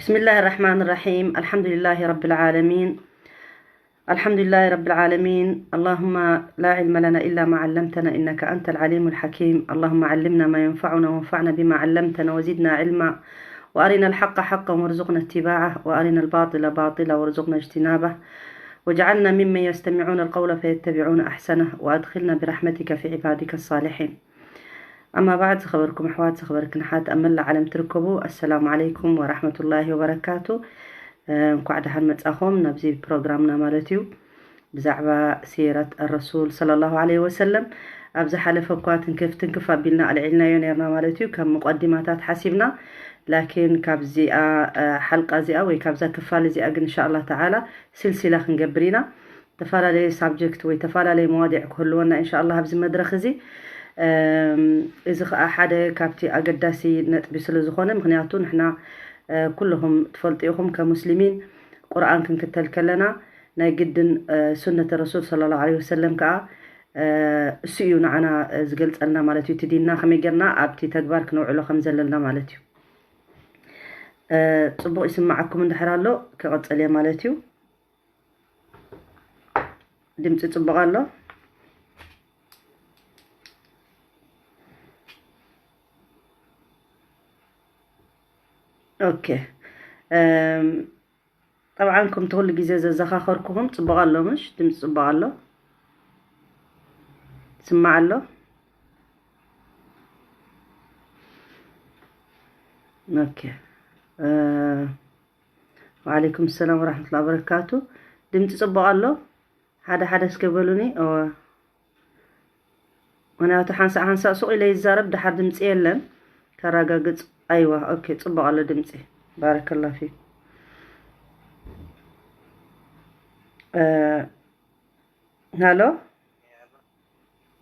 بسم الله الرحمن الرحيم. الحمد لله رب العالمين. الحمد لله رب العالمين. اللهم لا علم لنا إلا ما علمتنا إنك أنت العليم الحكيم. اللهم علمنا ما ينفعنا وانفعنا بما علمتنا وزدنا علما. وأرنا الحق حقا وارزقنا اتباعه وأرنا الباطل باطلا وارزقنا اجتنابه. واجعلنا ممن يستمعون القول فيتبعون أحسنه وأدخلنا برحمتك في عبادك الصالحين. أما بعد، ዝኸበርኩም ኣሕዋት፣ ዝኸበርክን ኣሓት ኣብ መላእ ዓለም ትርከቡ፣ ኣሰላሙ ዓለይኩም ወራሕመቱላሂ ወበረካቱ። እንኳዕ ደሓን መጻኹም ናብዚ ፕሮግራምና ማለት እዩ። ብዛዕባ ሲረት ኣረሱል ሰለላሁ ዓለይሂ ወሰለም ኣብ ዝሓለፈ እኳ ትንክፍ ትንክፍ ኣቢልና ኣልዒልናዮ ነርና ማለት እዩ፣ ከም ሙቀዲማታት ሓሲብና። ላኪን ካብዚኣ ሓልቃ እዚኣ ወይ ካብዛ ክፋል እዚኣ ግን እንሻላ ተዓላ ስልሲላ ክንገብር ኢና። ተፈላለየ ሳብጀክት ወይ ተፈላለየ መዋዲዕ ክህልወና እንሻላ ኣብዚ መድረክ እዚ። እዚ ከዓ ሓደ ካብቲ ኣገዳሲ ነጥቢ ስለ ዝኾነ፣ ምክንያቱ ንሕና ኩልኹም ትፈልጡ ኢኹም፣ ከሙስሊሚን ቁርኣን ክንክተል ከለና ናይ ግድን ሱነት ረሱል ሰለላሁ ዓለይሂ ወሰለም ከዓ እሱ እዩ ንዓና ዝገልፀልና ማለት እዩ። እቲ ዲንና ከመይ ጌርና ኣብቲ ተግባር ክነውዕሎ ከም ዘለና ማለት እዩ። ፅቡቅ ይስማዓኩም እንድሕር ኣሎ ክቐፅል እየ ማለት እዩ። ድምፂ ፅቡቅ ኣሎ። ኦኬ። ጠብዓን ከምቲ ኩሉ ግዜ ዘዘኻኸርኩኹም ፅቡቕ ኣሎ፣ ምሽ ድምፂ ፅቡቕ ኣሎ፣ ስማዕ ኣሎ። ኦኬ። ወዓለይኩም ሰላም ወራሕመቱላ ወበረካቱ። ድምፂ ፅቡቕ ኣሎ። ሓደ ሓደ እስከ በሉኒ። እወ። ምክንያቱ ሓንሳእ ሓንሳእ ሱቕ ኢለ ይዛረብ፣ ደሓር ድምፂ የለን። ከረጋግፅ። ኣይዋ፣ ኦኬ፣ ፅቡቕ ኣሎ ድምፂ። ባረከላ ፊኩም። ሃሎ።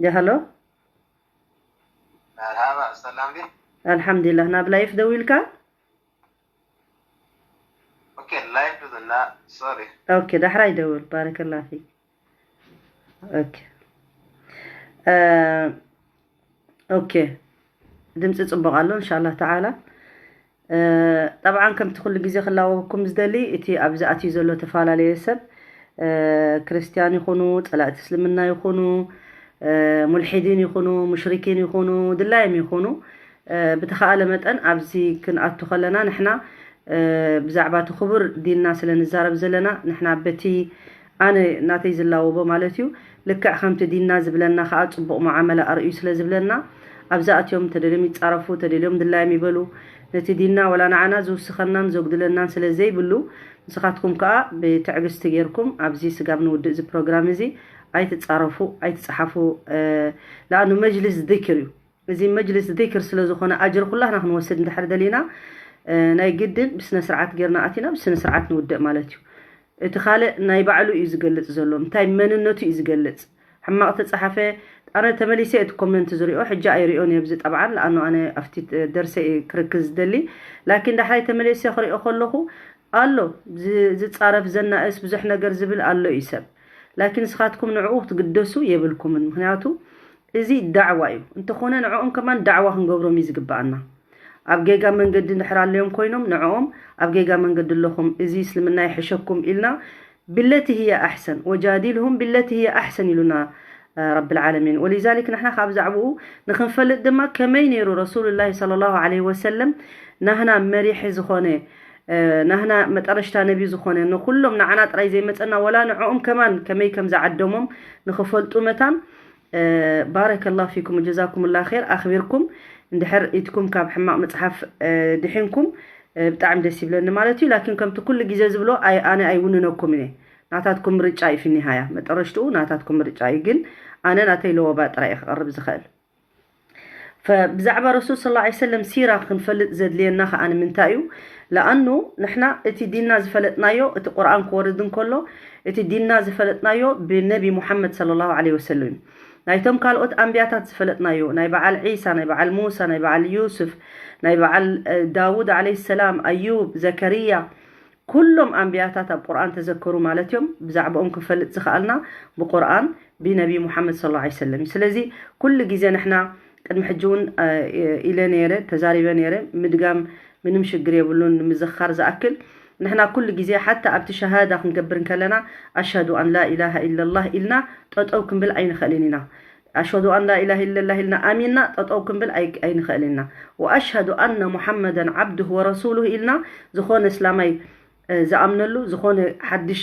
ያ ሃሎ። መርሃባ፣ ሰላም ዲ? ኣልሓምዱሊላህ። ናብ ላይፍ ደዊልካ? ኦኬ፣ ላይፍ እና ሶሪ። ኦኬ፣ ዳሕራይ ደውል። ባረከላ ፊክ። ኦኬ። ኦኬ፣ ድምፂ ፅቡቕ ኣሎ። እንሻላ ተዓላ። ጠብዓን ከምቲ ኩሉ ግዜ ክላወኩም ዝደሊ፣ እቲ ኣብዚ ኣትዩ ዘሎ ተፈላለየ ሰብ፣ ክርስትያን ይኹኑ፣ ፀላእቲ እስልምና ይኹኑ፣ ሙልሒዲን ይኹኑ፣ ሙሽሪኪን ይኹኑ፣ ድላዮም ይኹኑ፣ ብተኸኣለ መጠን ኣብዚ ክንኣቱ ከለና ንሕና ብዛዕባ እቲ ክቡር ዲንና ስለ ንዛረብ ዘለና፣ ንሕና በቲ ኣነ ናተይ ዝላወቦ ማለት እዩ፣ ልክዕ ከምቲ ዲንና ዝብለና ከዓ ፅቡቕ መዓመላ ኣርእዩ ስለ ዝብለና፣ ኣብዛ ኣትዮም ተደልዮም ይፃረፉ፣ ተደልዮም ድላዮም ይበሉ። ነቲ ዲንና ወላ ንዓና ዝውስኸናን ዘጉድለናን ስለ ዘይብሉ፣ ንስኻትኩም ከዓ ብትዕግስቲ ጌርኩም ኣብዚ ስጋብ ንውድእ እዚ ፕሮግራም እዚ ኣይትፃረፉ፣ ኣይትፅሓፉ። ለኣኑ መጅልስ ዚክር እዩ። እዚ መጅልስ ዚክር ስለ ዝኾነ ኣጅር ኩላህና ክንወስድ እንድሕር ደሊና፣ ናይ ግድን ብስነ ስርዓት ጌርና ኣቲና ብስነ ስርዓት ንውድእ ማለት እዩ። እቲ ካልእ ናይ ባዕሉ እዩ ዝገልጽ ዘሎ፣ እንታይ መንነቱ እዩ ዝገልጽ። ሕማቕ ተጻሓፈ፣ ኣነ ተመሊሰ እቲ ኮመንት ዝሪኦ፣ ሕጂ ኣይሪኦን እየ ብዚ ጠብዓን፣ ለኣኑ ኣነ ኣብቲ ደርሰ እየ ክርክዝ ዝደሊ። ላኪን ዳሕራይ ተመሊሰ ክሪኦ ከለኹ ኣሎ፣ ዝ-፣ ዝጻረፍ፣ ዘናእስ፣ ብዙሕ ነገር ዝብል ኣሎ እዩ ሰብ። ላኪን ንስኻትኩም ንዕኡ ክትግደሱ የብልኩምን። ምክንያቱ እዚ ዳዕዋ እዩ። እንተኾነ ንዕኦም ከማን ዳዕዋ ክንገብሮም እዩ ዝግብኣና። ኣብ ጌጋ መንገዲ እንድሕር ኣለዮም ኮይኖም፣ ንዕኦም ኣብ ጌጋ መንገዲ ኣለኹም፣ እዚ እስልምና ይሕሸኩም ኢልና፣ ብለቲ ህየ ኣሕሰን፣ ወጃዲልሁም ብለቲ ህየ ኣሕሰን ኢሉና፣ እ፣ ረብል ዓለሚን። ወሊዛሊክ ንሕና ካብ ዛዕባኡ ንኽንፈልጥ ድማ ከመይ ነይሩ ረሱሉላሂ ሰለላሁ ዐለይሂ ወሰለም ናህና መሪሒ ዝኾነ፣ እ፣ ናህና መጠረሽታ ነቢ ዝኾነ ንኹሎም ንዓና ጥራይ ዘይመጸና ወላ ንዕኦም ከማን ከመይ ከም ዝዓደሞም ንኽፈልጡ መታን፣ እ፣ ባረከላሁ ፊኩም ወጀዛኩሙላህ ኸይር። ኣኽቢርኩም እንድሕር ኢድኩም ካብ ሕማቕ መጽሓፍ፣ እ፣ ድሒንኩም፣ እ፣ ብጣዕሚ ደስ ይብለኒ ማለት እዩ። ላኪን ከምቲ ኩሉ ግዜ ዝብሎ ኣይ-፣ ኣነ ኣይውንነኩም እየ። ናታትኩም ምርጫ እዩ ፊኒሃያ። መጠረሽትኡ ናታትኩም ምርጫ እዩ። ግን ኣነ ናተይ ለወባ ጥራይ እየ ክቐርብ ዝኽእል። ፈ-፣ ብዛዕባ ረሱል ሰለላሁ ዐለይሂ ወሰለም ሲራ ክንፈልጥ ዘድልየና ኸኣ ንምንታይ እዩ? ለኣኑ ንሕና እቲ ዲንና ዝፈለጥናዮ፣ እቲ ቁርኣን ክወርድ እንከሎ፣ እቲ ዲንና ዝፈለጥናዮ ብነቢ ሙሓመድ ሰለላሁ ዐለይሂ ወሰለም እዩ። ናይቶም ካልኦት ኣንብያታት ዝፈለጥናዮ፣ ናይ በዓል ዒሳ፣ ናይ በዓል ሙሳ፣ ናይ በዓል ዩሱፍ፣ ናይ በዓል፣ እ፣ ዳውድ ዐለይሂ ሰላም፣ ኣዩብ፣ ዘከርያ፣ ኩሎም ኣንብያታት ኣብ ቁርኣን ተዘከሩ ማለት እዮም። ብዛዕባኦም ክንፈልጥ ዝኸኣልና ብቁርኣን ብነቢ ሙሓመድ ሰለላሁ ዐለይሂ ወሰለም እዩ። ስለዚ ኩሉ ግዜ ንሕና ቅድሚ ሕጂ እውን፣ እ፣ ኢለ ነይረ፣ ተዛሪበ ነይረ፣ ምድጋም ምንም ሽግር የብሉን። ንምዝኻር ዝኣክል ንሕና ኩሉ ግዜ ሓታ ኣብቲ ሸሃዳ ክንገብር እንከለና ኣሽሀዱ ኣን ላ ኢላሃ ኢለላህ ኢልና ጠጠው ክንብል ኣይንኽእልን ኢና። ኣሽሀዱ ኣን ላ ኢላሃ ኢለላህ ኢልና ኣሚንና ጠጠው ክንብል ኣይ- ኣይንኽእልን ኢና። ወኣሽሀዱ ኣነ ሙሓመደን ዓብዱሁ ወረሱሉሁ ኢልና ዝኾነ እስላማይ ዝኣምነሉ ዝኾነ ሓድሽ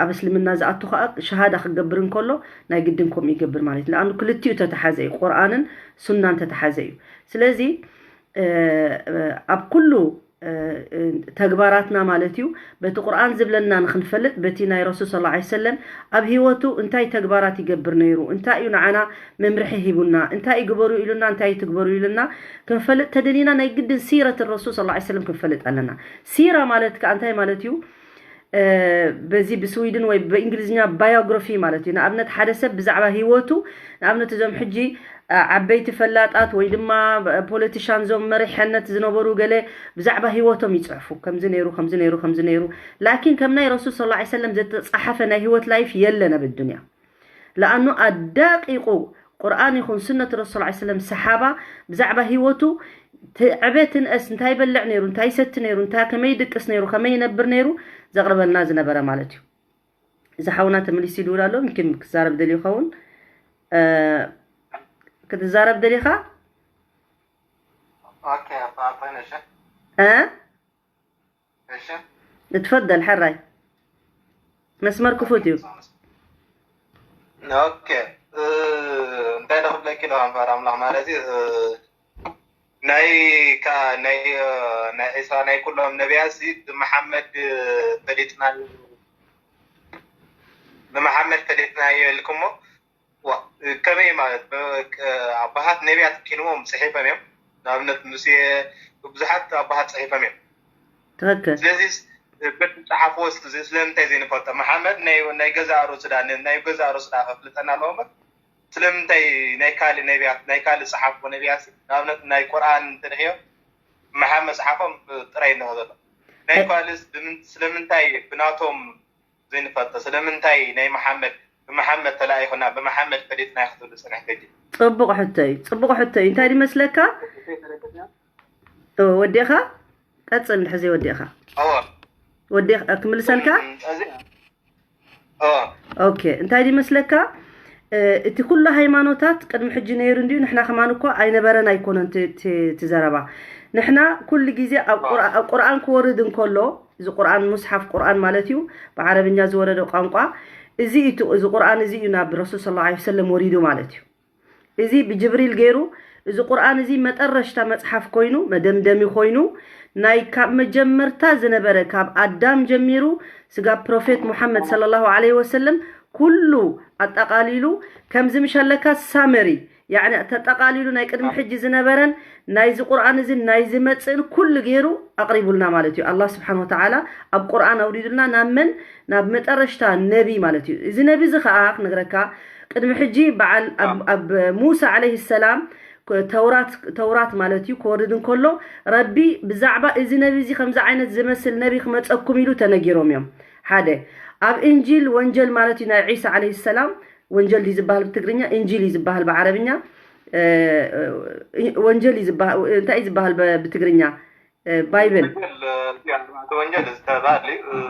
ኣብ እስልምና ዝኣቱ ከዓ ሸሃዳ ክገብር እንከሎ ናይ ግድን ከምኡ ይገብር ማለት እዩ። ለኣኑ ክልቲኡ ተተሓዘ እዩ፣ ቁርኣንን ሱናን ተተሓዘ እዩ። ስለዚ ኣብ ኩሉ ተግባራትና ማለት እዩ በቲ ቁርኣን ዝብለና ንክንፈልጥ በቲ ናይ ረሱል ስ ሰለም ኣብ ህይወቱ እንታይ ተግባራት ይገብር ነይሩ እንታይ እዩ ንዓና መምርሒ ሂቡና እንታይ ይግበሩ ኢሉና እንታይ ይትግበሩ ኢሉና ክንፈልጥ ተደሊና ናይ ግድን ሲረት ረሱል ስ ሰለም ክንፈልጥ ኣለና። ሲራ ማለት ከዓ እንታይ ማለት እዩ? በዚ ብስዊድን ወይ ብእንግሊዝኛ ባዮግራፊ ማለት እዩ። ንኣብነት ሓደ ሰብ ብዛዕባ ህይወቱ ንኣብነት እዞም ሕጂ ዓበይቲ ፈላጣት ወይ ድማ ፖለቲሻን ዞም መሪሕነት ዝነበሩ ገለ ብዛዕባ ህይወቶም ይፅሕፉ ከምዚ ነይሩ ከምዚ ነይሩ ከምዚ ነይሩ። ላኪን ከም ናይ ረሱል ስ ሰለም ዝተፃሓፈ ናይ ህይወት ላይፍ የለን ኣብ ዱንያ። ለኣኑ ኣዳቂቁ ቁርኣን ይኹን ሱነት ረሱል ስ ሰለም ሰሓባ ብዛዕባ ህይወቱ ዕቤት ንእስ እንታይ ይበልዕ ነይሩ እንታይ ይሰቲ ነይሩ እንታይ ከመይ ይድቅስ ነይሩ ከመይ ይነብር ነይሩ ዘቕርበልና ዝነበረ ማለት እዩ። እዚ ሓውና ተመሊሱ ይድውል ኣሎ። ምኪን ክዛረብ ደልዩ ይኸውን። ክትዛረብ ደሊኻ? እትፈደል ሕራይ መስመር ክፉት እዩ። እንታይ ደኽብለኪ ዶ ኣንፋር ኣምላኽ ማለት እዩ። ናይ ናይ ዒሳ ናይ ኩሎም ነቢያት ብመሓመድ ፈሊጥናዮ ብመሓመድ ፈሊጥናዮ ኢልኩሞ ከመይ ማለት ኣባሃት ነቢያት ኪንዎም ፅሒፎም እዮም። ንኣብነት ሙሴ ብዙሓት ኣባሃት ፅሒፎም እዮም። ትክክል። ስለዚ በቲ ዝፀሓፍዎ ስለምንታይ ዘይንፈልጦ መሓመድ ናይ ገዛእ ርእሱ ዳ ናይ ገዛእ ርእሱ ዳ ከፍልጠና ኣለዎ እምበር ስለምንታይ ናይ ካልእ ነቢያት ናይ ካልእ ዝፀሓፍዎ ነቢያት ንኣብነት ናይ ቁርኣን እንተድሕዮ መሓመድ ዝፀሓፎም ጥራይ እንሆ ዘሎ ናይ ካልእ ስለምንታይ ብናቶም ዘይንፈልጦ ስለምንታይ ናይ መሓመድ ብመሓመድ ተላኢኹና ብመሓመድ ፈሊጥና ክትብሉ ፅንሕ ከጅ ፅቡቕ ሕቶ እዩ። ፅቡቕ ሕቶ እዩ። እንታይ ድመስለካ ወዲኻ ቀፅል እንድሕር ዘይወዲእኻ ወዲእኻ ክምልሰልካ ኦኬ እንታይ ድመስለካ እቲ ኩሉ ሃይማኖታት ቅድሚ ሕጂ ነይሩ እንድዩ ንሕና ከማን እኮ ኣይነበረን ኣይኮነን ትዘረባ ንሕና ኩሉ ግዜ ኣብ ቁርኣን ክወርድ እንከሎ እዚ ቁርኣን ሙስሓፍ ቁርኣን ማለት እዩ ብዓረብኛ ዝወረደ ቋንቋ እዚ እዩ እዚ ቁርኣን እዚ እዩ ናብ ረሱል ስ ሰለም ወሪዱ ማለት እዩ እዚ ብጅብሪል ገይሩ እዚ ቁርኣን እዚ መጠረሽታ መፅሓፍ ኮይኑ መደምደሚ ኮይኑ ናይ ካብ መጀመርታ ዝነበረ ካብ ኣዳም ጀሚሩ ስጋብ ፕሮፌት ሙሓመድ ሰለላሁ ዐለይሂ ወሰለም ኩሉ ኣጠቓሊሉ ከምዚ ምሸለካ ሳመሪ ያዕኒ ተጠቓሊሉ ናይ ቅድሚ ሕጂ ዝነበረን ናይዚ ቁርኣን እዚ ናይ ዝመፅእን ኩሉ ገይሩ ኣቕሪቡልና ማለት እዩ። ኣላህ ስብሓን ወተዓላ ኣብ ቁርኣን ኣውሪዱልና ናብ መን ናብ መጠረሽታ ነቢ ማለት እዩ። እዚ ነቢ እዚ ከዓ ክነግረካ ቅድሚ ሕጂ በዓል ኣብ ሙሳ ዓለይሂ ሰላም ተውራት ተውራት ማለት እዩ ክወርድ እንከሎ ረቢ ብዛዕባ እዚ ነቢ እዚ ከምዚ ዓይነት ዝመስል ነቢ ክመፀኩም ኢሉ ተነጊሮም እዮም። ሓደ ኣብ እንጂል ወንጀል ማለት እዩ ናይ ዒሳ ዓለይሂ ሰላም ወንጀል ድዩ ዝበሃል ብትግርኛ እንጂል እዩ ዝበሃል ብዓረብኛ ወንጀል እንታይ እዩ ዝበሃል ብትግርኛ ባይብል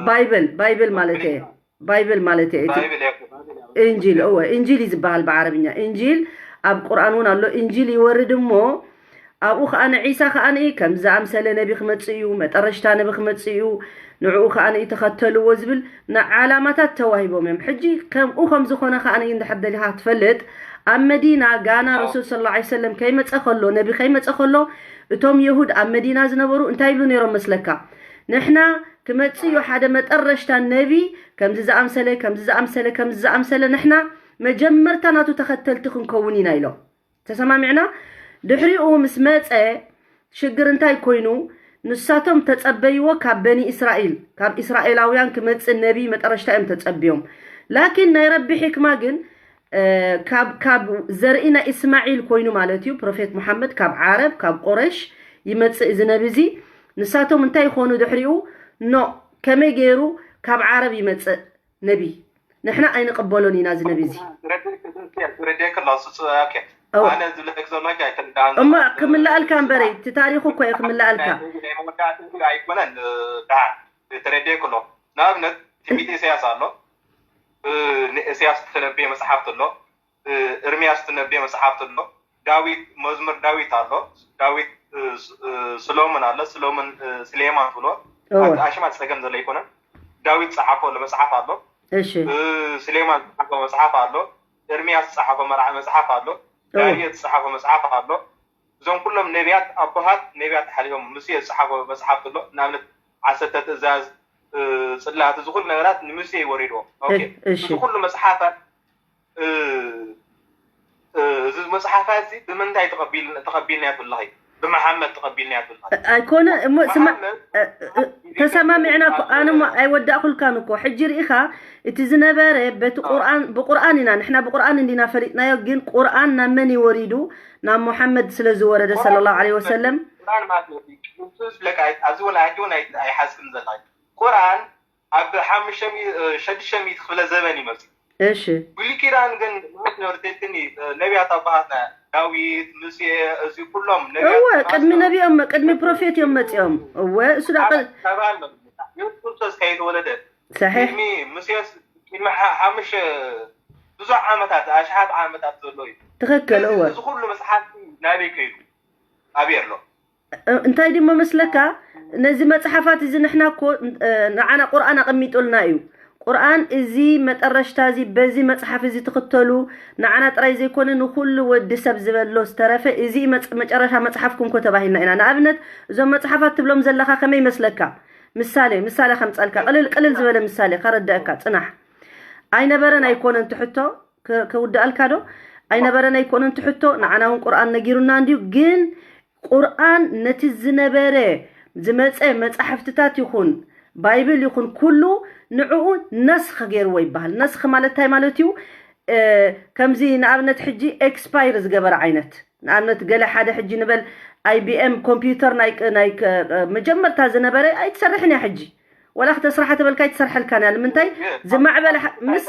ባይብል ባይብል ማለት እየ ባይብል ማለት እየ እንጂል እወ እንጂል እዩ ዝበሃል ብዓረብኛ እንጂል ኣብ ቁርኣን እውን ኣሎ እንጂል ይወርድ እሞ ኣብኡ ከዓ ንዒሳ ከዓ ንኢ ከም ዝኣምሰለ ነቢ ክመፅእ እዩ መጠረሽታ ነቢ ክመፅእ እዩ ንዕኡ ከዓ ንኢ ተኸተልዎ ዝብል ንዓላማታት ተዋሂቦም እዮም ሕጂ ከምኡ ከም ዝኾነ ከዓ ንኢ እንድሕር ደሊኻ ትፈልጥ ኣብ መዲና ጋና ረሱል ስለ ላ ሰለም ከይመፀ ከሎ ነቢ ከይመፀ ከሎ እቶም የሁድ ኣብ መዲና ዝነበሩ እንታይ ይብሉ ነይሮም መስለካ ንሕና ክመፅእ እዩ ሓደ መጠረሽታ ነቢ ከምዚ ዝኣምሰለ ከምዚ ዝኣምሰለ ከምዚ ዝኣምሰለ ንሕና መጀመርታ ናቱ ተኸተልቲ ክንከውን ኢና ኢሎም ተሰማሚዕና ድሕሪኡ ምስ መፀ ሽግር እንታይ ኮይኑ ንሳቶም ተፀበይዎ ካብ በኒ እስራኤል ካብ እስራኤላውያን ክመፅእ ነቢ መጠረሽታ እዮም ተፀብዮም ላኪን ናይ ረቢ ሕክማ ግን ካብ ካብ ዘርኢ ናይ እስማዒል ኮይኑ ማለት እዩ ፕሮፌት ሙሓመድ ካብ ዓረብ ካብ ቁረሽ ይመፅእ እዚ ነቢ እዚ ንሳቶም እንታይ ይኾኑ ድሕሪኡ ኖ ከመይ ገይሩ ካብ ዓረብ ይመፅእ ነቢ ንሕና ኣይንቕበሎን ኢና እዚ ነቢ እዚ ረዲክ ላ ኣነ ዝብለክ ዘለኹ ኣይተረዳእን እሞ ዘለኹ። ክምልኣልካ እምበረይ፣ እቲ ታሪኹ እኮ እዩ ክምልኣልካ። ናይ መወዳእታ ኣይኮነን። ደሓን ተረዲኤ ከሎ ንኣብነት ትንቢት ኢሳያስ ኣሎ፣ ንኢሳያስ ዝተነበየ መጽሓፍቲ ኣሎ፣ እርምያስ ዝተነበየ መጽሓፍቲ ኣሎ፣ ዳዊት፣ መዝሙር ዳዊት ኣሎ፣ ዳዊት፣ እ፣ ስ-፣ እ፣ ስሎሞን ኣሎ፣ ስሎሞን፣ እ፣ ስሌማን ትብሎ። እወ። ኣብቲ ኣሽማት ጸገም ዘሎ ኣይኮነን። ዳዊት ጸሓፎ ኣሎ፣ መጽሓፍ ኣሎ። እሺ። እ፣ ስሌማን ጸሓፎ መጽሓፍ ኣሎ። እርምያስ ጸሓፎ መርዓ መጽሓፍ ኣሎ። እወ። ዳንኤል ጸሓፎ መጽሓፍ ኣሎ። እዞም ኩሎም ነቢያት ኣቦሃት ነቢያት ሓሊፎም ሙሴ ዝጸሓፎ መጽሓፍ ኣሎ። ንኣብነት ዓሰርተ ትእዛዝ፣ እ፣ ጽላት፣ እዚ ኩሉ ነገራት ንሙሴ ይወሪድዎ። ኦኬ። እ-፣ እሺ። እዚ ኩሉ መጽሓፋት፣ እ፣ እ፣ እዚ መጽሓፋት እዚ ብምንታይ ተቐቢል-፣ ተቐቢልናዮ ትብለኺ? ብመሓመድ ተቐቢልናዮ ትብለኺ? ኣይኮነ እሞ ስማ-፣ መሓመድ እ-፣ እ-፣ ተሰማሚዕና እኮ፣ ኣነ እሞ ኣይወዳእኩልካን እኮ። ሕጂ ርኢኻ፣ እቲ ዝነበረ በቲ ቁርኣን፣ ብቁርኣን ኢና፣ ንሕና ብቁርኣን እንዲና ፈሊጥናዮ፣ ግን ቁርኣን ናብ መን እዩ ወሪዱ? ናብ ሙሓመድ ስለ ዝወረደ፣ ቁርኣን ሰለላሁ ዐለይሂ ወሰለም። ቁርኣን ማለት እዩ። ንሱ ዝብለካ ኣይ-፣ ኣብዚ እውን፣ ሕጂ እውን ኣይ-፣ ኣይሓዝክን ዘለኺ። ቁርኣን ኣብ ሓሙሽተ ሚእቲ፣ እ፣ ሽዱሽተ ሚእቲ ክፍለ ዘበን እዩ መፅኡ። እሺ። ብሉይ ኪዳን ግን ንሞት ነበርተልትኒ፣ እ፣ ነቢያት ኣባሃትና ዳዊት፣ ሙሴ፣ እዚ ኩሎም ነቢያት እወ፣ ቅድሚ ተማስሎ ነቢኦም፣ ቅድሚ ፕሮፌት እዮም መጺኦም። እወ፣ እሱ ዳ ቅድ- ተባህል ነው። ኢየሱስ ክርስቶስ ከይተወለደ ሰሒሕ። ቅድሚ ሙሴስ፣ ቅድሚ ሓ-፣ ሓሙሽተ ብዙሕ ዓመታት፣ ኣሽሓት ዓመታት ዘሎ እዩ። ትኽክል፣ ስለዚ እወ። እዚ ኩሉ መጽሓፍ ናበይ ከይዱ? ኣበይ ኣሎ? እ-፣ እንታይ ድሞ መስለካ? ነዚ መጽሓፋት እዚ ንሕና እኮ፣ እ፣ ንዓና ቁርኣን ኣቐሚጡልና እዩ። ቁርኣን እዚ መጠረሽታ እዚ በዚ መጽሓፍ እዚ ትኽተሉ፣ ንዓና ጥራይ ዘይኮነ ንኹሉ ወዲ ሰብ ዝበሎ ዝተረፈ፣ እዚ መጽ-፣ መጨረሻ መጽሓፍኩም እኮ ተባሂልና ኢና። ንኣብነት፣ እዞም መጽሓፋት ትብሎም ዘለኻ ከመይ ይመስለካ? ምሳሌ፣ ምሳሌ ከምጸልካ፣ ቅልል፣ ቅልል ዝበለ ምሳሌ ከረድአካ፣ ጽናሕ። ኣይነበረን ኣይኮነን ትሕቶ፣ ከ-፣ ከውድኣልካ ዶ? ኣይነበረን ኣይኮነን ትሕቶ፣ ንዓና እውን ቁርኣን ነጊሩና እንድዩ፣ ግን ቁርኣን ነቲ ዝነበረ ዝመጸ መጻሕፍትታት ይኹን፣ ባይብል ይኹን፣ ኩሉ ንዕኡ ነስኽ ገይርዎ ይበሃል። ነስኽ ማለት እንታይ ማለት እዩ? እ፣ ከምዚ ንኣብነት ሕጂ ኤክስፓየር ዝገበረ ዓይነት። ንኣብነት ገለ ሓደ ሕጂ ንበል ኣይ ቢ ኤም ኮምፒውተር ናይ ቅ-፣ ናይ ክ-፣ መጀመርታ ዝነበረ ኣይትሰርሕን እያ ሕጂ። ወላ ክተስርሓ ተበልካ ኣይትሰርሐልካን እያ። ንምንታይ? ዝማዕበለ ሓ-፣ ምስ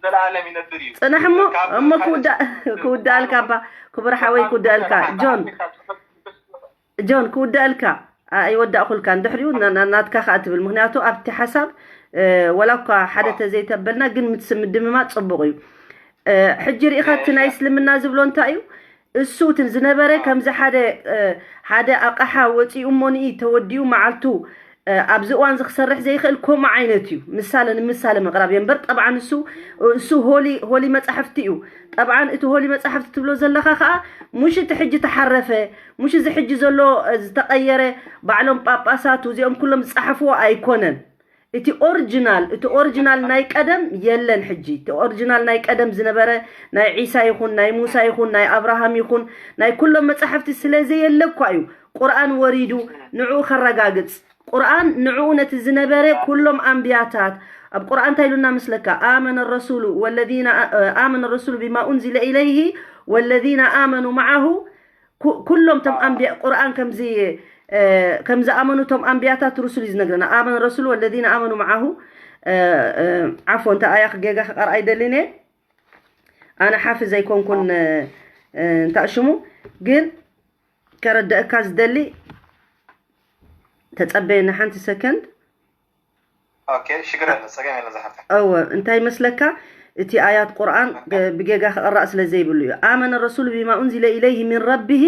ዘለኣለም ይነብር እዩ። ጽናሕ እሞ፣ ካብ እሞ ክውዳእ፣ ክውዳእልካ እባ፣ ክቡር ሓወይ ክውዳእልካ። ጆን፣ ጆን፣ ክውዳእልካ። ኣ-፣ ኣይወዳእኩልካን። ድሕሪኡ ና-፣ ና-፣ ናትካ ከኣ ትብል። ምኽንያቱ ኣብቲ ሓሳብ፣ እ፣ ወላ እኳ ሓደ አ። ተዘይተበልና፣ ግን ምስ ምድምማጽ ጽቡቕ እዩ። እ፣ ሕጂ ሪኢኻ እቲ ናይ እስልምና ዝብሎ እንታይ እዩ? እሱ እቲ ዝነበረ ከምዚ ሓደ፣ እ፣ ሓደ ኣቕሓ ወጺኡ እሞ ንኢ ተወዲኡ መዓልቱ፣ እ፣ ኣብዚ እዋን እዚ ክሰርሕ ዘይኽእል ከምኡ ዓይነት እዩ። ምሳለ ንምሳለ ምቕራብ እየ እምበር፣ ጠብዓን እሱ፣ እሱ ሆሊ፣ ሆሊ መጻሕፍቲ እዩ። ጠብዓን እቲ ሆሊ መጻሕፍቲ ትብሎ ዘለኻ ኸኣ፣ ሙሽ እቲ ሕጂ ተሓረፈ፣ ሙሽ እዚ ሕጂ ዘሎ፣ እ፣ ዝተቐየረ፣ ባዕሎም ጳጳሳት እዚኦም ኩሎም ዝጸሓፍዎ ኣይኮነን። እቲ ኦሪጂናል፣ እቲ ኦሪጂናል ናይ ቀደም የለን ሕጂ። እቲ ኦሪጂናል ናይ ቀደም ዝነበረ ናይ ዒሳ ይኹን፣ ናይ ሙሳ ይኹን፣ ናይ ኣብርሃም ይኹን፣ ናይ ኩሎም መጻሕፍቲ ስለ ዘየለ እኳ እዩ ቁርኣን ወሪዱ ንዕኡ ከረጋግጽ። ቁርኣን ንዕኡ ነቲ ዝነበረ ኩሎም ኣንብያታት፣ ኣብ ቁርኣን እንታይ ኢሉና መስለካ? ኣመነ ረሱሉ ወለዚነ ኣ-፣ ኣመነ ረሱሉ ቢማ ኡንዚለ ኢለይሂ ወለዚነ ኣመኑ መዓሁ ኩ-፣ ኩሎም ቶም ኣንቢያ፣ ቁርኣን ከምዚ፣ እ፣ ከም ዝኣመኑ ቶም ኣንቢያታት ሩሱል እዩ ዝነግረና። ኣመነ ረሱሉ ወለዚነ ኣመኑ መዓሁ፣ እ፣ እ፣ ዓፎ፣ እንተ ኣያ ክጌጋ ክቐርኣ ኣይደልን እየ። ኣነ ሓፊዝ ኣይኮንኩን፣ እ፣ እ፣ እንታ ሽሙ ግን ከረድአካ ዝደሊ ተጸበየኒ ሓንቲ ሰከንድ። ኦኬ፣ ሽግር የለን፣ ጸገም የለን ዝሓፍተይ። እወ፣ እንታይ መስለካ? እቲ ኣያት ቁርኣን ኦኬ። ብ-፣ ብጌጋ ክቕራእ ስለ ዘይብሉ እዩ። ኣመነ ረሱሉ ቢማ ኡንዚለ ኢለይሂ ሚን ረቢሂ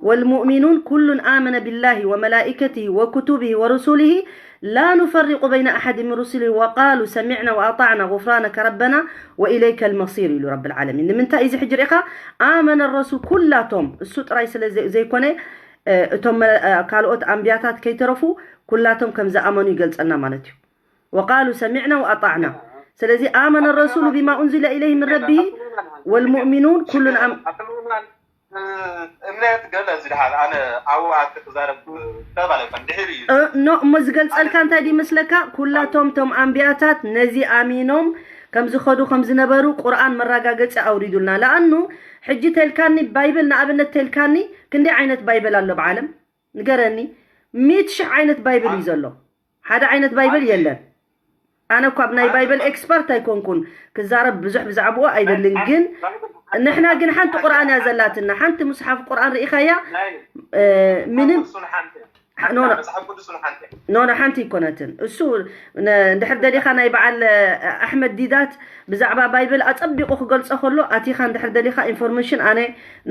ወልሙእሚኑን ኩሉን ኣመነ ቢላሂ ወመላኢከቲሂ ወኩቱቢሂ ወሩሱሊሂ ላ ኑፈሪቁ በይነ ኣሐድ ሚን ሩሱሊሂ ወቃሉ ሰሚዕና ወኣጣዕና ጉፍራነከ ረበና ወኢለይከ ልመሲር ኢሉ ረብል ዓለሚን። ንምንታይ እዚ ሕጂ ርኢኻ? ኣመነ ረሱል ኩላቶም፣ እሱ ጥራይ ስለ ዘ-፣ ዘይኮነ፣ እ፣ እቶም መ-፣ እ፣ ካልኦት ኣንብያታት ከይተረፉ ኩላቶም ከም ዝኣመኑ ይገልጸልና ማለት እዩ። ወቃሉ ሰሚዕና ወኣጣዕና። ስለዚ ኣመነ ረሱሉ ቢማ ኡንዚለ ኢለይሂ ምን ረቢሂ ወልሙእሚኑን ኩሉን ኣም-፣ እምነት ገለ እዚ ድሓር ኣነ ኣብኡ ኣቲ ክዛረብ ተባለ ከም ድሕሪ እዩ። እ፣ ኖ፣ እሞ ዝገልጸልካ እንታይ ድዩ መስለካ? ኩላቶም ቶም ኣንብያታት ነዚ ኣሚኖም ከም ዝኸዱ ከም ዝነበሩ ቁርኣን መረጋገጺ ኣውሪዱልና። ለኣኑ ሕጂ ተልካኒ ባይብል ንኣብነት ተልካኒ ክንደይ ዓይነት ባይብል ኣሎ ብዓለም? ንገረኒ። ሚእቲ ሽሕ ዓይነት ባይብል እዩ ዘሎ። ሓደ ዓይነት ባይብል የለን። ኣነ እኳ ኣብ ናይ ባይብል ኤክስፐርት ኣይኮንኩን፣ ክዛረብ ብዙሕ ብዛዕባኡ ኣይደልን። ግን ንሕና ግን ሓንቲ ቁርኣን እያ ዘላትና። ሓንቲ ሙስሓፍ ቁርኣን ርኢኻያ? ምንም። ኖ ኖ ሓንቲ ይኮነትን። እሱ እንድሕር ደሊኻ ናይ በዓል ኣሕመድ ዲዳት ብዛዕባ ባይብል ኣጸቢቑ ክገልጾ ከሎ ኣቲኻ እንድሕር ደሊኻ ኢንፎርሜሽን፣ ኣነ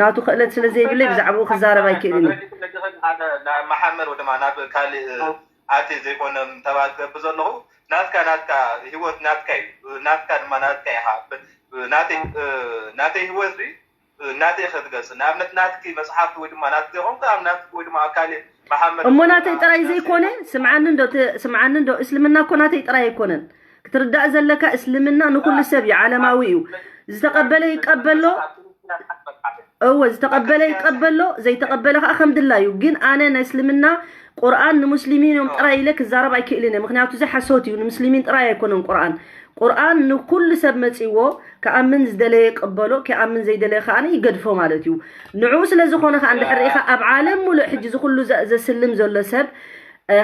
ናቱ ክእለት ስለ ዘይብለይ ብዛዕባኡ ክዛረብ ኣይክእልን። መሓመድ ወደማ ናብ ካልእ ኣትየ ዘይኮነ ተባትከብ ዘለኹ ናትካ ናትካ ህይወት ናትካ እዩ። ናትካ ድማ ናትካ ኢኻ። ናተይ ናተይ ህይወት ናተይ ኢኸ ትገልጽ። ንኣብነት ናትኪ መጽሓፍቲ ወይ ድማ ናትኪ ዘይኮንኩ ኣብ ናትኪ ወይ ድማ ኣብ ካልእ መሓመድ እሞ ናተይ ጥራይ ዘይኮነ ስምዓኒ እንዶ ስምዓኒ እንዶ እስልምና እኮ ናተይ ጥራይ ኣይኮነን። ክትርዳእ ዘለካ እስልምና ንኩሉ ሰብ እዩ፣ ዓለማዊ እዩ። ዝተቀበለ ይቀበሎ እወ ዝተቐበለ ይቀበሎ፣ ዘይተቐበለ ከዓ ከም ድላዩ። ግን ኣነ ናይ እስልምና ቁርኣን ንሙስሊሚን እዮም ጥራይ ኢለ ክዛረብ ኣይክእልን እየ። ምክንያቱ እዚ ሓሶት እዩ፣ ንሙስሊሚን ጥራይ ኣይኮነን ቁርኣን። ቁርኣን ንኩሉ ሰብ መፂዎ፣ ክኣምን ዝደለየ ይቀበሎ፣ ክኣምን ዘይደለየ ከዓ ይገድፎ ማለት እዩ። ንዑ ስለ ዝኾነ ከዓ እንድሕር ርኢኻ ኣብ ዓለም ሙሉእ ሕጂ እዚ ኩሉ ዘ- ዘስልም ዘሎ ሰብ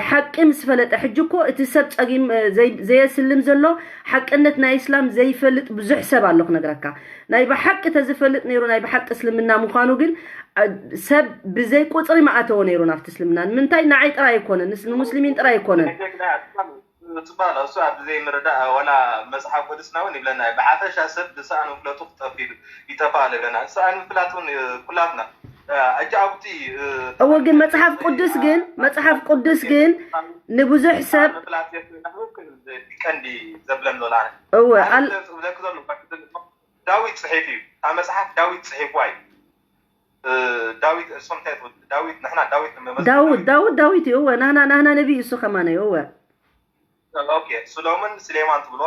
ሓቂ ምስ ፈለጠ፣ ሕጂ እኮ እቲ ሰብ ፀጊም ዘየስልም ዘሎ ሓቅነት ናይ እስላም ዘይፈልጥ ብዙሕ ሰብ ኣሎ ክነግረካ። ናይ ብሓቂ ተዝፈልጥ ነይሩ ናይ ብሓቂ እስልምና ምዃኑ ግን ሰብ ብዘይ ቁፅሪ መኣተዎ ነይሩ ናብቲ እስልምና። ንምንታይ ንዓይ ጥራይ ኣይኮነን፣ ንሙስሊሚን ጥራይ ኣይኮነን። ጽባል እሱ ኣብ ዘይምርዳእ ወላ መጽሓፍ ቅዱስና እውን ይብለና ብሓፈሻ ሰብ ብሰኣን ፍለጡ ክጠፍ ይጠፋ ኣለና። ሰኣን ፍላጥ እውን ኩላትና እጃ ኣብቲ እወ ግን መጽሓፍ ቅዱስ ግን መጽሓፍ ቅዱስ ግን ንብዙሕ ሰብ ቀንዲ ዘብለን ሎላ እወ ዳዊት ጽሒፍ እዩ። ኣብ መጽሓፍ ዳዊት ጽሒፍዋ እዩ። ዳዊት እሶም እንታይ ትብል? ዳዊት ንሕና ዳዊት ንመመስል ዳውድ ዳውድ ዳዊት እዩ እወ ናህና ናህና ነቢይ እሱ ከማነ እወ ኦኬ ሱሎምን ስሌማን ትብሎ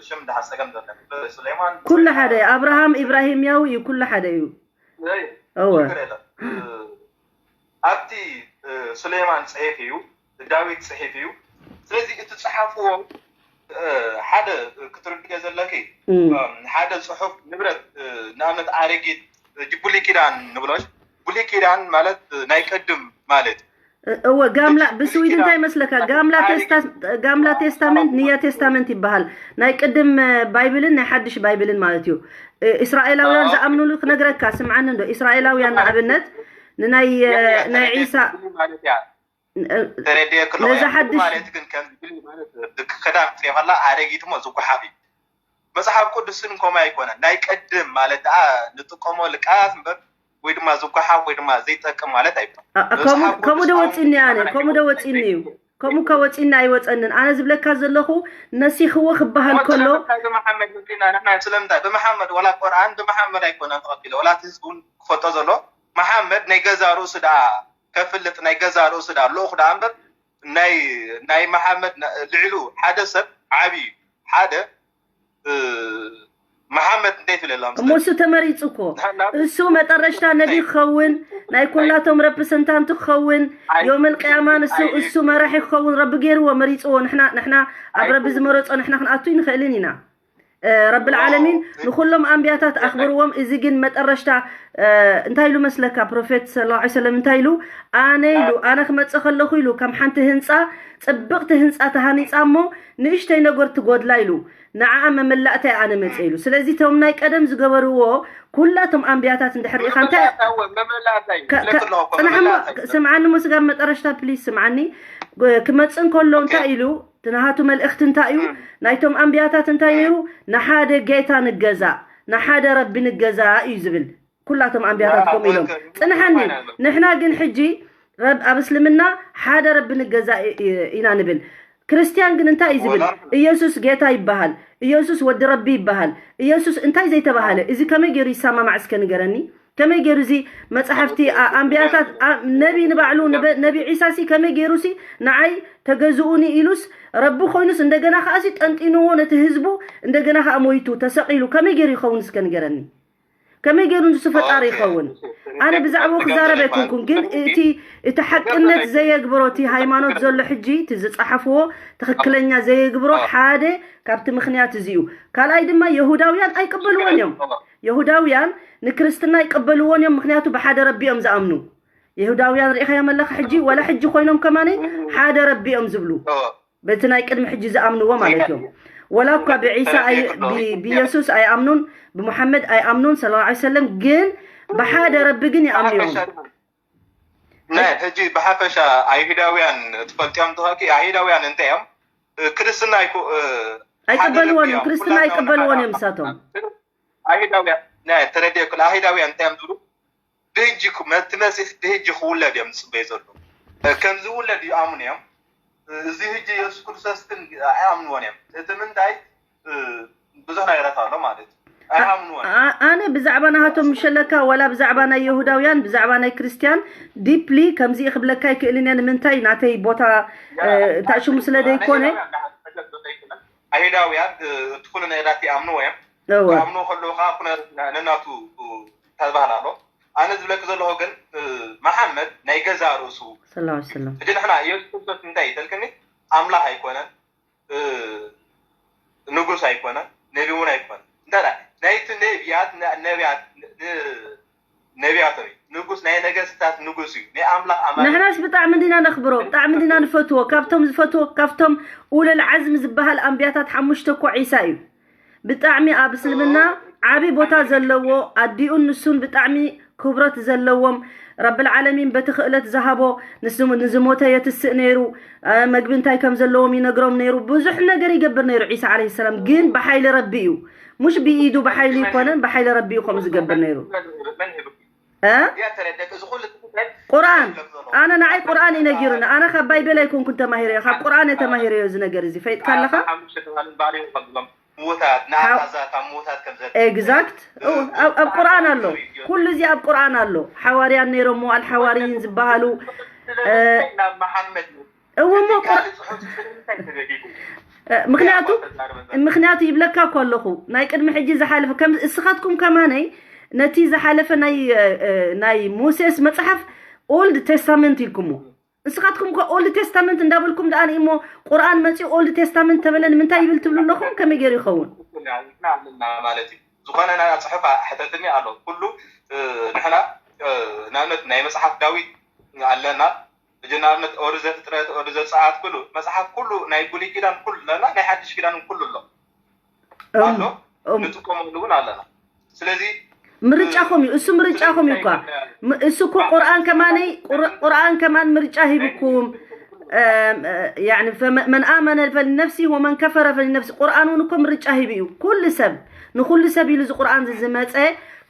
ሽም እንዳሓሰገም ዘለ ሱሌማን ኩሉ ሓደ ኣብርሃም ኢብራሂም ያው እዩ ኩሉ ሓደ እዩ እወ ኣብቲ ሱሌማን ጽሒፍ እዩ ዳዊት ጽሒፍ እዩ። ስለዚ እቲ ጽሓፍዎ ሓደ ክትርድዮ ዘለኪ ሓደ ጽሑፍ ንብረት ንኣብነት ኣረጊት ብሉይ ኪዳን ንብሎሽ ብሉይ ኪዳን ማለት ናይ ቅድም ማለት እወ ጋምላ ብስዊድ እንታይ መስለካ ጋምላ ቴስታ ጋምላ ቴስታመንት ንያ ቴስታመንት ይበሃል። ናይ ቅድም ባይብልን ናይ ሓድሽ ባይብልን ማለት እዩ። እስራኤላውያን ዝኣምኑሉ ክነግረካ ስምዓኒ እንዶ እስራኤላውያን ንኣብነት ንናይ ናይ ዒሳ ተረድየ ክለኹ ነዚ ሓድሽ ማለት ግን ከም ክዳን ክትሪኦ ከላ ኣረጊት እሞ ዝጓሓፍ እዩ። መጽሓፍ ቅዱስን ከምኡ ኣይኮነን። ናይ ቅድም ማለት ደኣ ንጥቀመሉ ቃላት እምበር ወይ ድማ ዝጓሓፍ ወይ ድማ ዘይጠቅም ማለት ኣይኮነን። ከምኡ ዶ ወጺኒ ኣነ ከምኡ ዶ ወጺኒ እዩ ከምኡ ከ ወጺኒ ኣይወጸንን ኣነ ዝብለካ ዘለኹ ነሲኽዎ ክበሃል ከሎ ስለምንታይ ብመሓመድ ወላ ቆርኣን ብመሓመድ ኣይኮነን ተቐቢለ ወላ ህዝቢ እውን ክፈልጦ ዘሎ መሓመድ ናይ ገዛ ርእሱ ደኣ ከፍልጥ ናይ ገዛ ርእሱ ደኣ ልኡኽ ደኣ እምበር ናይ ናይ መሓመድ ልዕሉ ሓደ ሰብ ዓብዩ ሓደ መሓመድ እንታይ ትብለሎም እሞ እሱ ተመሪፁ እኮ እሱ መጠረሽታ ነቢ ክኸውን ናይ ኩላቶም ረፕሰንታንት ክኸውን ዮም ልቅያማ ንሱ እሱ መራሒ ክኸውን ረቢ ገይርዎ መሪፅዎ ንሕና ንሕና ኣብ ረቢ ዝመረፆ ንሕና ክንኣቱ ይንኽእልን ኢና ረቢ ልዓለሚን ንኩሎም ኣንቢያታት ኣኽብርዎም። እዚ ግን መጠረሽታ እንታይ ኢሉ መስለካ? ፕሮፌት ሰለላሁ ዐለይሂ ወሰለም እንታይ ኢሉ? ኣነ ኢሉ ኣነ ክመጽእ ከለኹ ኢሉ ከም ሓንቲ ህንጻ ጽብቕቲ ህንጻ ተሃኒጻ እሞ ንእሽተይ ነገር ትጎድላ ኢሉ ንዓኣ መመላእታ ኣነ መጽእ ኢሉ። ስለዚ እቶም ናይ ቀደም ዝገበርዎ ኩላቶም ኣንቢያታት እንድሕር ርኢኻ እንታይ ጽናሕሞ ስምዓኒ ሞ ስጋብ መጠረሽታ ፕሊስ ስምዓኒ ክመጽእ እንከሎ እንታይ ኢሉ እቲ ናሃቱ መልእኽቲ እንታይ እዩ? ናይቶም ኣንብያታት እንታይ ነይሩ? ንሓደ ጌታ ንገዛእ፣ ንሓደ ረቢ ንገዛእ እዩ ዝብል። ኩላቶም ኣንብያታት ከምኡ ኢሎም። ጽንሓኒ፣ ንሕና ግን ሕጂ ረብ ኣብ እስልምና ሓደ ረቢ ንገዛእ ኢና ንብል። ክርስትያን ግን እንታይ እዩ ዝብል? ኢየሱስ ጌታ ይበሃል፣ ኢየሱስ ወዲ ረቢ ይበሃል። ኢየሱስ እንታይ ዘይተባሃለ? እዚ ከመይ ገይሩ ይሰማማዕ እስከ ንገረኒ? ከመይ ገይሩ እዚ መጻሕፍቲ ኣንብያታት ነቢ ንባዕሉ ነቢ ዒሳ ሲ ከመይ ገይሩ ሲ ንዓይ ተገዝኡኒ ኢሉስ ረቢ ኮይኑስ እንደገና ከኣ ሲ ጠንጢንዎ ነቲ ህዝቡ እንደገና ከኣ ሞይቱ ተሰቒሉ ከመይ ገይሩ ይኸውን እስከ ንገረኒ ከመይ ገይሩ ንሱ ፈጣሪ ይኸውን ኣነ ብዛዕባኡ ክዛረብ ኣይኮንኩን ግን እቲ እቲ ሓቅነት ዘየግብሮ እቲ ሃይማኖት ዘሎ ሕጂ እቲ ዝጸሓፍዎ ትኽክለኛ ዘየግብሮ ሓደ ካብቲ ምኽንያት እዚ እዩ ካልኣይ ድማ የሁዳውያን ኣይቅበልዎን እዮም የሁዳውያን ንክርስትና ይቀበልዎን እዮም ምክንያቱ ብሓደ ረቢ እዮም ዝኣምኑ የሁዳውያን ርኢኻዮም ኣለካ ሕጂ ወላ ሕጂ ኮይኖም ከማነ ሓደ ረቢ እዮም ዝብሉ በቲ ናይ ቅድሚ ሕጂ ዝኣምንዎ ማለት እዮም ወላ እኳ ብዒሳ ኣይ- ብ- ብየሱስ ኣይኣምኑን፣ ብሙሓመድ ኣይኣምኑን ሰለላሁ ዐለይሂ ወሰለም፣ ግን ብሓደ ረቢ ግን ይኣምኑ እዮም። ናይ ሕጂ ብሓፈሻ ኣይሁዳውያን ትፈልጥዮም ትኸኪ ኣይሁዳውያን እንታይ እዮም? ክርስትና ኣይኮ ኣይቀበልዎን እዮም። ክርስትና ኣይቀበልዎን እዮም እሳቶም። ኣይሁዳውያን ናይ ተረዲእኩ ኣይሁዳውያን እንታይ እዮም ዝብሉ? ብህጂ እቲ መሲሕ ብህጂ ክውለድ እዮም ዝፅበዩ ዘለዉ። ከም ዝውለድ ይኣምኑ እዮም። እዚ ህጂ የሱስ ክርስቶስ ግን ኣይኣምንዎን እዮም። እቲ ምንታይ ብዙሕ ነገራት ኣሎ ማለት እዩ። ኣይኣምንዎን እዮም። ኣነ ብዛዕባ ናሃቶም ምሸለካ ዋላ ብዛዕባ ናይ የሁዳውያን ብዛዕባ ናይ ክርስትያን ዲፕሊ ከምዚ ክብለካ ይክእልን እየ። ንምንታይ ናተይ ቦታ ታሽሙ ስለ ዘይኮነ ኣይሁዳውያን እቲ ኩሉ ነገራት ይኣምንዎ እዮም። እወ ይኣምንዎ ከለዉ ከዓ ኩነ ነናቱ ተባህል ኣሎ። ኣነ ዝብለክ ዘለኹ ግን መሓመድ ናይ ገዛ ርእሱ ሰለላሁ ዐለይሂ ወሰለም ሕጂ ንሕና የሱስ ክርስቶስ እንታይ ይተልክኒ ኣምላኽ ኣይኮነን፣ ንጉስ ኣይኮነን፣ ነቢ እውን ኣይኮነን። እንታይ ደኣ ናይቲ ነቢያት ነቢያት ነቢያቶም እዩ። ንጉስ ናይ ነገስታት ንጉስ እዩ። ናይ ኣምላኽ ኣማልክቲ ንሕናስ ብጣዕሚ እንዲና ነኽብሮ፣ ብጣዕሚ እንዲና ንፈትዎ። ካብቶም ዝፈትዎ ካብቶም ኡሉል ዓዝም ዝበሃል ኣንብያታት ሓሙሽተ እኮ ዒሳ እዩ። ብጣዕሚ ኣብ እስልምና ዓቢ ቦታ ዘለዎ ኣዲኡን ንሱን ብጣዕሚ ክብረት ዘለዎም ረብል ዓለሚን በቲ ክእለት ዝሃቦ ንዝሞተ የትስእ ነይሩ፣ መግቢ እንታይ ከም ዘለዎም ይነግሮም ነይሩ፣ ብዙሕ ነገር ይገብር ነይሩ ዒሳ ዓለይሂ ሰላም። ግን ብሓይሊ ረቢ እዩ፣ ሙሽ ብኢዱ ብሓይሊ ይኮነን፣ ብሓይሊ ረቢ እዩ ከምኡ ዝገብር ነይሩ። እ? ቁርኣን ኣነ ንዓይ ቁርኣን እዩ ነጊሩኒ። ኣነ ካብ ባይበል ኣይኮንኩን ተማሂረዮ፣ ካብ ቁርኣን እየ ተማሂረዮ እዚ ነገር እዚ። ፈይጥካ ኣለኻ? ምዉታት ንኣኻዛ ካብ ምዉታት ከም ዘ ኤግዛክት ኣብ ቁርኣን ኣሎ፣ ኩሉ እዚ ኣብ ቁርኣን ኣሎ። ሓዋርያን ነይሮሞ ኣልሓዋርይን ዝበሃሉ ናብ መሓመድ እወ እሞ ቁር- ካልእ ጽሑፍ ስለምንታይ ተገዲዱ ምክንያቱ ምክንያቱ ይብለካ እኮ ኣለኹ ናይ ቅድሚ ሕጂ ዝሓለፈ ከም እስኻትኩም ከማነይ ነቲ ዝሓለፈ ናይ ናይ ሙሴስ መጽሓፍ ኦልድ ቴስታመንት ኢልኩሞ። ንስኻትኩም እኮ ኦልድ ቴስታመንት እንዳበልኩም ደኣ እሞ ቁርኣን መጺኡ ኦልድ ቴስታመንት ተበለ ንምንታይ ይብል ትብሉ ኣለኹም? ከመይ ገይሩ ይኸውን? ኣለና ማለት እዩ። ዝኾነ ናይ ጽሑፍ ሕተትኒ ኣሎ ኩሉ ንሕና ንኣብነት ናይ መጽሓፍ ዳዊት ኣለና። ሕጂ ንኣብነት ኦሪት ዘፍጥረት፣ ኦሪት ዘጸኣት ኩሉ መጽሓፍ ኩሉ ናይ ብሉይ ኪዳን ኩሉ ኣለና፣ ናይ ሓድሽ ኪዳን ኩሉ ኣሎ ኣሎ እም ንጥቀመሉ እውን ኣለና። ስለዚ ምርጫኹም እዩ እሱ ምርጫኹም እዩ እኳ ም- እሱ እኮ ቁርኣን ከማነይ ቁር- ቁርኣን ከማን ምርጫ ሂብኩም እም፣ እ፣ ያኒ ፈመ- መን ኣመነ ፈሊነፍሲ ወመን ከፈረ ፈሊነፍሲ ቁርኣን እውን እኮ ምርጫ ሂቡ እዩ ኩሉ ሰብ ንኩሉ ሰብ ኢሉ እዚ ቁርኣን እዚ ዝመፀ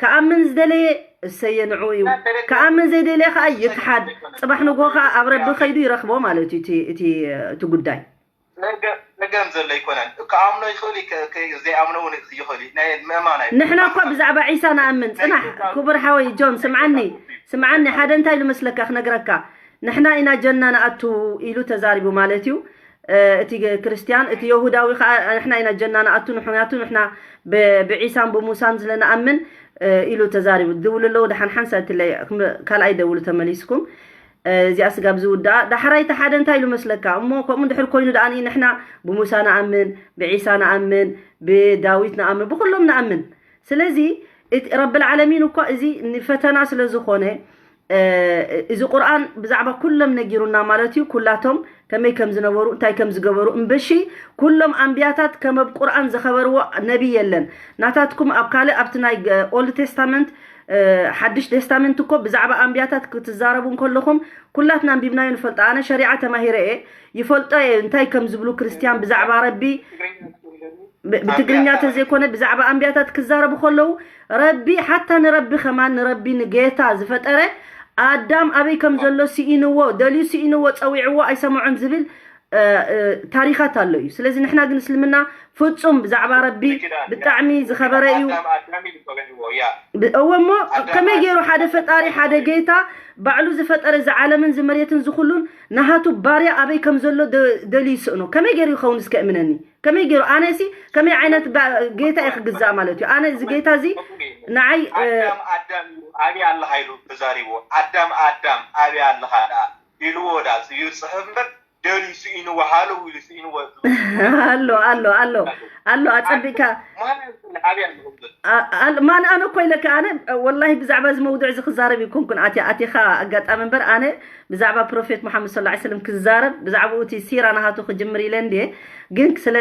ከኣምን ዝደለየ እሰየ ንዑ እዩ ከኣምን ዘይደለየ ከዓ ይክሓድ ፅባሕ ንጎ ከዓ ኣብ ረቢ ከይዱ ይረክቦ ማለት እዩ እቲ- እቲ እቲ ጉዳይ ጸገም ዘሎ ኣይኮነን። ክኣምኖ ይኽእል እዩ፣ ከ- ከ- ዘይኣምኖ እውን ይኽእል እዩ። ናይ ምእማን ኣይኮነን። ንሕና እኳ ብዛዕባ ዒሳ ንኣምን ጽናሕ ክቡር ሓወይ ጆን ስምዓኒ ስምዓኒ ሓደ እንታይ ኢሉ መስለካ ክነግረካ ንሕና ኢና ጀና ንኣቱ ኢሉ ተዛሪቡ ማለት እዩ እ፣ እቲ ክርስትያን እቲ የሁዳዊ ከዓ ንሕና ኢና ጀና ንኣቱ ምክንያቱ ንሕና ብ- ብዒሳን ብሙሳን ዝለ ንኣምን እ፣ ኢሉ ተዛሪቡ ድውሉ ኣለዉ ደሓን ሓንሳ እትለይ ክም- ካልኣይ ደውሉ ተመሊስኩም እዚኣ ስጋብ ዝውድኣ ዳሕራይ እቲ ሓደ እንታይ ኢሉ መስለካ እሞ ከምኡ እንድሕር ኮይኑ ደኣ ንሕና ብሙሳ ንኣምን ብዒሳ ንኣምን ብዳዊት ንኣምን ብኩሎም ንኣምን ስለዚ ረብል ዓለሚን እኳ እዚ ንፈተና ስለ ዝኾነ እዚ ቁርኣን ብዛዕባ ኩሎም ነጊሩና ማለት እዩ ኩላቶም ከመይ ከም ዝነበሩ እንታይ ከም ዝገበሩ እምበሺ ኩሎም ኣንብያታት ከም ኣብ ቁርኣን ዝኸበርዎ ነቢ የለን ናታትኩም ኣብ ካልእ ኣብቲ ናይ ኦልድ ቴስታመንት ሓድሽ ቴስታመንት እኮ ብዛዕባ ኣንብያታት ክትዛረቡ እንከለኹም ኩላትና ኣንቢብናዮ ንፈልጦ ኣነ ሸሪዓ ተማሂረ እየ ይፈልጦ እየ እንታይ ከም ዝብሉ ክርስትያን ብዛዕባ ረቢ ብትግርኛ ተዘይኮነ ብዛዕባ ኣንብያታት ክዛረቡ ከለዉ ረቢ ሓታ ንረቢ ከማን ንረቢ ንጌታ ዝፈጠረ ኣዳም ኣበይ ከም ዘሎ ስኢንዎ ደልዩ ስኢንዎ ፀዊዕዎ ኣይሰምዖን ዝብል ታሪካት ኣሎ እዩ ስለዚ ንሕና ግን እስልምና ፍፁም ብዛዕባ ረቢ ብጣዕሚ ዝኸበረ እዩ እወ እሞ ከመይ ገይሩ ሓደ ፈጣሪ ሓደ ጌታ ባዕሉ ዝፈጠረ እዚ ዓለምን ዝመሬትን ዝኩሉን ናሃቱ ባርያ ኣበይ ከም ዘሎ ደልዩ ይስእኖ ከመይ ገይሩ ይኸውን እስከ እምነኒ ከመይ ገይሩ ኣነሲ ከመይ ዓይነት ጌታ እየ ክግዛእ ማለት እዩ ኣነ እዚ ጌታ እዚ ንዓይ ኣዳም ኣዳም ኣበይ ኣለኻ ኢሉ ተዛሪቡ ኣዳም ኣዳም ኣበይ ኣለኻ ደኣ ኢልዎ ደኣ እዩ ዝፅሕፍ እምበር ደልዩ ስኢንዎ፣ ሃለው ኢሉ ስኢንዎ። ኣሎ ኣሎ ኣሎ ኣሎ ኣጸቢቅካ ማን ኣነ እኮ ኢለካ ኣነ ወላሂ ብዛዕባ እዚ መውዱዕ እዚ ክዛረብ ይኮንኩን ኣትያ ኣቲኻ ኣጋጣሚ እምበር ኣነ ብዛዕባ ፕሮፌት መሓመድ ስለ ሰለም ክዛረብ ብዛዕባኡ እቲ ሲራ ናሃቱ ክጅምር ኢለ እንድየ ግን ስለ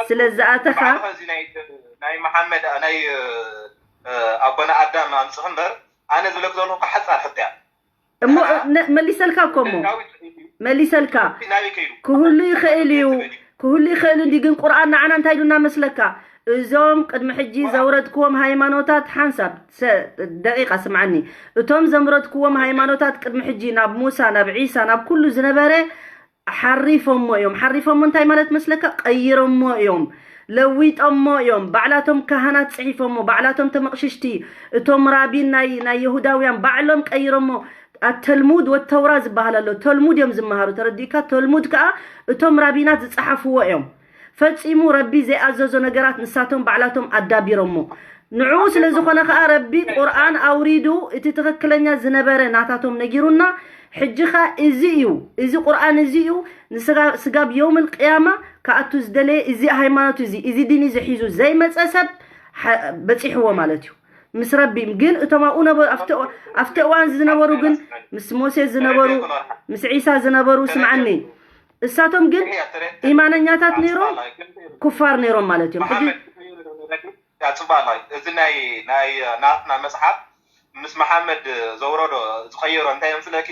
ስለዝኣተኻ ናይ መሓመድ ናይ ኣቦና ኣዳም ኣምፅኽ እምበር ኣነ ዝብለክ ዘለኹ ሓፃር ሕቶ እያ እሞ መሊሰልካ እኮ እሞ መሊሰልካ ክህሉ ይኽእል እዩ ክህሉ ይኽእል እንዲ ግን ቁርኣን ንዓና እንታይ ኢሉና መስለካ እዞም ቅድሚ ሕጂ ዘውረድክዎም ሃይማኖታት ሓንሳብ ደቂቃ ስምዓኒ እቶም ዘምረድክዎም ሃይማኖታት ቅድሚ ሕጂ ናብ ሙሳ ናብ ዒሳ ናብ ኩሉ ዝነበረ ሓሪፎሞ እዮም ሓሪፎሞ እንታይ ማለት መስለካ ቀይሮሞ እዮም ለዊጦሞ እዮም ባዕላቶም ካህናት ፅሒፎሞ ባዕላቶም ተመቕሽሽቲ እቶም ራቢን ናይ ናይ የሁዳውያን ባዕሎም ቀይሮሞ ኣተልሙድ ወተውራ ዝበሃል ኣሎ ተልሙድ እዮም ዝመሃሩ ተረዲእካ ተልሙድ ከዓ እቶም ራቢናት ዝፀሓፍዎ እዮም ፈፂሙ ረቢ ዘይኣዘዞ ነገራት ንሳቶም ባዕላቶም ኣዳቢሮሞ ንዕኡ ስለ ዝኾነ ከዓ ረቢ ቁርኣን ኣውሪዱ እቲ ትኽክለኛ ዝነበረ ናታቶም ነጊሩና ሕጂ ኸ እዚ እዩ እዚ ቁርኣን እዚ እዩ ንስጋብ የውም ልቅያማ ክኣቱ ዝደለየ እዚ ሃይማኖት እዚ እዚ ዲን እዚ ሒዙ ዘይመፀ ሰብ በፂሕዎ ማለት እዩ ምስ ረቢ ግን እቶም ኣብኡ ነበሩ ኣብቲ እዋን ዝነበሩ ግን ምስ ሞሴ ዝነበሩ ምስ ዒሳ ዝነበሩ ስምዓኒ እሳቶም ግን ኢማነኛታት ነይሮም ኩፋር ነይሮም ማለት እዮም ሕጂ ያጽባና እዚ ናይ ናይ ናትና መጽሓፍ ምስ መሓመድ ዘውረዶ ዝቀየሮ እንታይ የምስለኪ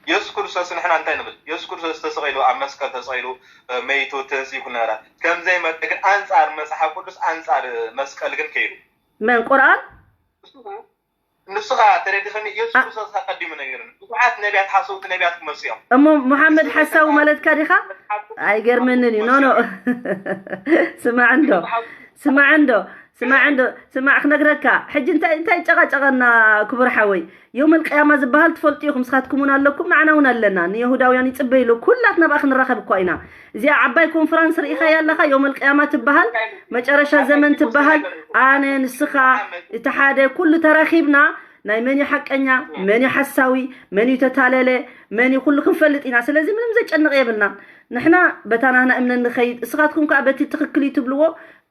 የሱስ ክርስቶስ ንሕና እንታይ ንብል የሱስ ክርስቶስ ተሰቂሉ ኣብ መስቀል ተሰቂሉ መይቱ ተንስኡ ኩነራ ከምዘይመጠ ግን ኣንጻር መጽሓፍ ቅዱስ ኣንጻር መስቀል ግን ከይዱ መን ቁርኣን ንሱ ኸዓ ተረዲኸኒ ኢየሱስ ክርስቶስ ኸዓ ቀዲሙ ነጊሩኒ ብዙሓት ነቢያት ሓሰውቲ ነቢያት ክመፁ እዮም እሞ ሙሓመድ ሓሳዊ ማለትካ ዲኻ ኣይገርመንን እዩ ኖኖ ስማዕ እንዶ ስማዕ እንዶ ስማዕ እንዶ ስማዕ ክነግረካ ሕጂ እንታይ እንታይ ጨቃጨቀና ክቡር ሓወይ ዮም ልቅያማ ዝበሃል ትፈልጡ ኢኹም ስኻትኩም እውን ኣለኩም ንዓና እውን ኣለና ንየሁዳውያን ይፅበይሉ ኩላትና ብኣ ክንራኸብ እኳ ኢና እዚኣ ዓባይ ኮንፈራንስ ርኢኻያ ኣለኻ ዮም ልቅያማ ትበሃል መጨረሻ ዘመን ትበሃል ኣነ ንስኻ እቲ ሓደ ኩሉ ተራኺብና ናይ መን ሓቀኛ መን ሓሳዊ መን ተታለለ መን ኩሉ ክንፈልጥ ኢና ስለዚ ምንም ዘጨንቕ የብልና ንሕና በታ ናህና እምነት ንኸይድ እስኻትኩም ከዓ በቲ ትኽክል እዩ ትብልዎ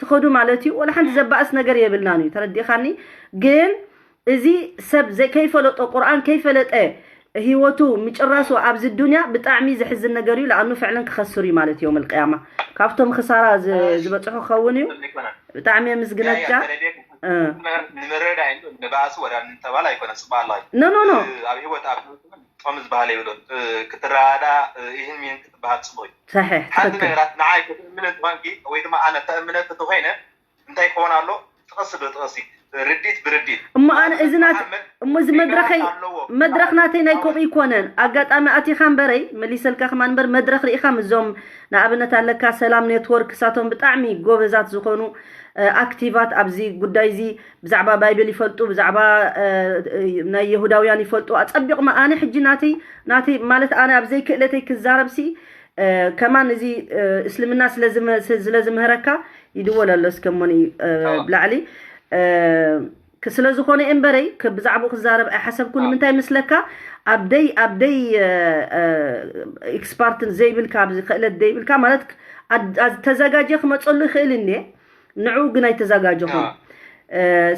ትኸዱ ማለት እዩ ወላ ሓንቲ ዘባእስ ነገር የብልናን እዩ ተረዲኻኒ ግን እዚ ሰብ ከይፈለጦ ቁርኣን ከይፈለጠ ህይወቱ ምጭራሱ ኣብዚ ዱንያ ብጣዕሚ ዘሕዝን ነገር እዩ ለኣኑ ፍዕለን ክኸስር እዩ ማለት እዮም ልቅያማ ካብቶም ክሳራ ዝበፅሑ ክኸውን እዩ ብጣዕሚ የምስግነካ ንምርዳይ ንባእሲ ወዳ ንተባል ኣይኮነ ፅባላ እዩ ኖ ኖ ኖ ኣብ ህይወት ኣብ ጥቕሚ ዝበሃል የብሉን ክትረዳዳ ይህን ሚን ክትበሃል ፅቡቅ እዩ ሰሒሕ ሓንቲ ነገራት ንዓይ ክትእምነት ባንኪ ወይ ድማ ኣነ ተእምነት እንተኮይነ እንታይ ክኾን ኣሎ ጥቕሲ ብጥቕሲ ርዲት ብርዲት እሞ ኣነ እዚ ናት እሞ እዚ መድረኸይ መድረኽ ናተይ ናይ ከምኡ ይኮነን ኣጋጣሚ ኣቲኻ እምበረይ መሊሰልካ ከማ እምበር መድረኽ ርኢኻ ምዞም ንኣብነት ኣለካ ሰላም ኔትወርክ እሳቶም ብጣዕሚ ጎበዛት ዝኾኑ ኣክቲቫት ኣብዚ ጉዳይ እዚ ብዛዕባ ባይብል ይፈልጡ ብዛዕባ ናይ የሁዳውያን ይፈልጡ ኣፀቢቑ ኣነ ሕጂ ናተይ ናተይ ማለት ኣነ ኣብ ዘይክእለተይ ክዛረብ ሲ ከማን እዚ እስልምና ስለ ዝምህረካ ይድወል ኣሎ እስከ ሞኒ ብላዕሊ ስለ ዝኾነ እምበረይ ብዛዕባኡ ክዛረብ ኣይሓሰብኩን ንምንታይ ምስለካ ኣብደይ ኣብደይ ኤክስፓርትን ዘይብልካ ኣብዚ ክእለት ዘይብልካ ማለት ተዘጋጀ ክመፀሉ ይኽእል እኒ ንዕኡ ግን ኣይተዘጋጀኹን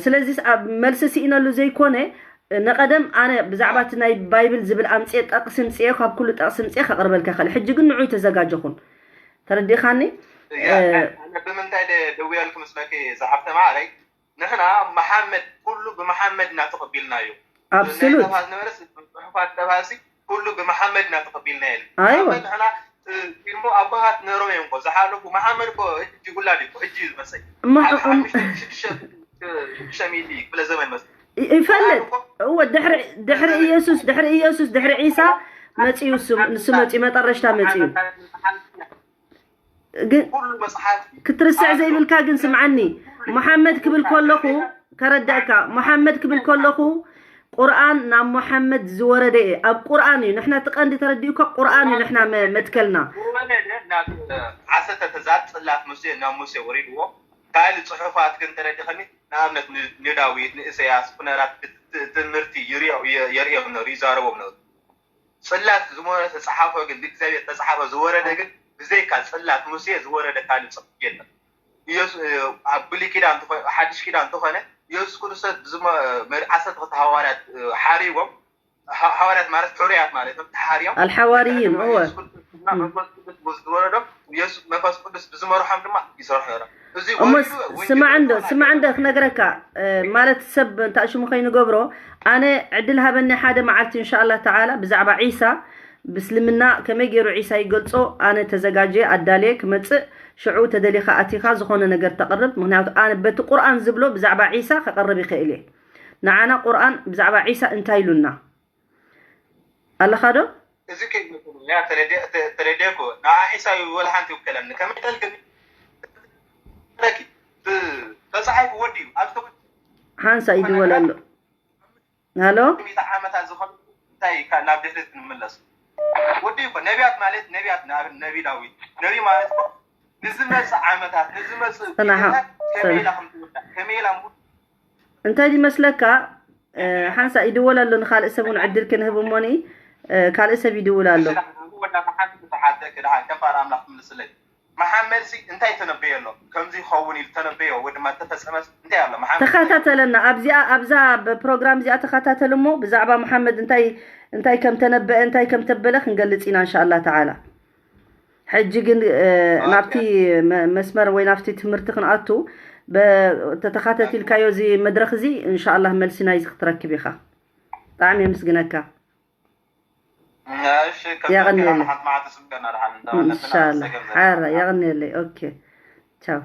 ስለዚ መልሲ ስኢነሉ ዘይኮነ ንቐደም ኣነ ብዛዕባ እቲ ናይ ባይብል ዝብል ኣምፅኤ ጠቕሲ ምፅኤ ካብ ኩሉ ጠቕሲ ምፅኤ ከቕርበልካ ይኽእል ሕጂ ግን ንዑ ተዘጋጀኹን ተረዲኻኒ ብምንታይ ደውያልክ ምስለኪ ዝሓፍተ ማዕረይ ንሕና መሓመድ ኩሉ ብመሓመድ እና ተቐቢልና እዩ ኣብስሉት ዝነበረ ፅሑፋት ተባሲ ኩሉ ብመሓመድ እና ተቐቢልና የለ ንሕና ፊልሙ ኣባሃት ነሮም እዮም ዝሓለፉ መሓመድ እኮ ሕጂ ውላድ እዩ ሕጂ እዩ ዝመፀ ሽዱሽተ ሚእቲ ክፍለ ዘመን መስ ይፈልጥ እወ ድሕሪ ድሕሪ ኢየሱስ ድሕሪ ኢየሱስ ድሕሪ ዒሳ መፅዩ ንሱ መፅዩ መጠረሽታ መፅዩ ግን ክትርስዕ ዘይብልካ ግን ስምዓኒ መሓመድ ክብል ከለኹ ከረዳእካ መሓመድ ክብል ከለኹ ቁርኣን ናብ መሓመድ ዝወረደ እየ ኣብ ቁርኣን እዩ ንሕና እቲ ቀንዲ ተረዲኡካ ቁርኣን እዩ ንሕና መትከልና ዓሰርተ ትእዛዝ ፅላት ሙሴ ናብ ሙሴ ወሪድዎ ካልእ ፅሑፋት ግን ተረዲኸኒ ንኣብነት ንዳዊት ንእሰያስ ኩነራት ትምህርቲ የርእዮም ነሩ ይዛረቦም ነሩ ጽላት ዝሞረ ተጻሓፈ ግን ብእግዚኣብሔር ተጻሓፈ ዝወረደ ግን ብዘይካ ጽላት ሙሴ ዝወረደ ካልእ ጽሑፍ የለን። ኢየሱስ ኣብ ብሉይ ኪዳን እንተኾነ ሓድሽ ኪዳን እንተኾነ ኢየሱስ ክርስቶስ ብዝሞ ዓሰርተ ክልተ ሃዋርያት ሓሪዎም። ሃዋርያት ማለት ሕሩያት ማለት እዮም። ተሓርዮም ኣልሓዋርይን እወ። ኢየሱስ ክርስቶስ እና መንፈስ ቅዱስ ዝወረዶም ኢየሱስ መንፈስ ቅዱስ ብዝመርሖም ድማ ይሰርሑ ነሮም። እዚ እሞ ወሪዱ ወንጌል ስማዕ እንዶ ይኾን ስማዕ እንዶ ኣይኮነን? ክነግረካ ማለት ሰብ እንታ ሽሙ ከይንገብሮ ኣነ ዕድል ሃበኒ ሓደ መዓልቲ እንሻኣላ ተዓላ ብዛዕባ ዒሳ ብስልምና ከመይ ገይሩ ዒሳ ይገልጾ ኣነ ተዘጋጀ ኣዳልየ ክመጽእ ሽዑ ተደሊኻ ኣቲኻ ዝኾነ ነገር ተቕርብ ምክንያቱ ኣነ በቲ ቁርኣን ዝብሎ ብዛዕባ ዒሳ ከቕርብ ይኽእል እየ ንዓና ቁርኣን ብዛዕባ ዒሳ እንታይ ኢሉና ኣለኻ ዶ እዚ ከይመስሉ ያ ተረዲእኩ ንዓ ዒሳ ይወላ ሓንቲ ይውከለኒ ከመይ ጠልክኒ ረኪ ተጻሒፉ ወዲዩ ኣብ ሓንሳ ይድወል ኣሎ ሃሎ ሚእቲ ዓመታት ዝኾነ እንታይ ካብ ናብ ድሕሪት ክንምለስ ወዲዩ እኮ ነቢያት ማለት ነቢያት ንኣብነት ነቢ ዳዊት ነቢ ማለት እኮ ንዝመጽእ ዓመታት ንዝመጽእ ጽናሓ፣ ግዜታት ከመይ ኢላ ጽናሓ። ከም ትውዳእ ከመይ ኢላ እንታይ ድመስለካ ሓንሳ ይድወል ኣሎ ንካልእ ሰብ እውን ዕድል ክንህብ እሞኒ ካልእ ሰብ ይድውል ኣሎ መሓመድ እንታይ ተነበየ ኣሎ ከምዚ ይኸውን ኢሉ ተነበዮ ወይ ድማ ተፈፀመ እንታይ ኣሎ ተኸታተለና ኣብዚኣ ኣብዛ ፕሮግራም እዚኣ ተኸታተል እሞ ብዛዕባ መሓመድ እንታይ እንታይ ከም ተነበአ እንታይ ከም ተበለ ክንገልፅ ኢና እንሻ ኣላ ተዓላ ሕጂ ግን ናብቲ መስመር ወይ ናብቲ ትምህርቲ ክንኣቱ ተተኻተት ኢልካዮ እዚ መድረክ እዚ እንሻኣላ መልሲ ናይዚ ክትረክብ ኢኻ ብጣዕሚ የምስግነካ የቐንየለይ እንሻላ ሓራ የቐንየለይ ኦኬ ቻው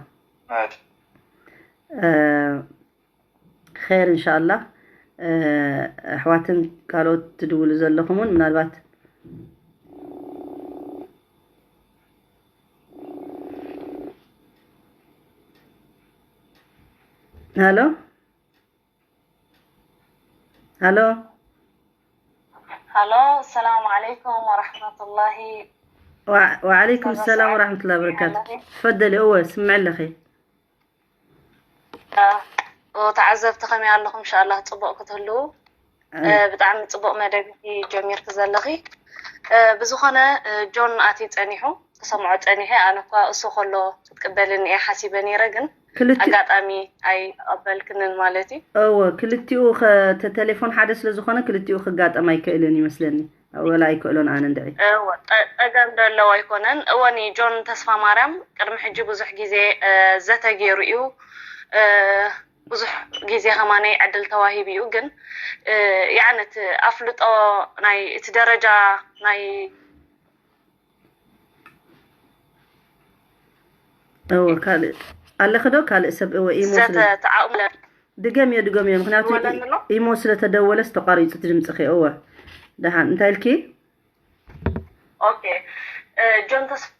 ኸይር እንሻላ ኣሕዋትን ካልኦት ትድውሉ ዘለኹም እውን ምናልባት ሃሎ ሃሎ ሃሎ ሰላም ዓለይኩም ወራሕመቱላሂ ወዓለይኩም ሰላም ወራሕመቱላ በረካቱ ትፈደሊ እወ ስምዕ ኣለኺ ተዓዘብቲ ከመይ ኣለኹም? እንሻላ ፅቡቕ ክትህልዉ። ብጣዕሚ ፅቡቕ መደብ ጀሚርኪ ዘለኺ። ብዝኾነ ጆን ኣትዩ ፀኒሑ ክሰምዖ ፀኒሐ። ኣነ እኳ እሱ ከሎ ክትቅበልኒ እየ ሓሲበ ነይረ፣ ግን ኣጋጣሚ ኣይተቐበልክንን ማለት እዩ። እወ፣ ክልቲኡ ቴሌፎን ሓደ ስለዝኾነ ክልቲኡ ክጋጠም ኣይክእልን ይመስለኒ። ወላ ኣይክእሎን ኣነ እንድዒ። እወ፣ ጠ- ጸገም ዶ ኣለዎ ኣይኮነን። እወኒ ጆን ተስፋማርያም ቅድሚ ሕጂ ብዙሕ ግዜ እ፣ ዘተ ገይሩ እዩ። እ፣ ብዙሕ ግዜ ከማነይ ዕድል ተዋሂቡ እዩ። ግን እ፣ ያዕኒ እቲ ኣፍልጦ ናይ እቲ ደረጃ ናይ እወ ካልእ ኣለኺ ዶ ካልእ ሰብ እወ ኢሞ ዘተ ስለ ተዓቕሙ ድገምዮ ድገምዮ ምክንያቱ ይወለኒ ኣሎ? ኢሞ ስለተደወለስ ተቋሪፁ እቲ ድምፅኺ እወ ደሓን እንታይ ኢልኪ ኦኬ እ፣ ጆን ተስፋ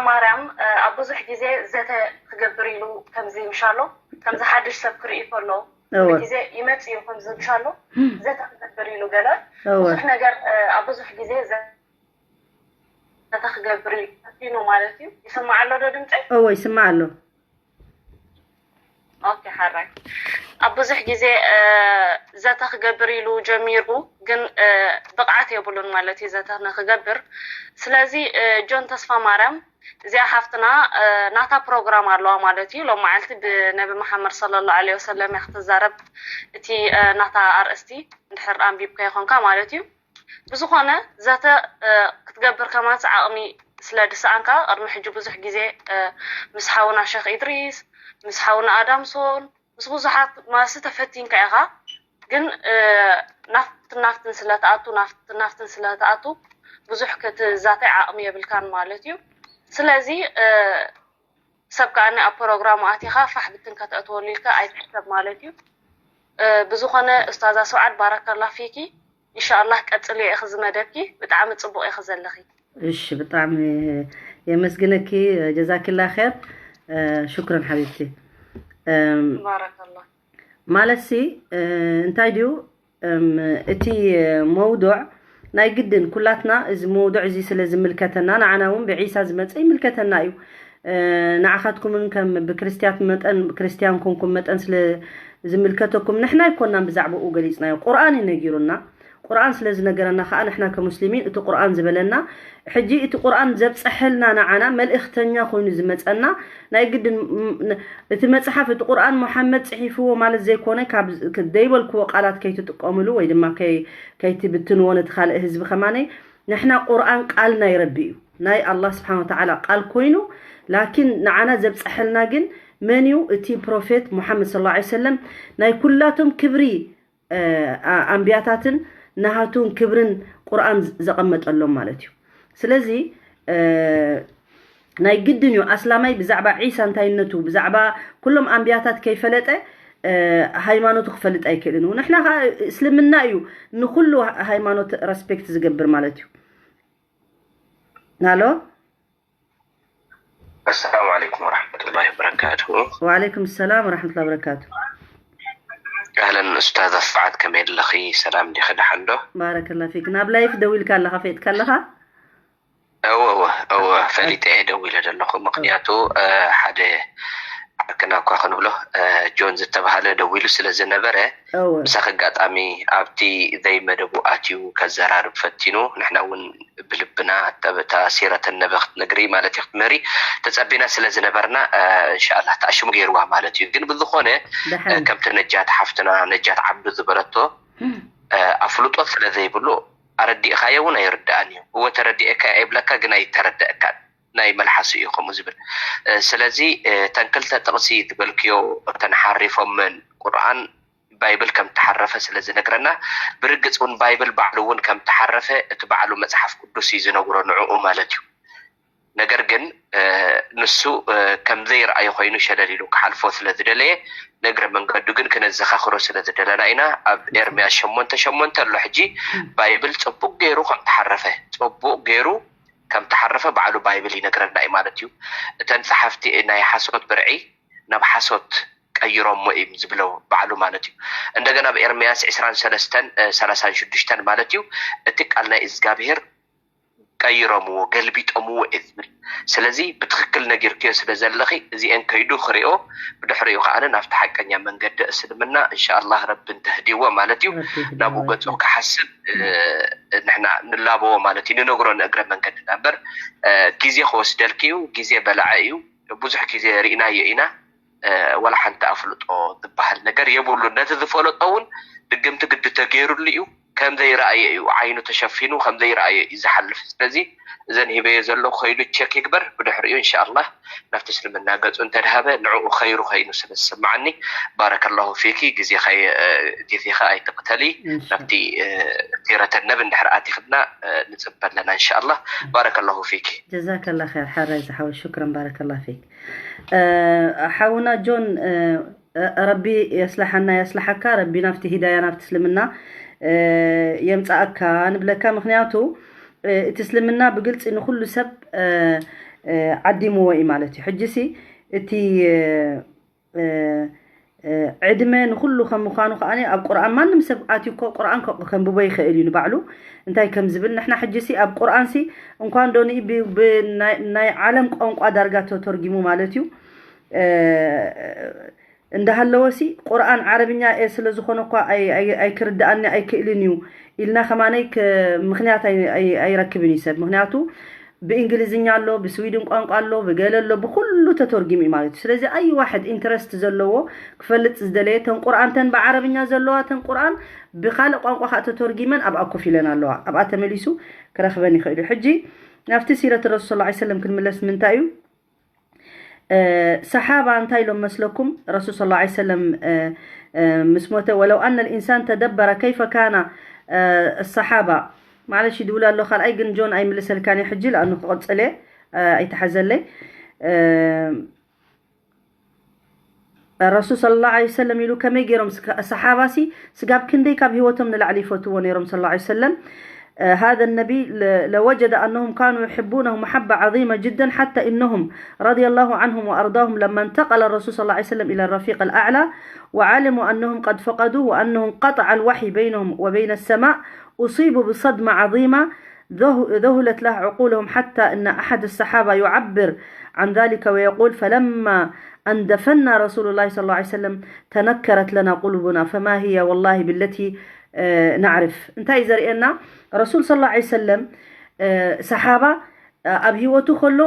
ማርያም እ፣ ኣብ ብዙሕ ግዜ ዘተ ክገብር ኢሉ ከምዚ ምሻሎ ከምዚ ሓድሽ ሰብ ክርኢ ከሎ እወ ግዜ ይመጽእ እዩ ከምዚ ምሻሎ ዘተ ክገብር ኢሉ ገለ እወ ብዙሕ ነገር እ፣ ኣብ ብዙሕ ግዜ ዘተ ክገብር ኢሉ ፈቲኑ ማለት እዩ። ይስማዕ ኣሎ ዶ ድምፀይ? እወ ይስማዕ ኣሎ ኦኬ ሓራይ ኣብ ብዙሕ ግዜ ዘተ ክገብር ኢሉ ጀሚሩ ግን ብቕዓት የብሉን ማለት እዩ ዘተ ንክገብር ስለዚ ጆን ተስፋ ማርያም እዚኣ ሓፍትና ናታ ፕሮግራም ኣለዋ ማለት እዩ ሎም መዓልቲ ብነቢ መሓመድ صلى الله عليه وسلم እያ ክትዛረብ እቲ ናታ ኣርእስቲ እንድሕር ኣንቢብካ ይኮንካ ማለት እዩ ብዝኾነ ዘተ ክትገብር ከማንስ ዓቕሚ ስለ ድሰኣንካ ቅድሚ ሕጂ ብዙሕ ግዜ ምስ ሓውና ሸኽ ኢድሪስ ምስ ሓውና ኣዳምሶን ምስ ብዙሓት ማሲ ተፈቲንካ ኢኻ ግን ናፍትን ናፍትን ስለትኣቱ ናፍትን ናፍትን ስለትኣቱ ብዙሕ ክትዛታይ ዓቕሚ የብልካን ማለት እዩ ስለዚ ሰብ ከኣኒ ኣብ ፕሮግራሙ ኣቲኻ ፋሕ ብትን ከተእትወሉ ኢልካ ኣይትሕሰብ ማለት እዩ ብዝኾነ እስታዛ ስብዓት ባረከላ ፊኪ ኢንሻኣላህ ቀጽልዮ ኢኺ ዝመደብኪ ብጣዕሚ ጽቡቕ ኢኺ ዘለኺ እሺ ብጣዕሚ የመስግነኪ ጀዛኪላ ኸር ሽክረን ሓቢብቲ ባረከላ ማለት ሲ እንታይ ድዩ እቲ መውዱዕ ናይ ግድን ኩላትና እዚ መውዱዕ እዚ ስለ ዝምልከተና ንዓና እውን ብዒሳ ዝመፀ ይምልከተና እዩ ንዓኻትኩምን ከም ብክርስትያን መጠን ክርስትያን ኮንኩም መጠን ስለ ዝምልከተኩም ንሕና ኣይኮናን ብዛዕባኡ ገሊፅናዮ ቁርኣን እዩ ነጊሩና ቁርኣን ስለ ዝነገረና ከዓ ንሕና ከሙስሊሚን እቲ ቁርኣን ዝበለና፣ ሕጂ እቲ ቁርኣን ዘብፀሐልና ንዓና መልእኽተኛ ኮይኑ ዝመፀና ናይ ግድን፣ ም- ን- እቲ መፅሓፍ፣ እቲ ቁርኣን ሙሓመድ ፅሒፍዎ ማለት ዘይኮነ፣ ካብ ዝ- ክ- ዘይበልክዎ ቃላት ከይትጥቀምሉ ወይ ድማ ከይ- ከይትብትንዎ ነቲ ካልእ ህዝቢ ከማነይ። ንሕና ቁርኣን ቃል ናይ ረቢ እዩ፣ ናይ ኣላህ ስብሓን ወተዓላ ቃል ኮይኑ፣ ላኪን ንዓና ዘብፀሐልና ግን መን እዩ? እቲ ፕሮፌት ሙሓመድ ሰለላሁ ዐለይሂ ወሰለም፣ ናይ ኩላቶም ክብሪ ኣንብያታትን ናሃቱን ክብርን ቁርኣን ዘቐመጠሎም ማለት እዩ። ስለዚ ናይ ግድን እዩ ኣስላማይ ብዛዕባ ዒሳ እንታይነቱ፣ ብዛዕባ ኩሎም ኣንብያታት ከይፈለጠ ሃይማኖቱ ክፈልጥ ኣይክእልን እዩ። ንሕና ከዓ እስልምና እዩ ንኩሉ ሃይማኖት ረስፔክት ዝገብር ማለት እዩ። ናሎ ኣሰላሙ ዓለይኩም ወራሕመቱላሂ ወበረካቱ። ወዓለይኩም ሰላም ወራሕመቱላሂ ወበረካቱ። ኣህለን ኡስታዝ ኣስዓድ፣ ከመይ ኣለኺ? ሰላም ዲኺ? ደሓን ዶ? ባረከላ ፊክ። ናብ ላይፍ ደዊልካ ኣለኻ፣ ፈይጥካ ኣለኻ? እወ እወ እወ፣ ፈሊጠ እየ ደዊለ ዘለኹ። ምኽንያቱ ሓደ ዓርክና እኳ ክንብሎ ጆን ዝተባሃለ ደዊሉ ስለ ዝነበረ፣ እወ። ምሳኺ ኣጋጣሚ ኣብቲ ዘይመደቡ ኣትዩ ከዘራርብ ፈቲኑ፣ ንሕና እውን ብልብና እታ ሲረተ ነበ ክትነግሪ ማለት እዩ ክትምህሪ ተጸቢና ስለ ዝነበርና እንሻላ ተኣሽሙ ገይርዋ ማለት እዩ። ግን ብዝኾነ ከምቲ ነጃት ሓፍትና ነጃት ዓብዱ ዝበለቶ ኣፍልጦ ስለ ዘይብሉ ኣረዲእካዮ እውን ኣይርድኣን እዩ። እወ ተረዲኤካ እየ ይብለካ ግን ኣይተረደእካን። ናይ መልሓሱ እዩ ከምኡ ዝብል። ስለዚ እተን ክልተ ጥቕሲ ዝበልክዮ እተን ሓሪፎመን ቁርኣን ባይብል ከም ተሓረፈ ስለ ዝነግረና፣ ብርግጽ እውን ባይብል ባዕሉ እውን ከም ተሓረፈ እቲ ባዕሉ መጽሓፍ ቅዱስ እዩ ዝነግሮ ንዕኡ ማለት እዩ። ነገር ግን ንሱ ከም ዘይረኣዮ ኮይኑ ሸለል ኢሉ ክሓልፎ ስለ ዝደለየ፣ ንእግረ መንገዱ ግን ክነዘኻኽሮ ስለ ዝደለና ኢና። ኣብ ኤርምያስ ሸሞንተ ሸሞንተ ኣሎ። ሕጂ ባይብል ጽቡቕ ገይሩ ከም ተሓረፈ፣ ጽቡቕ ገይሩ ከም ተሓረፈ ባዕሉ ባይብል ይነግረና እዩ ማለት እዩ። እተን ጸሓፍቲ ናይ ሓሶት ብርዒ ናብ ሓሶት ቀይሮሞ እዮም ዝብለው ባዕሉ ማለት እዩ። እንደገና ኣብ ኤርምያስ ዕስራን ሰለስተን ሰላሳን ሽዱሽተን ማለት እዩ፣ እቲ ቃል ናይ እግዚኣብሄር ቀይሮምዎ፣ ገልቢጦምዎ እየ ዝብል። ስለዚ ብትኽክል ነጊርክዮ ስለ ዘለኺ እዚኤን ከይዱ ክሪኦ፣ ብድሕሪኡ ከኣ ናብቲ ሓቀኛ መንገዲ እስልምና እንሻኣላህ ረቢ እንተህዲዎ ማለት እዩ፣ ረቢ ይህድዎ ናብኡ ገጹ ረቢ። ክሓስብ እ፣ ንሕና ንላበዎ ማለት እዩ፣ ንነግሮ ንእግረ መንገድና እምበር እ፣ ግዜ ክወስደልኪ እዩ። ግዜ በላዐ እዩ፣ ብዙሕ ግዜ ርኢናዮ ኢና። እ፣ ወላ ሓንቲ ኣፍልጦ ዝበሃል ነገር የብሉን። ነቲ ዝፈለጦ እውን ድግምቲ ግዲ ተገይሩሉ እዩ፣ ከም ዘይረኣየ እዩ፣ ዓይኑ ተሸፊኑ ከም ዘይረኣየ እዩ ዝሓልፍ። ስለዚ እዘን ሂበዮ ዘለኹ ከይዱ ቸክ ይግበር፣ ብድሕሪኡ እንሻኣላህ ናብቲ እስልምና ገጹ እንተድሃበ ንዕኡ ኸይሩ ኸይኑ ስለ ዝስምዓኒ። ባረከላሁ ፊኪ፣ ግዜኻ የ- ግዜኻ ኣይትቕተሊ። እንሻ- ናብቲ እ፣ ሲረተ ነብ እንድሕር ኣቲኽና እ፣ ንጽበ ኣለና እንሻኣላህ። ባረከላሁ ፊኪ። ጀዛከላ ኸይር ሓራይ ዝሓወይ፣ ሽክረን ባረከላ ፊክ። እ፣ ሓውና ጆን እ፣ ረቢ የስልሓና የስልሓካ፣ ረቢ ናብቲ ሂዳያ ናብቲ እስልምና እ፣ የምፅኣካ ንብለካ። ምክንያቱ እ፣ እቲ እስልምና ብግልፂ ንኩሉ ሰብ እ፣ እ፣ ዓዲምዎ እዩ ማለት እዩ። ሕጂ ሲ እቲ እ፣ እ፣ እ፣ ዕድመ ንኩሉ ከም ምኳኑ ከኣ ኣብ ቁርኣን ማንም ሰብ ኣትዩ እኮ ቁርኣን ከ- ከንብቦ ይኽእል እዩ ንባዕሉ እንታይ ከም ዝብል። ንሕና ሕጂ ሲ ኣብ ቁርኣን ሲ እንኳን ዶ ንኢ ብ- ብ- ናይ- ናይ ዓለም ቋንቋ ዳርጋ ተተርጊሙ ማለት እዩ እ፣ እንዳሃለወ ሲ ቁርኣን ዓረብኛ እየ ስለ ዝኾነ እኳ ኣይ- ኣይ- ኣይክርድኣኒ ኣይክእልን እዩ ኢልና ከማነይ ክ- ምክንያት ኣይ- ኣይ- ኣይረክብን እዩ ሰብ። ምክንያቱ ብእንግሊዝኛ ኣሎ፣ ብስዊድን ቋንቋ ኣሎ፣ ብገለ ኣሎ፣ ብኩሉ ተተርጊሙ እዩ ማለት እዩ። ስለዚ ኣይ ዋሕድ ኢንትረስት ዘለዎ ክፈልጥ ዝደለየ ተን ቁርኣን ተን ብዓረብኛ ዘለዋ ተን ቁርኣን ብካልእ ቋንቋ ከዓ ተተርጊመን ኣብኣ ኮፍ ኢለን ኣለዋ። ኣብኣ ተመሊሱ ክረክበን ይኽእል እዩ። ሕጂ ናብቲ ሲረት ረሱል ሰለላሁ ዐለይሂ ወሰለም ክንምለስ ምንታይ እዩ? ሰሓባ እንታይ ኢሎም መስለኩም? ረሱል ሰለላሁ ዐለይሂ ወሰለም ምስ ሞተ ወለው ኣነ ልኢንሳን ተደበረ ከይፈ ካና ሰሓባ ማለሽ ይድውል ኣሎ ካልኣይ ግን ጆን ኣይምልሰልካን እዩ ሕጂ ለኣኑ ክቕፅል እየ ኣይተሓዘለይ ረሱል ሰለላሁ ዐለይሂ ወሰለም ኢሉ ከመይ ገይሮም ሰሓባ ሲ ስጋብ ክንደይ ካብ ህይወቶም ንላዕሊ ይፈትዎ ነይሮም ሰለላሁ ዐለይሂ ወሰለም هذا النبي لوجد أنهم كانوا يحبونه محبة عظيمة جدا حتى إنهم رضي الله عنهم وأرضاهم لما انتقل الرسول صلى الله عليه وسلم إلى الرفيق الأعلى وعلموا أنهم قد فقدوه وأنه انقطع الوحي بينهم وبين السماء أصيبوا بصدمة عظيمة ذهلت له عقولهم حتى إن أحد الصحابة يعبر عن ذلك ويقول فلما أن دفنا رسول الله صلى الله عليه وسلم تنكرت لنا قلوبنا فما هي والله بالتي ነዕርፍ። እንታይ እዩ ዘርእየና? ረሱል ሰለላሁ ዐለይሂ ወሰለም ሰሓባ ኣብ ህይወቱ ከሎ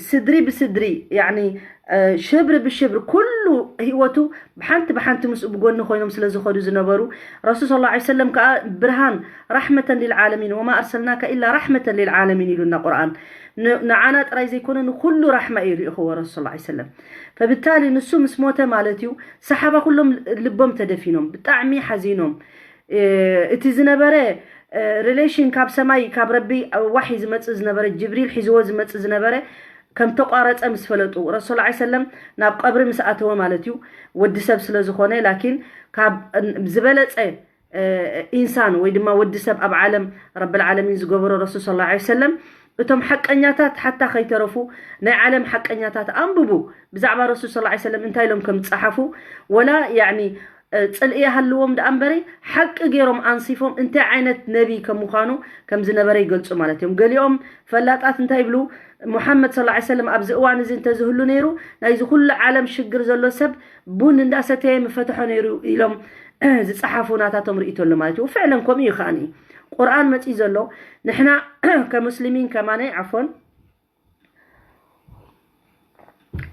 ስድሪ ብስድሪ፣ ያኒ ሽብሪ ብሽብሪ ኩሉ ህይወቱ ብሓንቲ ብሓንቲ ምስኡ ብጎኒ ኮይኖም ስለ ዝኸዱ ዝነበሩ፣ ረሱል ሰለላሁ ዐለይሂ ወሰለም ከዓ ብርሃን፣ ራሕመተን ሊልዓለሚን፣ ወማ ኣርሰልናካ ኢላ ራሕመተን ሊልዓለሚን ኢሉና ቁርኣን። ንዓና ጥራይ ዘይኮነ ንኩሉ ራሕማ እዩ ልኢኽዎ ረሱል ሰለላሁ ዐለይሂ ወሰለም። ፈብታሊ ንሱ ምስ ሞተ ማለት እዩ፣ ሰሓባ ኩሎም ልቦም ተደፊኖም፣ ብጣዕሚ ሓዚኖም። እቲ ዝነበረ ሪሌሽን ካብ ሰማይ ካብ ረቢ ዋሒ ዝመፅእ ዝነበረ፣ ጅብሪል ሒዝዎ ዝመፅእ ዝነበረ ከም ተቋረፀ ምስ ፈለጡ፣ ረሱል ዐለይሂ ሰለም ናብ ቀብሪ ምስ ኣተወ ማለት እዩ፣ ወዲ ሰብ ስለ ዝኾነ፣ ላኪን ካብ ዝበለፀ ኢንሳን ወይ ድማ ወዲ ሰብ ኣብ ዓለም ረብል ዓለሚን ዝገበሮ ረሱል ሰለላሁ ዐለይሂ ወሰለም፣ እቶም ሓቀኛታት ሓታ ከይተረፉ ናይ ዓለም ሓቀኛታት ኣንብቡ፣ ብዛዕባ ረሱል ሰለላሁ ዐለይሂ ወሰለም እንታይ ኢሎም ከም ዝፀሓፉ፣ ወላ ያኒ ፅልኢ ይሃልዎም ደኣ እምበሪ ሓቂ ገይሮም ኣንሲፎም እንታይ ዓይነት ነቢ ከም ምዃኑ ከም ዝነበረ ይገልፁ ማለት እዮም። ገሊኦም ፈላጣት እንታይ ይብሉ? ሙሓመድ ሰለላሁ ዐለይሂ ወሰለም ኣብዚ እዋን እዚ እንተዝህሉ ነይሩ ናይዚ ኩሉ ዓለም ሽግር ዘሎ ሰብ ቡን እንዳሰተየ ምፈትሖ ነይሩ ኢሎም ዝፀሓፉ ናታቶም ርእይቶ ኣሎ ማለት እዩ። ፍዕለን ከምኡ እዩ ከዓኒ። ቁርኣን መፂኡ ዘሎ ንሕና ከሙስሊሚን ከማነይ ዓፎን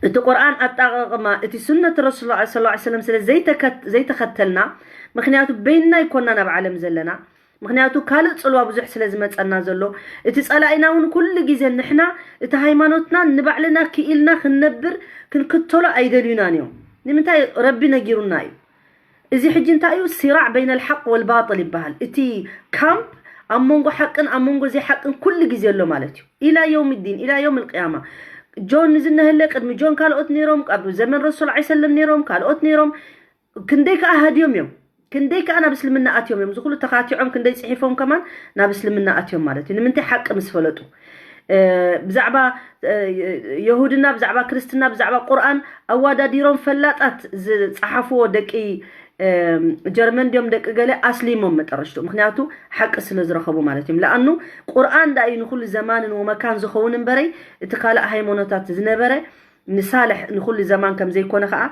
እቲ ቁርኣን ኣጣቃቅማ እቲ ሱነት ረሱል ሰለላሁ ዐለይሂ ወሰለም ስለ ዘይተከት- ዘይተኸተልና፣ ምክንያቱ በይንና ይኮና ናብ ዓለም ዘለና፣ ምክንያቱ ካልእ ፅልዋ ብዙሕ ስለ ዝመፀና ዘሎ፣ እቲ ፀላኢና እውን ኩሉ ግዜ ንሕና እቲ ሃይማኖትና ንባዕልና ክኢልና ክንነብር ክንክተሎ ኣይደልዩናን እዮም። ንምንታይ? ረቢ ነጊሩና እዩ። እዚ ሕጂ እንታይ እዩ? ሲራዕ በይነ ልሓቅ ወልባጥል ይበሃል። እቲ ካምፕ ኣብ መንጎ ሓቅን ኣብ መንጎ ዘይሓቅን ኩሉ ግዜ ኣሎ ማለት እዩ። ኢላ የውም ዲን፣ ኢላ የውም ልቅያማ። ጆን ንዝነህለ ቅድሚ ጆን ካልኦት ነይሮም፣ ኣብ ዘመን ረሱል ዐይ ሰለም ነይሮም፣ ካልኦት ነይሮም። ክንደይ ከዓ ሃድዮም እዮም፣ ክንደይ ከዓ ናብ እስልምና ኣትዮም እዮም። ዝኩሉ ተካቲዖም ክንደይ ፅሒፎም ከማን ናብ እስልምና ኣትዮም ማለት እዩ። ንምንታይ? ሓቂ ምስ ፈለጡ። ብዛዕባ የሁድና፣ ብዛዕባ ክርስትና፣ ብዛዕባ ቁርኣን ኣዋዳዲሮም ፈላጣት ዝፀሓፍዎ ደቂ ጀርመን ድዮም ደቂ ገለ ኣስሊሞም መጠረሽቱ። ምክንያቱ ሓቂ ስለ ዝረኸቡ ማለት እዮም። ለኣኑ ቁርኣን ዳ እዩ ንኩሉ ዘማንን ወመካን ዝኸውን እምበረይ እቲ ካልእ ሃይማኖታት ዝነበረ ንሳልሕ ንኩሉ ዘማን ከም ዘይኮነ ከዓ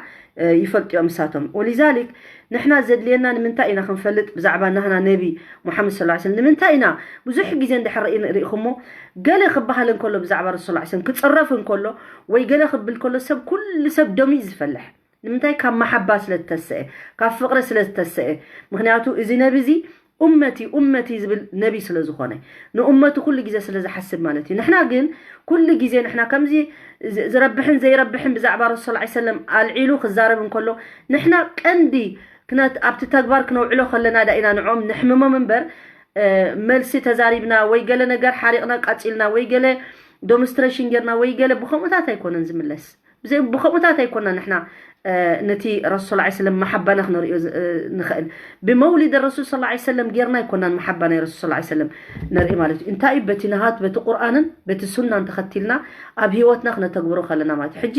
ይፈልጡ እዮም እሳቶም። ወሊዛሊክ ንሕና ዘድልየና ንምንታይ ኢና ክንፈልጥ ብዛዕባ ናህና ነቢ ሙሓመድ ሰለላሁ ዐለይሂ ወሰለም? ንምንታይ ኢና ብዙሕ ግዜ እንድሕር ርኢ- ርኢኹሞ ገለ ክበሃል እንከሎ ብዛዕባ ረሱል ሰለላሁ ዐለይሂ ወሰለም ክፅረፍ እንከሎ ወይ ገለ ክብል ከሎ ሰብ ኩሉ ሰብ ደሙ እዩ ዝፈልሕ። ንምንታይ? ካብ መሓባ ስለ ዝተሰአ፣ ካብ ፍቅሪ ስለ ዝተሰአ። ምክንያቱ እዚ ነቢ እዚ ኡመቲ ኡመቲ ዝብል ነቢ ስለ ዝኾነ ንኡመቱ ኩሉ ግዜ ስለ ዝሓስብ ማለት እዩ። ንሕና ግን ኩሉ ግዜ ንሕና ከምዚ ዝ- ዝረብሕን ዘይረብሕን ብዛዕባ ረሱል ሰለላሁ ዐለይሂ ወሰለም ኣልዒሉ ክዛረብ እንከሎ ንሕና ቀንዲ ክነት ኣብቲ ተግባር ክነውዕሎ ከለና ዳ ኢና ንዕኦም ንሕምሞም እምበር መልሲ ተዛሪብና ወይ ገለ ነገር ሓሪቕና ቃፂልና ወይ ገለ ዶምስትሬሽን ጌርና ወይ ገለ ብከምኡታት ኣይኮነን ዝምለስ። ብዘይ ብከምኡታት ኣይኮና ንሕና ነቲ ረሱል ዐለይሂ ሰለም መሓባና ክነርእዮ ንኽእል። ብመውሊድ ረሱል ሰለላሁ ዐለይሂ ወሰለም ጌርና ኣይኮናን መሓባ ናይ ረሱል ሰለላሁ ዐለይሂ ወሰለም ነርኢ ማለት እዩ። እንታይ እዩ? በቲ ናሃት በቲ ቁርኣንን በቲ ሱናን ተኸቲልና ኣብ ህይወትና ክነተግብሮ ከለና ማለት እዩ። ሕጂ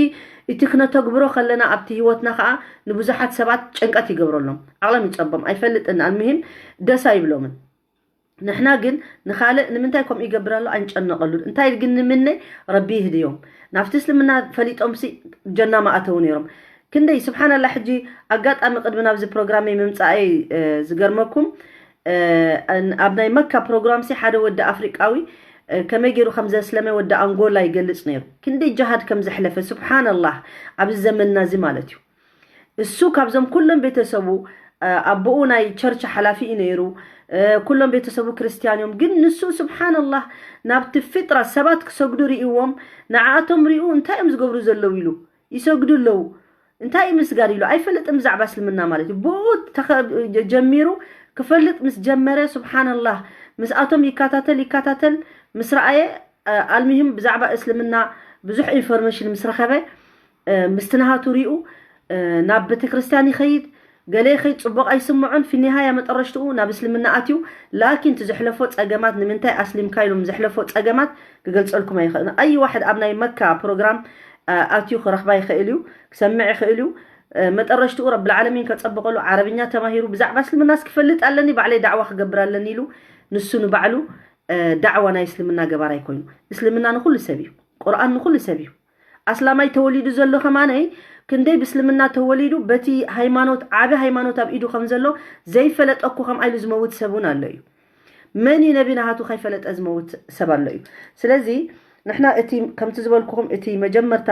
እቲ ክነተግብሮ ከለና ኣብቲ ህይወትና ከዓ ንብዙሓት ሰባት ጭንቀት ይገብረሎም፣ ዓቕሎም ይፀቦም ኣይፈልጥን። ኣልምሂም ደስ ኣይብሎምን። ንሕና ግን ንኻልእ ንምንታይ ከምኡ ይገብር ኣሎ ኣይንጨነቐሉን። እንታይ ግን ንምነ ረቢ ይህድዮም። ናብቲ እስልምና ፈሊጦምሲ ጀና መኣተው ነይሮም። ክንደይ ስብሓንላ። ሕጂ ኣጋጣሚ ቅድሚ ናብዚ ፕሮግራመይ ምምፃኣይ ዝገርመኩም ኣብ ናይ መካ ፕሮግራምሲ ሓደ ወዲ ኣፍሪቃዊ ከመይ ገይሩ ከም ዘስለመ ወዲ ኣንጎላ ይገልፅ ነይሩ። ክንደይ ጃሃድ ከም ዘሕለፈ ስብሓንላህ ኣብዚ ዘመንና እዚ ማለት እዩ። እሱ ካብዞም ኩሎም ቤተሰቡ ኣቦኡ ናይ ቸርች ሓላፊ እዩ ነይሩ። ኩሎም ቤተሰቡ ክርስትያን እዮም። ግን ንሱ ስብሓንላህ ናብቲ ፊጥራ ሰባት ክሰግዱ ርእይዎም ንዓኣቶም ርእዩ እንታይ እዮም ዝገብሩ ዘለዉ ኢሉ ይሰግዱ ኣለዉ። እንታይ እዩ ምስጋድ ኢሉ ኣይፈልጥን ብዛዕባ እስልምና ማለት እዩ። ብኡ ተኸ- ጀሚሩ ክፈልጥ ምስ ጀመረ ስብሓንላህ ምስኣቶም ይከታተል ይከታተል ምስ ረኣየ ኣልሚሂም ብዛዕባ እስልምና ብዙሕ ኢንፎርሜሽን ምስ ረኸበ ምስቲ ናሃቱ ሪኡ ናብ ቤተክርስትያን ይኸይድ፣ ገለ ይኸይድ፣ ፅቡቕ ኣይስምዖን። ፊኒሃያ መጠረሽትኡ ናብ እስልምና ኣትዩ። ላኪን እቲ ዘሕለፎ ፀገማት ንምንታይ ኣስሊምካ ኢሎም ዘሕለፎ ፀገማት ክገልፀልኩም ኣይኽእልን። ኣይ ዋሕድ ኣብ ናይ መካ ፕሮግራም ኣትዩ ክረኽባ ይኽእል እዩ፣ ክሰምዕ ይኽእል እዩ። መጠረሽትኡ ረብል ዓለሚን ከፀብቐሉ ዓረብኛ ተማሂሩ ብዛዕባ እስልምናስ ክፈልጥ ኣለኒ ባዕለይ ዳዕዋ ክገብር ኣለኒ ኢሉ ንሱ ንባዕሉ ዳዕዋ ናይ እስልምና ገባራይ ኮይኑ። እስልምና ንኩሉ ሰብ እዩ። ቁርኣን ንኩሉ ሰብ እዩ። ኣስላማይ ተወሊዱ ዘሎ ከማነይ ክንደይ ብእስልምና ተወሊዱ በቲ ሃይማኖት ዓቢ ሃይማኖት ኣብ ኢዱ ከም ዘሎ ዘይፈለጠኩ ከምኣ ኢሉ ዝመውት ሰብ እውን ኣሎ እዩ። መን እዩ ነቢ ናሃቱ ከይፈለጠ ዝመውት ሰብ ኣሎ እዩ። ስለዚ ንሕና እቲ ከምቲ ዝበልኩኹም እቲ መጀመርታ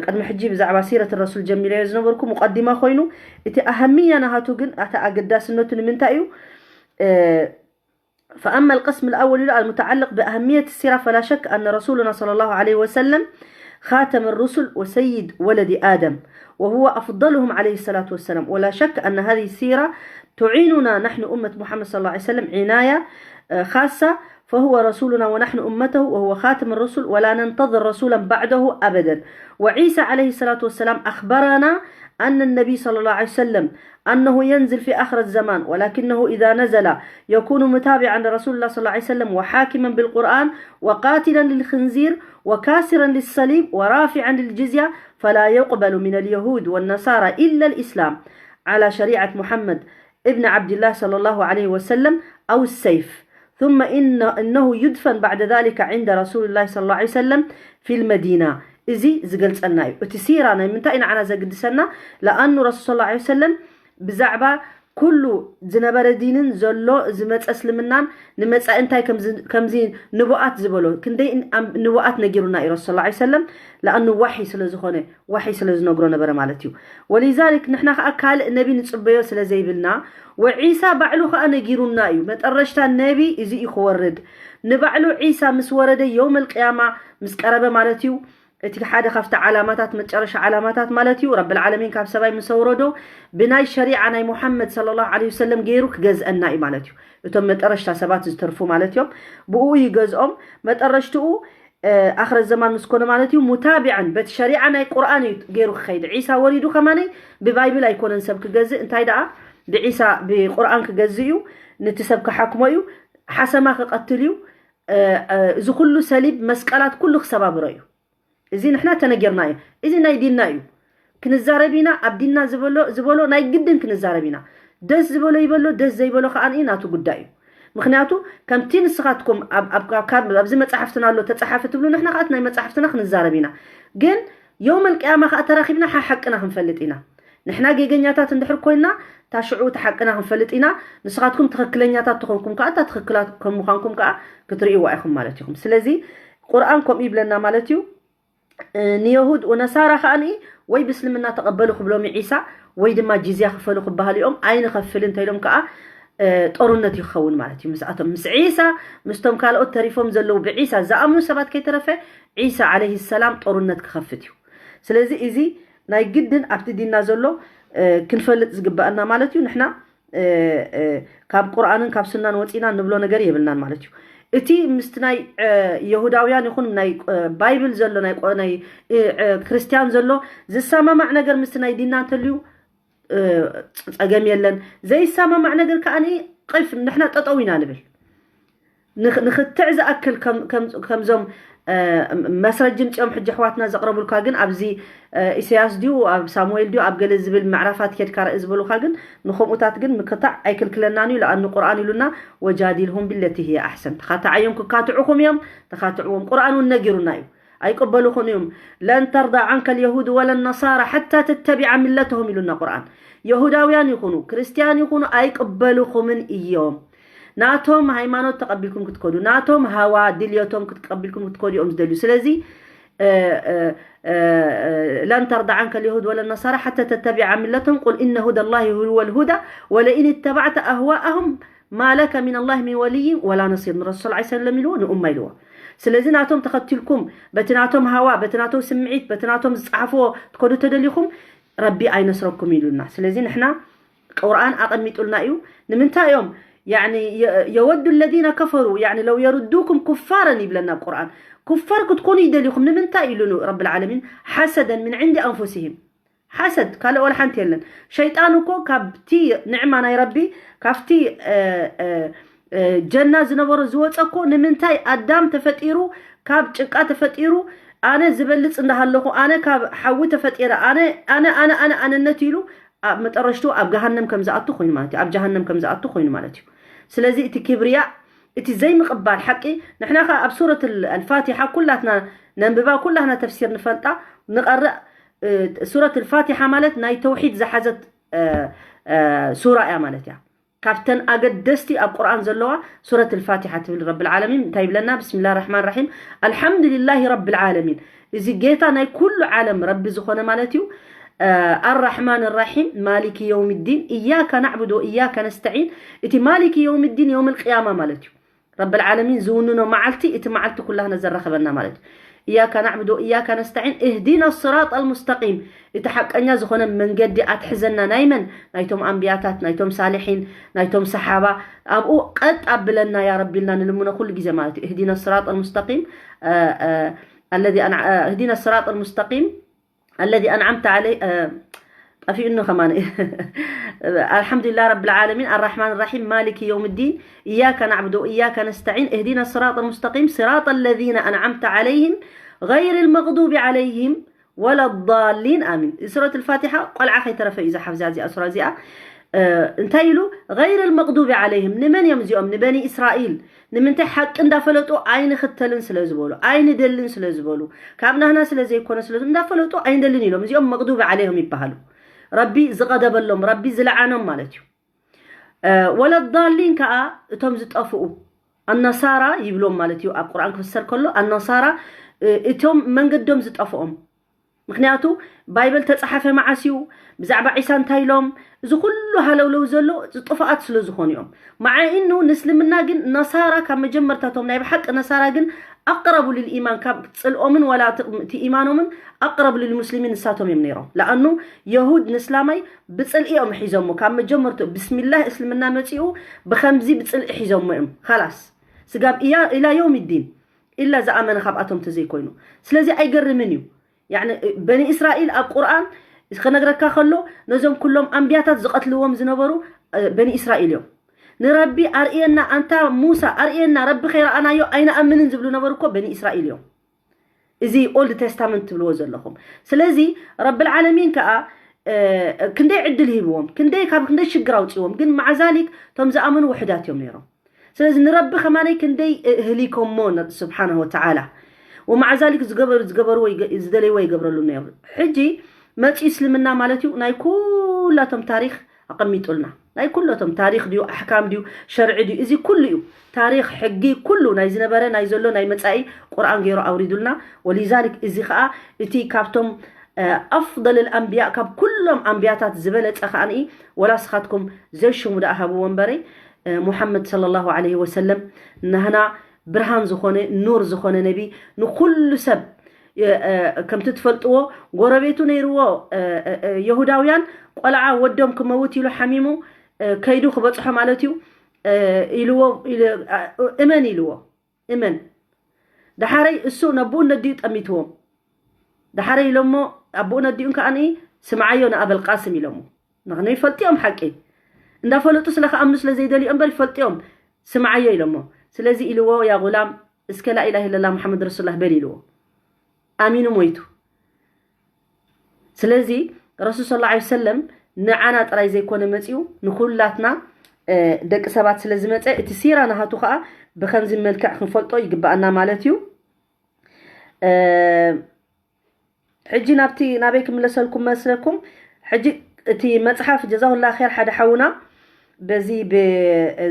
ቅድሚ ሕጂ ብዛዕባ ሲረት ረሱል ጀሚረዮ ዝነበርኩ ሙቀዲማ ኮይኑ እቲ ኣህምያ ናሃቱ ግን ኣታ ኣገዳስነቱ ንምንታይ እዩ? فأما القسم الأول المتعلق بأهمية السيرة فلا شك أن رسولنا صلى الله عليه وسلم خاتم الرسل وسيد ولد آدم وهو أفضلهم عليه الصلاة والسلام، ولا شك أن هذه السيرة تعيننا نحن أمة محمد صلى الله عليه وسلم عناية خاصة، فهو رسولنا ونحن أمته وهو خاتم الرسل ولا ننتظر رسولا بعده أبدا. وعيسى عليه الصلاة والسلام أخبرنا أن النبي صلى الله عليه وسلم أنه ينزل في آخر الزمان، ولكنه إذا نزل يكون متابعا لرسول الله صلى الله عليه وسلم وحاكما بالقرآن وقاتلا للخنزير وكاسرا للصليب ورافعا للجزية، فلا يقبل من اليهود والنصارى إلا الإسلام على شريعة محمد ابن عبد الله صلى الله عليه وسلم أو السيف. ثم إن إنه يدفن بعد ذلك عند رسول الله صلى الله عليه وسلم في المدينة. እዚ ዝገልጸልና እዩ። እቲ ሲራ ናይ ምንታይ ንዓና ዘግድሰና? ለኣኑ ረሱል صلى الله عليه وسلم ብዛዕባ ኩሉ ዝነበረ ዲንን ዘሎ ዝመፀ እስልምናን ንመፃኢ እንታይ ከምዚ ንቡኣት ዝበሎ ክንደይ ንቡኣት ነጊሩና እዩ ረሱል صلى الله عليه وسلم። ለኣኑ ዋሒ ስለ ዝኾነ ዋሒ ስለ ዝነግሮ ነበረ ማለት እዩ። ولذلك ንሕና ከዓ ካልእ ነቢ ንፅበዮ ስለ ዘይብልና ወዒሳ ባዕሉ ከዓ ነጊሩና እዩ። መጠረሽታ ነቢ እዚ እዩ ክወርድ። ንባዕሉ ዒሳ ምስ ወረደ የውመል ቅያማ ምስ ቀረበ ማለት እዩ። እቲ ሓደ ካብቲ ዓላማታት መጨረሻ ዓላማታት ማለት እዩ ረብል ዓለሚን ካብ ሰማይ ምስ ኣውረዶ ብናይ ሸሪዓ ናይ ሙሓመድ صلى الله عليه وسلم ገይሩ ክገዝአና እዩ ማለት እዩ። እቶም መጠረሽታ ሰባት ዝተርፉ ማለት እዮም። ብኡ ይገዝኦም። መጠረሽትኡ ኣኽረ ዘማን ምስ ኮነ ማለት እዩ ሙታቢዐን በቲ ሸሪዓ ናይ ቁርኣን እዩ ገይሩ ክኸይድ። ዒሳ ወሪዱ ከማነይ ብባይብል ኣይኮነን ሰብ ክገዝእ እንታይ ደኣ ብዒሳ ብቁርኣን ክገዝእ እዩ። ንቲ ሰብ ክሓክሞ እዩ። ሓሰማ ክቐትል እዩ። እዚ ኩሉ ሰሊብ መስቀላት ኩሉ ክሰባብሮ እዩ። እዚ ንሕና ተነገርና እዩ። እዚ ናይ ዲንና እዩ። ክንዛረብ ኢና ኣብ ዲንና ዝበሎ ዝበሎ ናይ ግድን ክንዛረብ ኢና። ደስ ዝበሎ ይበሎ ደስ ዘይበሎ ከዓ እዩ ናቱ ጉዳይ እዩ። ምክንያቱ ከምቲ ንስኻትኩም ኣብዚ መፅሓፍትና ኣሎ ተፃሓፈ ትብሉ ንሕና ከዓ ናይ መፅሓፍትና ክንዛረብ ኢና። ግን የውመል ቅያማ ከዓ ተራኺብና ሓሓቅና ክንፈልጥ ኢና። ንሕና ጌገኛታት እንድሕር ኮይና ታሽዑ ተሓቅና ክንፈልጥ ኢና። ንስኻትኩም ትኽክለኛታት ተኾንኩም ከዓ እታ ትኽክላት ከም ምዃንኩም ከዓ ክትርእይዋ ኢኹም ማለት ኢኹም። ስለዚ ቁርኣን ከምኡ ይብለና ማለት እዩ። ንየሁድ ወነሳራ ከዓኒ ወይ ብእስልምና ተቐበሉ ክብሎም ዒሳ ወይ ድማ ጂዝያ ክፈሉ ክበሃሉ እዮም። ኣይንኸፍል እንተኢሎም ከዓ ጦርነት ይኸውን ማለት እዩ። ምስኣቶም ምስ ዒሳ ምስቶም ካልኦት ተሪፎም ዘለዉ ብዒሳ ዝኣምኑ ሰባት ከይተረፈ ዒሳ ዓለይሂ ሰላም ጦርነት ክኸፍት እዩ። ስለዚ እዚ ናይ ግድን ኣብቲ ዲንና ዘሎ ክንፈልጥ ዝግበኣና ማለት እዩ። ንሕና ካብ ቁርኣንን ካብ ሱናን ወፂና ንብሎ ነገር የብልናን ማለት እዩ። እቲ ምስቲ ናይ የሁዳውያን ይኹን ናይ ባይብል ዘሎ ናይ ክርስትያን ዘሎ ዝሰማማዕ ነገር ምስቲ ናይ ዲንና እንተልዩ ፀገም የለን። ዘይሰማማዕ ነገር ከዓ ቂፍ ንሕና ጠጠው ኢና ንብል። ንኽትዕ ዝኣክል ከምዞም መስረጂ ምፅኦም ሕጂ ኣሕዋትና ዘቕረቡልካ ግን ኣብዚ ኢሳያስ ድዩ ኣብ ሳሙኤል ድዩ ኣብ ገለ ዝብል ምዕራፋት ኬድካ ርኢ ዝበሉካ ግን ንከምኡታት ግን ምክታዕ ኣይክልክለናን እዩ። ለኣኑ ቁርኣን ኢሉና ወጃዲልሁም ብለቲ ህየ ኣሕሰን። ተኻትዓዮም ክካትዑኹም እዮም። ተኻትዕዎም። ቁርኣን እውን ነጊሩና እዩ። ኣይቅበሉኹን እዮም። ለን ተርዳ ዓንከ ልየሁድ ወለ ነሳራ ሓታ ተተቢዓ ሚለተሁም ኢሉና ቁርኣን። የሁዳውያን ይኹኑ ክርስትያን ይኹኑ ኣይቅበሉኹምን እዮም። ናቶም ሃይማኖት ተቐቢልኩም ክትከዱ ናቶም ሃዋ ድልዮቶም ክትቀቢልኩም ክትከዱ እዮም ዝደልዩ። ስለዚ ለን ተርዳ ዓንከ ልየሁድ ወለ ነሳራ ሓታ ተተቢዓ ሚለተሁም ቁል ኢነ ሁዳ ላሂ ሁወ ልሁዳ ወለኢን ተባዕተ ኣህዋኣሁም ማለከ ሚን ላሂ ሚን ወልይ ወላ ነሲር ንረሱል ስ ሰለም ኢልዎ ንኡማ ኢልዎ። ስለዚ ናቶም ተኸትልኩም በቲ ናቶም ሃዋ በቲ ናቶም ስምዒት በቲ ናቶም ዝፀሓፍዎ ትከዱ ተደሊኹም ረቢ ኣይነስረኩም ኢሉና። ስለዚ ንሕና ቁርኣን ኣቐሚጡልና እዩ። ንምንታይ እዮም የወዱ ለዚነ ከፈሩ ለው የርዱኩም ኩፋረን ይብለና ቁርኣን። ኩፋር ክትኮኑ ይደልዩኹም ንምንታይ ኢሉ ረብል ዓለሚን ሓሰደን ምን ዕንዲ ኣንፉሲሂም ሓሰድ ካልእ ወላ ሓንቲ የለን። ሸይጣን እኮ ካብቲ ንዕማ ናይ ረቢ ካብቲ ጀና ዝነበሮ ዝወፀ እኮ ንምንታይ ኣዳም ተፈጢሩ ካብ ጭቃ ተፈጢሩ ኣነ ዝበልፅ እንዳሃለኹ ኣነ ካብ ሓዊ ተፈጢረ ኣነ ኣነ ኣነ ኣነ ኣነነት ኢሉ ኣብ መጠረሽቱ ኣብ ገሃነም ከም ዝኣቱ ኮይኑ ማለት እዩ። ኣብ ጀሃነም ከም ዝኣቱ ኮይኑ ማለት እዩ። ስለዚ እቲ ክብርያ እቲ ዘይምቕባል ሓቂ። ንሕና ከ ኣብ ሱረት ኣልፋቲሓ ኩላትና ነንብባ፣ ኩላትና ተፍሲር ንፈልጣ፣ ንቐርእ። ሱረት ኣልፋቲሓ ማለት ናይ ተውሒድ ዝሓዘት ሱራ እያ ማለት እያ። ካብተን ኣገደስቲ ኣብ ቁርኣን ዘለዋ ሱረት ኣልፋቲሓ ትብል። ረብል ዓለሚን እንታይ ይብለና? ብስሚላህ ራሕማን ራሒም፣ ኣልሓምዱሊላሂ ረብል ዓለሚን። እዚ ጌታ ናይ ኩሉ ዓለም ረቢ ዝኾነ ማለት እዩ። ኣራሕማን ራሒም፣ ማሊኪ የውም ዲን፣ እያካ ናዕቡድ ወእያካ ነስተዒን። እቲ ማሊኪ የውም ዲን የውም ልቅያማ ማለት እዩ። ረብል ዓለሚን ዝውንኖ መዓልቲ፣ እቲ መዓልቲ ኩላህና ዘራኸበና ማለት እዩ። እያካ ናዕቡድ ወእያካ ነስተዒን፣ እህዲና ስራጥ ኣልሙስተቂም፣ እቲ ሓቀኛ ዝኾነ መንገዲ ኣትሕዘና። ናይ መን? ናይቶም ኣንብያታት፣ ናይቶም ሳልሒን፣ ናይቶም ሰሓባ። ኣብኡ ቀጥ ኣብለና ያ ረቢ ኢልና ንልምኖ ኩሉ ግዜ ማለት እዩ። እህዲና ስራጥ ኣልሙስተቂም፣ እህዲና ስራጥ ኣልሙስተቂም፣ الذي أنعمت علي ጠፊኡኒ ከማን። الحمد لله رب العالمين الرحمن الرحيم مالك يوم الدين إياك نعبد وإياك نستعين اهدنا الصراط المستقيم صراط الذين أنعمت عليهم غير المغضوب عليهم ولا الضالين آمين. ሱረት ኣልፋቲሓ ቆልዓ ከይተረፈ እዩ ዝሓፍዛ እዚኣ ሱራ እዚኣ። እንታይ ኢሉ? غير المغضوب عليهم፣ ንመን እዮም እዚኦም? ንበኒ እስራኤል። ንምንታይ? ሓቂ እንዳፈለጡ ኣይንኽተልን ስለ ዝበሉ፣ ኣይንደልን ስለ ዝበሉ፣ ካብ ናህና ስለ ዘይኮነ ስለ እንዳፈለጡ ኣይንደልን ኢሎም። እዚኦም መቕዱቢ ዓለይሆም ይበሃሉ። ረቢ ዝቐደበሎም፣ ረቢ ዝለዓኖም ማለት እዩ። ወለዳሊን ከዓ እቶም ዝጠፍኡ ኣነሳራ ይብሎም ማለት እዩ። ኣብ ቁርኣን ክፍሰር ከሎ ኣነሳራ እቶም መንገዶም ዝጠፍኦም። ምክንያቱ ባይብል ተፃሓፈ መዓስ እዩ? ብዛዕባ ዒሳ እንታይ ኢሎም? እዚ ኩሉ ሃለውለው ዘሎ እዚ ጥፉኣት ስለ ዝኾኑ እዮም። ማዓ ኢኑ ንእስልምና ግን ነሳራ ካብ መጀመርታቶም ናይ ብሓቂ ነሳራ ግን ኣቅረቡ ልልኢማን ካብ ፅልኦምን ዋላ እቲ ኢማኖምን ኣቅረቡ ልልሙስሊሚን ንሳቶም እዮም ነይሮም። ለኣኑ የሁድ ንእስላማይ ብፅልኢ እዮም ሒዞሞ ካብ መጀመርቱ ብስሚላህ እስልምና መፂኡ ብከምዚ ብፅልኢ ሒዞሞ እዮም ካላስ ስጋብ ኢላ የውም ዲን ኢላ ዝኣመነ ካብኣቶም ተዘይኮይኑ ስለዚ ኣይገርምን እዩ። ያኒ በኒ እስራኤል ኣብ ቁርኣን ክነግረካ ከሎ ነዞም ኩሎም ኣንብያታት ዝቐትልዎም ዝነበሩ በኒ እስራኤል እዮም። ንረቢ ኣርእየና ኣንታ ሙሳ ኣርእየና ረቢ ከይረኣናዮ ኣይንኣምንን ዝብሉ ነበሩ እኮ በኒ እስራኤል እዮም። እዚ ኦልድ ቴስታመንት ትብልዎ ዘለኹም። ስለዚ ረብል ዓለሚን ከዓ ክንደይ ዕድል ሂብዎም ክንደይ ካብ ክንደይ ሽግር ኣውፅዎም ግን ማዕዛሊክ እቶም ዝኣመኑ ውሕዳት እዮም ነይሮም። ስለዚ ንረቢ ከማነይ ክንደይ እህሊኮሞ ስብሓንሁ ወተዓላ ወማዕዛሊክ ዝገበሩ ዝገበርዎ ዝደለይዎ ይገብረሉ ነይሩ። ሕጂ መፂኡ እስልምና ማለት እዩ ናይ ኩላቶም ታሪክ ኣቐሚጡልና ናይ ኩለቶም ታሪክ ድዩ ኣሕካም ድዩ ሸርዒ ድዩ እዚ ኩሉ እዩ። ታሪክ ሕጊ ኩሉ ናይ ዝነበረ ናይ ዘሎ ናይ መፃኢ ቁርኣን ገይሩ ኣውሪዱልና። ወሊዛሊክ እዚ ከዓ እቲ ካብቶም ኣፍضል ኣንብያ ካብ ኩሎም ኣንብያታት ዝበለፀ ከዓኒ ወላ ስኻትኩም ዘይሽሙ ደኣ ሃብዎ እምበረይ ሙሓመድ ሰለላሁ ዓለይሂ ወሰለም ናህና ብርሃን ዝኾነ ኑር ዝኾነ ነቢ ንኩሉ ሰብ ከምቲ ትፈልጥዎ ጎረቤቱ ነይርዎ የሁዳውያን ቆልዓ ወዶም ክመውት ኢሉ ሓሚሙ ከይዱ ክበፅሖ ማለት እዩ ኢልዎ እመን ኢልዎ እመን ዳሓረይ እሱ ነብኡ ነዲኡ ጠሚትዎም ዳሓረይ ኢሎሞ ኣቦኡ ነዲኡን ከዓኒ ስምዓዮ ንኣበል ቃስም ኢሎሞ ምኽንያቱ ይፈልጥዮም ሓቂ እንዳፈለጡ ስለ ከኣምኑ ስለ ዘይደልዩ እምበር ይፈልጥዮም ስምዓዮ ኢሎሞ ስለዚ ኢልዎ ያ ጉላም እስከ ላኢላህ ኢለላ ሙሓመድ ረሱሉላህ በል ኢልዎ ኣሚኑ ሞይቱ ስለዚ ረሱል ስለ ላ ሰለም ንዓና ጥራይ ዘይኮነ መፂኡ ንኩላትና ደቂ ሰባት ስለ ዝመፀ እቲ ሲራ ናሃቱ ከዓ ብከምዚ መልክዕ ክንፈልጦ ይግባኣና ማለት እዩ ሕጂ ናብቲ ናበይ ክምለሰልኩም መስለኩም ሕጂ እቲ መፅሓፍ ጀዛሁላ ር ሓደ ሓውና በዚ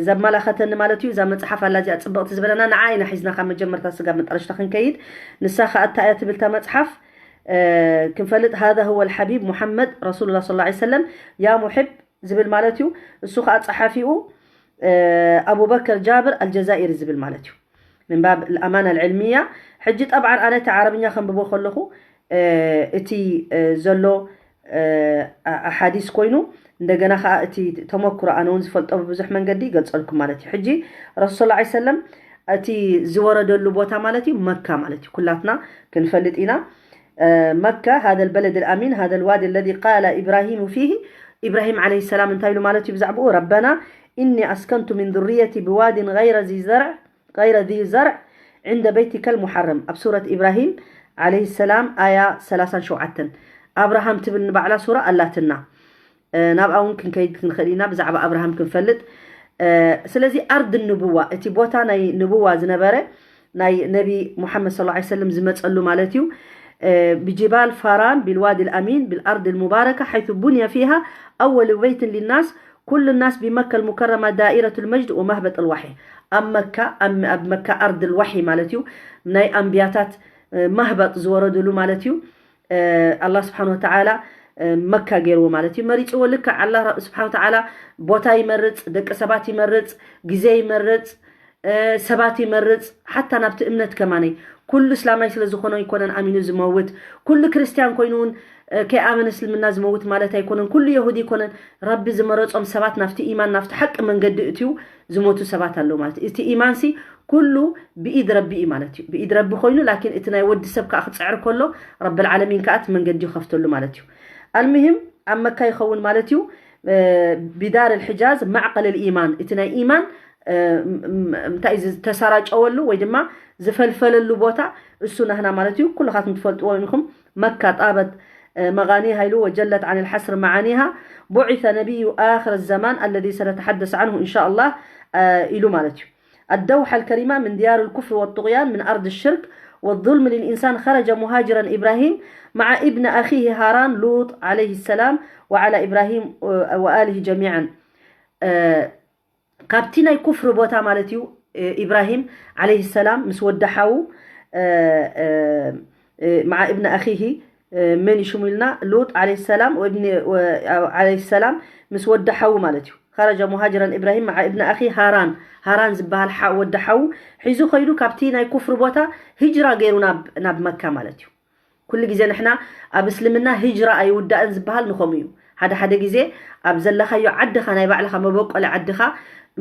ዘማላኸተኒ ማለት እዩ እዛ መፅሓፍ ኣላ እዚኣ ፅብቕቲ ዝበለና ንዓ ኢና ሒዝና ካብ መጀመርታ ስጋብ መጠረሽታ ክንከይድ ንሳ ከዓ እታ እያ ትብልታ መፅሓፍ ክንፈልጥ هذا هو الحبيب محمد رسول الله صلى الله عليه وسلم يا محب ዝብል ማለት እዩ እሱ ከዓ ፀሓፊኡ ኣቡበከር ጃብር ኣልጀዛኢሪ ዝብል ማለት እዩ ምንባብ ኣማና ልዕልምያ ሕጂ ጠብዓን ኣነ እቲ ዓረብኛ ከንብቦ ከለኹ እቲ ዘሎ ኣሓዲስ ኮይኑ እንደገና ከዓ እቲ ተመክሮ ኣነ እውን ዝፈልጦ ብብዙሕ መንገዲ ይገልፀልኩም ማለት እዩ ሕጂ ረሱል ስላ ሰለም እቲ ዝወረደሉ ቦታ ማለት እዩ መካ ማለት እዩ ኩላትና ክንፈልጥ ኢና መካ هذا البلد الأمين هذا الوادي الذي قال إبراهيم فيه إبراهيم عليه السلام እንታይ ኢሉ ማለት እዩ ብዛዕባኡ ربنا إني أسكنت من ذريتي بواد غير ذي زرع غير ذي زرع عند بيتك المحرم ኣብ ሱረት إبراهيم عليه السلام ኣያ ሰላሳን ሸውዓተን ኣብርሃም ትብል ንባዕላ ሱራ ኣላትና ናብኣ እውን ክንከይድ ክንኽእል ኢና ብዛዕባ ኣብርሃም ክንፈልጥ ስለዚ ኣርድ ንቡዋ፣ እቲ ቦታ ናይ ንቡዋ ዝነበረ ናይ ነቢ ሙሓመድ صلى الله عليه وسلم ዝመፀሉ ማለት እዩ። ብጅባል ፋራን ቢልዋዲ ልኣሚን ቢልኣርድ ልሙባረካ ሓይቱ ቡንያ ፊሃ ኣወል በይትን ሊናስ ኩሉ ናስ ብመካ ልሙከረማ ዳኢረቱ ልመጅድ ወማህበጥ ልዋሒ። ኣብ መካ ኣብ መካ ኣርድ ልዋሒ ማለት እዩ፣ ናይ ኣንብያታት ማህበጥ ዝወረድሉ ማለት እዩ። ኣላ ስብሓን ወተዓላ መካ ገይርዎ ማለት እዩ፣ መሪፅዎ። ልክዕ ኣላ ስብሓን ወተዓላ ቦታ ይመርፅ፣ ደቂ ሰባት ይመርፅ፣ ግዜ ይመርፅ፣ ሰባት ይመርፅ። ሓታ ናብቲ እምነት ከማነይ ኩሉ እስላማይ ስለ ዝኾነ ኣይኮነን ኣሚኑ ዝመውት። ኩሉ ክርስትያን ኮይኑ እውን ከይኣመነ እስልምና ዝመውት ማለት ኣይኮነን። ኩሉ የሁዲ ኣይኮነን። ረቢ ዝመረፆም ሰባት ናብቲ ኢማን ናብቲ ሓቂ መንገዲ እትዩ ዝሞቱ ሰባት ኣለዉ ማለት እዩ። እቲ ኢማንሲ ኩሉ ብኢድ ረቢ እዩ ማለት እዩ። ብኢድ ረቢ ኮይኑ ላኪን እቲ ናይ ወዲ ሰብ ከዓ ክፅዕር ከሎ ረቢ ልዓለሚን ከዓ እቲ መንገዲ ይኸፍተሉ ማለት እዩ። ኣልሙሂም ኣብ መካ ይኸውን ማለት እዩ። ቢዳር ልሕጃዝ ማዕቀል ልኢማን፣ እቲ ናይ ኢማን እንታይ እዩ ዝተሰራጨወሉ ወይ ድማ ዝፈልፈለሉ ቦታ እሱ ናህና ማለት እዩ። ኩልኻትኩም ትፈልጥዎ ኢኹም። መካ ጣበት مغانيها ኢሉ وجلت عن الحصر معانيها بعث نبي آخر الزمان الذي سنتحدث عنه إن شاء الله ኢሉ ማለት እዩ። الدوحة الكريمة من ديار الكفر والطغيان من أرض الشرك والظلم للإنسان خرج مهاجرا إبراهيم مع ابن أخيه هاران لوط عليه السلام وعلى إبراهيم وآله جميعا. ካብቲ ናይ ኩፍሪ ቦታ ማለት እዩ። ኢብራሂም ዓለይሂ ሰላም ምስ ወዲ ሓዉ مع ابن أخيه መን እዩ ሽሙ ኢልና ሉጥ ዓለይሂ ሰላም ዓለይሂ ሰላም ምስ ወዲ ሓዉ ማለት እዩ። خرج مهاجرا إبراهيم مع ابن أخيه هاران ሃራን ዝበሃል ወዲ ሓዉ ሒዙ ከይዱ ካብቲ ናይ ኩፍሪ ቦታ ሂጅራ ገይሩ ናብ መካ ማለት እዩ። ኩሉ ግዜ ንሕና ኣብ እስልምና ሂጅራ ኣይውዳእን ዝበሃል ንኸምኡ እዩ። ሓደ ሓደ ግዜ ኣብ ዘለኻዮ ዓድኻ ናይ ባዕልኻ መበቆሊ ዓድኻ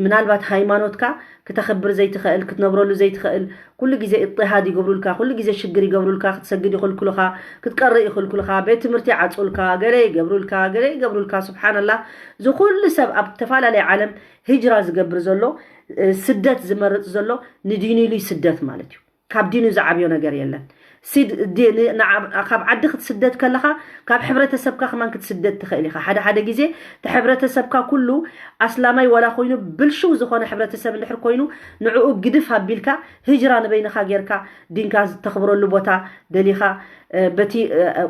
ምናልባት ሃይማኖትካ ክተኽብር ዘይትኽእል ክትነብረሉ ዘይትኽእል ኩሉ ግዜ እጥሃድ ይገብሩልካ፣ ኩሉ ግዜ ሽግር ይገብሩልካ፣ ክትሰግድ ይኽልክሉኻ፣ ክትቀርእ ይኽልክሉኻ፣ ቤት ትምህርቲ ይዓፅኡልካ፣ ገለ ይገብሩልካ፣ ገለ ይገብሩልካ። ስብሓንላህ እዚ ኩሉ ሰብ ኣብ ተፈላለየ ዓለም ሂጅራ ዝገብር ዘሎ ስደት ዝመርፅ ዘሎ ንዲኑ ኢሉ ስደት ማለት እዩ። ካብ ዲኑ ዝዓብዮ ነገር የለን። ካብ ዓዲ ክትስደድ ከለኻ ካብ ሕብረተሰብካ ከማን ክትስደድ ትኽእል ኢኻ። ሓደ ሓደ ግዜ እቲ ሕብረተሰብካ ኩሉ ኣስላማይ ዋላ ኮይኑ ብልሽው ዝኾነ ሕብረተሰብ እንድሕር ኮይኑ ንዕኡ ግድፍ ኣቢልካ ሂጅራ ንበይንኻ ጌርካ ዲንካ ዝተኽብረሉ ቦታ ደሊኻ በቲ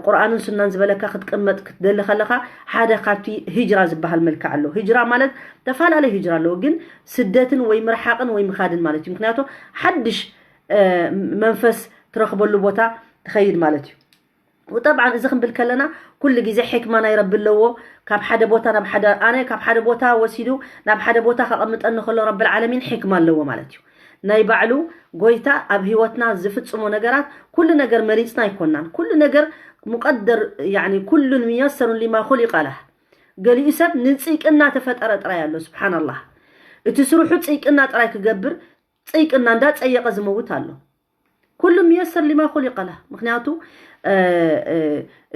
ቁርኣንን ሱናን ዝበለካ ክትቅመጥ ክትደሊ ከለኻ ሓደ ካብቲ ሂጅራ ዝበሃል መልክዕ ኣሎ። ሂጅራ ማለት ተፈላለዩ ሂጅራ ኣለዎ፣ ግን ስደትን ወይ ምርሓቕን ወይ ምኻድን ማለት እዩ። ምክንያቱ ሓድሽ መንፈስ ትረኽበሉ ቦታ ትኸይድ ማለት እዩ። ጠብዓን እዚ ክንብል ከለና ኩሉ ግዜ ሕክማ ናይ ረቢ ኣለዎ። ካብ ሓደ ቦታ ናብ ሓደ ኣነ ካብ ሓደ ቦታ ወሲዱ ናብ ሓደ ቦታ ከቐምጠኒ ከሎ ረቢ ዓለሚን ሕክማ ኣለዎ ማለት እዩ። ናይ ባዕሉ ጎይታ ኣብ ህይወትና ዝፍጽሞ ነገራት ኩሉ ነገር መሪጽና ኣይኮናን። ኩሉ ነገር ሙቀደር يعني كل ميسر لما خلق له። ገሊኡ ሰብ ንጽይቅና ተፈጠረ ጥራይ ኣሎ። ስብሓንላህ እቲ ስርሑ ጽይቅና ጥራይ ክገብር ጽይቅና እንዳጸየቀ ዝመውት ኣሎ። ኩሉ ምየሰር ሊማ ኮሊቀ ለህ። ምክንያቱ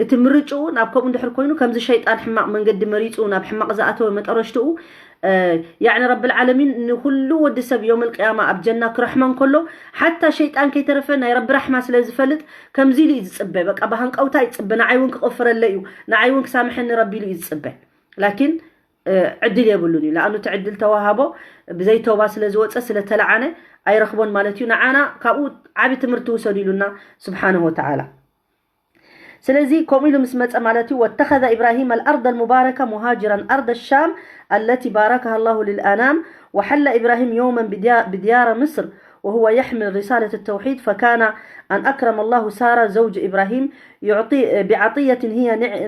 እቲ ምርጭኡ ናብ ከምኡ እንድሕር ኮይኑ ከምዚ ሸይጣን ሕማቕ መንገዲ መሪፁ ናብ ሕማቕ ዝኣተወ መጠረሽትኡ ያዕኒ ረብል ዓለሚን ንኩሉ ወዲ ሰብ ዮም ልቅያማ ኣብ ጀና ክረሕመ እንከሎ ሓታ ሸይጣን ከይተረፈ ናይ ረቢ ራሕማ ስለ ዝፈልጥ ከምዚ ኢሉ እዩ ዝፅበ። በቃ ብሃንቀውታ ይፅበ። ንዓይ እውን ክቕፍረለ እዩ፣ ንዓይ እውን ክሳምሐኒ ረቢ ኢሉ እዩ ዝፅበ። ላኪን ዕድል የብሉን እዩ። ለኣኑ እቲ ዕድል ተዋሃቦ ብዘይ ተውባ ስለ ዝወፀ ስለ ተለዓነ ኣይረኽቦን ማለት እዩ። ንዓና ካብኡ ዓቢ ትምህርቲ ውሰዱ ኢሉና ስብሓንሁ ወተዓላ። ስለዚ ከምኡ ኢሉ ምስ መፀ ማለት እዩ واتخذ إبراهيم الأرض المباركة مهاجرا أرض الشام التي باركها الله للأنام وحل إبراهيم يوما بديار مصر وهو يحمل رسالة التوحيد فكان أن أكرم الله سارة زوج إبراهيم يعطي بعطية هي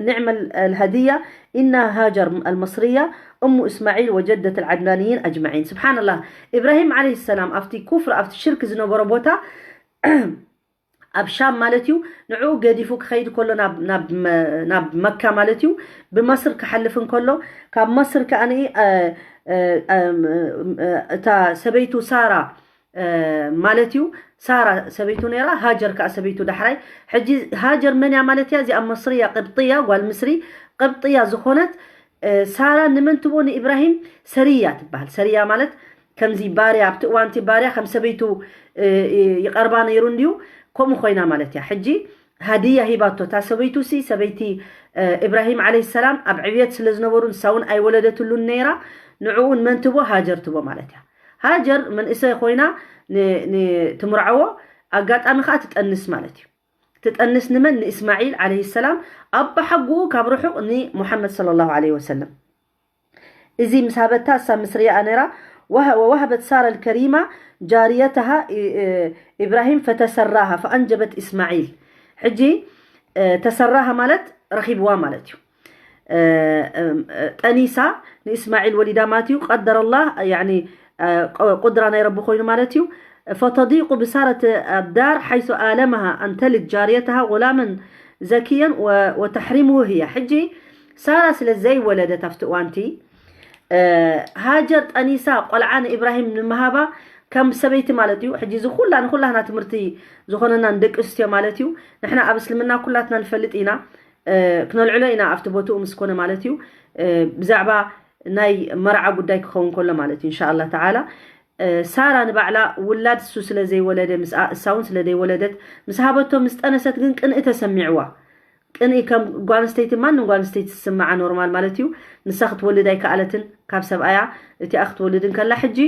نعم الهدية إنها هاجر المصرية أم إسماعيل وجدة العدنانيين أجمعين. سبحان الله. إبراهيم عليه السلام ኣብቲ ኩፍር ኣብቲ ሽርክ ዝነበሮ ቦታ ኣብ ሻም ማለት እዩ ንዕኡ ገዲፉ ክኸይድ ከሎ ናብ መካ ማለት እዩ ብመስር ክሓልፍ እንከሎ ካብ መስር ከኣ እታ ሰበይቱ ሳራ ማለት እዩ ሳራ ሰበይቱ ነይራ ሃጀር ከዓ ሰበይቱ ዳሕራይ ሕጂ ሃጀር መን እያ ማለት እያ እዚኣ መስርያ ቅብጥያ ጓል ምስሪ ቅብጥያ ዝኾነት ሳራ ንመን ትቦ ንኢብራሂም ሰርያ ትበሃል ሰርያ ማለት ከምዚ ባርያ ኣብቲ እዋንቲ ባርያ ከም ሰበይቱ ይቐርባ ነይሩ እንድዩ ከምኡ ኮይና ማለት እያ ሕጂ ሃድያ ሂባቶ እታ ሰበይቱ ሲ ሰበይቲ እብራሂም ዓለይሂ ሰላም ኣብ ዕብየት ስለ ዝነበሩ ንሳ እውን ኣይወለደትሉን ነይራ ንዕኡ ንመን ትቦ? ሃጀር ትቦ ማለት እያ። ሃጀር መንእሰይ ኮይና ትምርዓዎ፣ ኣጋጣሚ ከዓ ትጠንስ ማለት እዩ። ትጠንስ ንመን? ንእስማዒል ዓለይሂ ሰላም፣ ኣባሓጎኡ ካብ ርሑቕ ንሙሓመድ ሰለላሁ ዓለይሂ ወሰለም። እዚ ምስ ሃበታ እሳ ምስ ርእያ ነራ، وه- ووهبت سارة الكريمة جاريتها إ- إ- إبراهيم فتسراها فأنجبت إسماعيل. ሕጂ ተሰራሃ ማለት ረኺብዋ ማለት እዩ። ጠኒሳ ንእስማዒል ወሊዳ ማለት እዩ። قدر الله يعني ቁድራ ናይ ረቢ ኮይኑ ማለት እዩ። فتضيق بسارة الدار حيث آلمها أن تلد جاريتها غلاما زكيا و- وتحرمه هي. ሕጂ ሳራ ስለ ዘይወለደት ኣብቲ እዋንቲ ሃጀር ጠኒሳ ቆልዓ ንኢብራሂም ንምሃባ ከም ሰበይቲ ማለት እዩ። ሕጂ እዚ ኩላ ንኩላህና ትምህርቲ ዝኾነና ንደቂ ኣንስትዮ ማለት እዩ። ንሕና ኣብ እስልምና ኩላትና ንፈልጥ ኢና፣ ክነልዕሎ ኢና ኣብቲ ቦትኡ ምስ ኮነ ማለት እዩ። ብዛዕባ ናይ መርዓ ጉዳይ ክኸውን ከሎ ማለት እዩ። እንሻ ኣላ ተዓላ ሳራ ንባዕላ ውላድ እሱ ስለ ዘይወለደ ምስኣ እሳ እውን ስለ ዘይወለደት ምስ ሃበቶ ምስ ጠነሰት ግን ቅንኢ ተሰሚዕዋ። ቅንኢ ከም ጓል ኣንስተይቲ ማንም ጓል ኣንስተይቲ ዝስምዓ ኖርማል ማለት እዩ። ንሳ ክትወልድ ኣይከኣለትን ካብ ሰብኣያ እቲኣ ክትወልድ እንከላ ሕጂ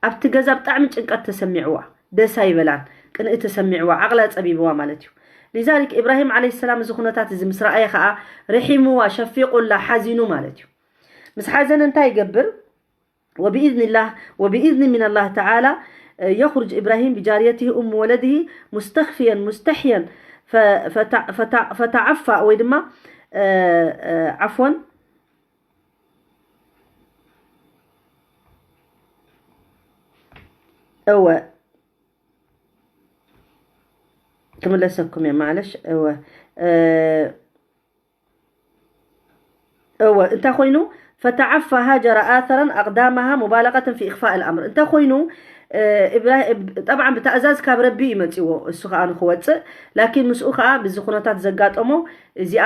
ኣብቲ ገዛ ብጣዕሚ ጭንቀት ተሰሚዕዋ። ደስ ኣይበላን። ቅንኢ ተሰሚዕዋ ዓቕላ ፀቢብዋ ማለት እዩ። ሊዛሊክ ኢብራሂም ዓለይሂ ሰላም እዚ ኩነታት እዚ ምስ ረኣየ ከዓ ርሒምዋ ሸፊቑላ ሓዚኑ ማለት እዩ። ምስ ሓዘነ እንታይ ይገብር? وبإذن الله وبإذن من الله تعالى يخرج إبراهيم بجاريته أم ولده مستخفيا مستحيا فتعفى ويدما عفوا هو كمل لسكم يا معلش هو أه እወ እንታይ ኮይኑ فتعفى هاجر آثرا أقدامها مبالغة في إخفاء الأمر እንታይ ኮይኑ ጠብዓ ብታእዛዝ ካብ ረቢ እዩ መፂዎ እሱ ከዓ ንክወፅእ ላኪን ምስኡ ከዓ ብዚ ኩነታት ዘጋጠሞ እዚኣ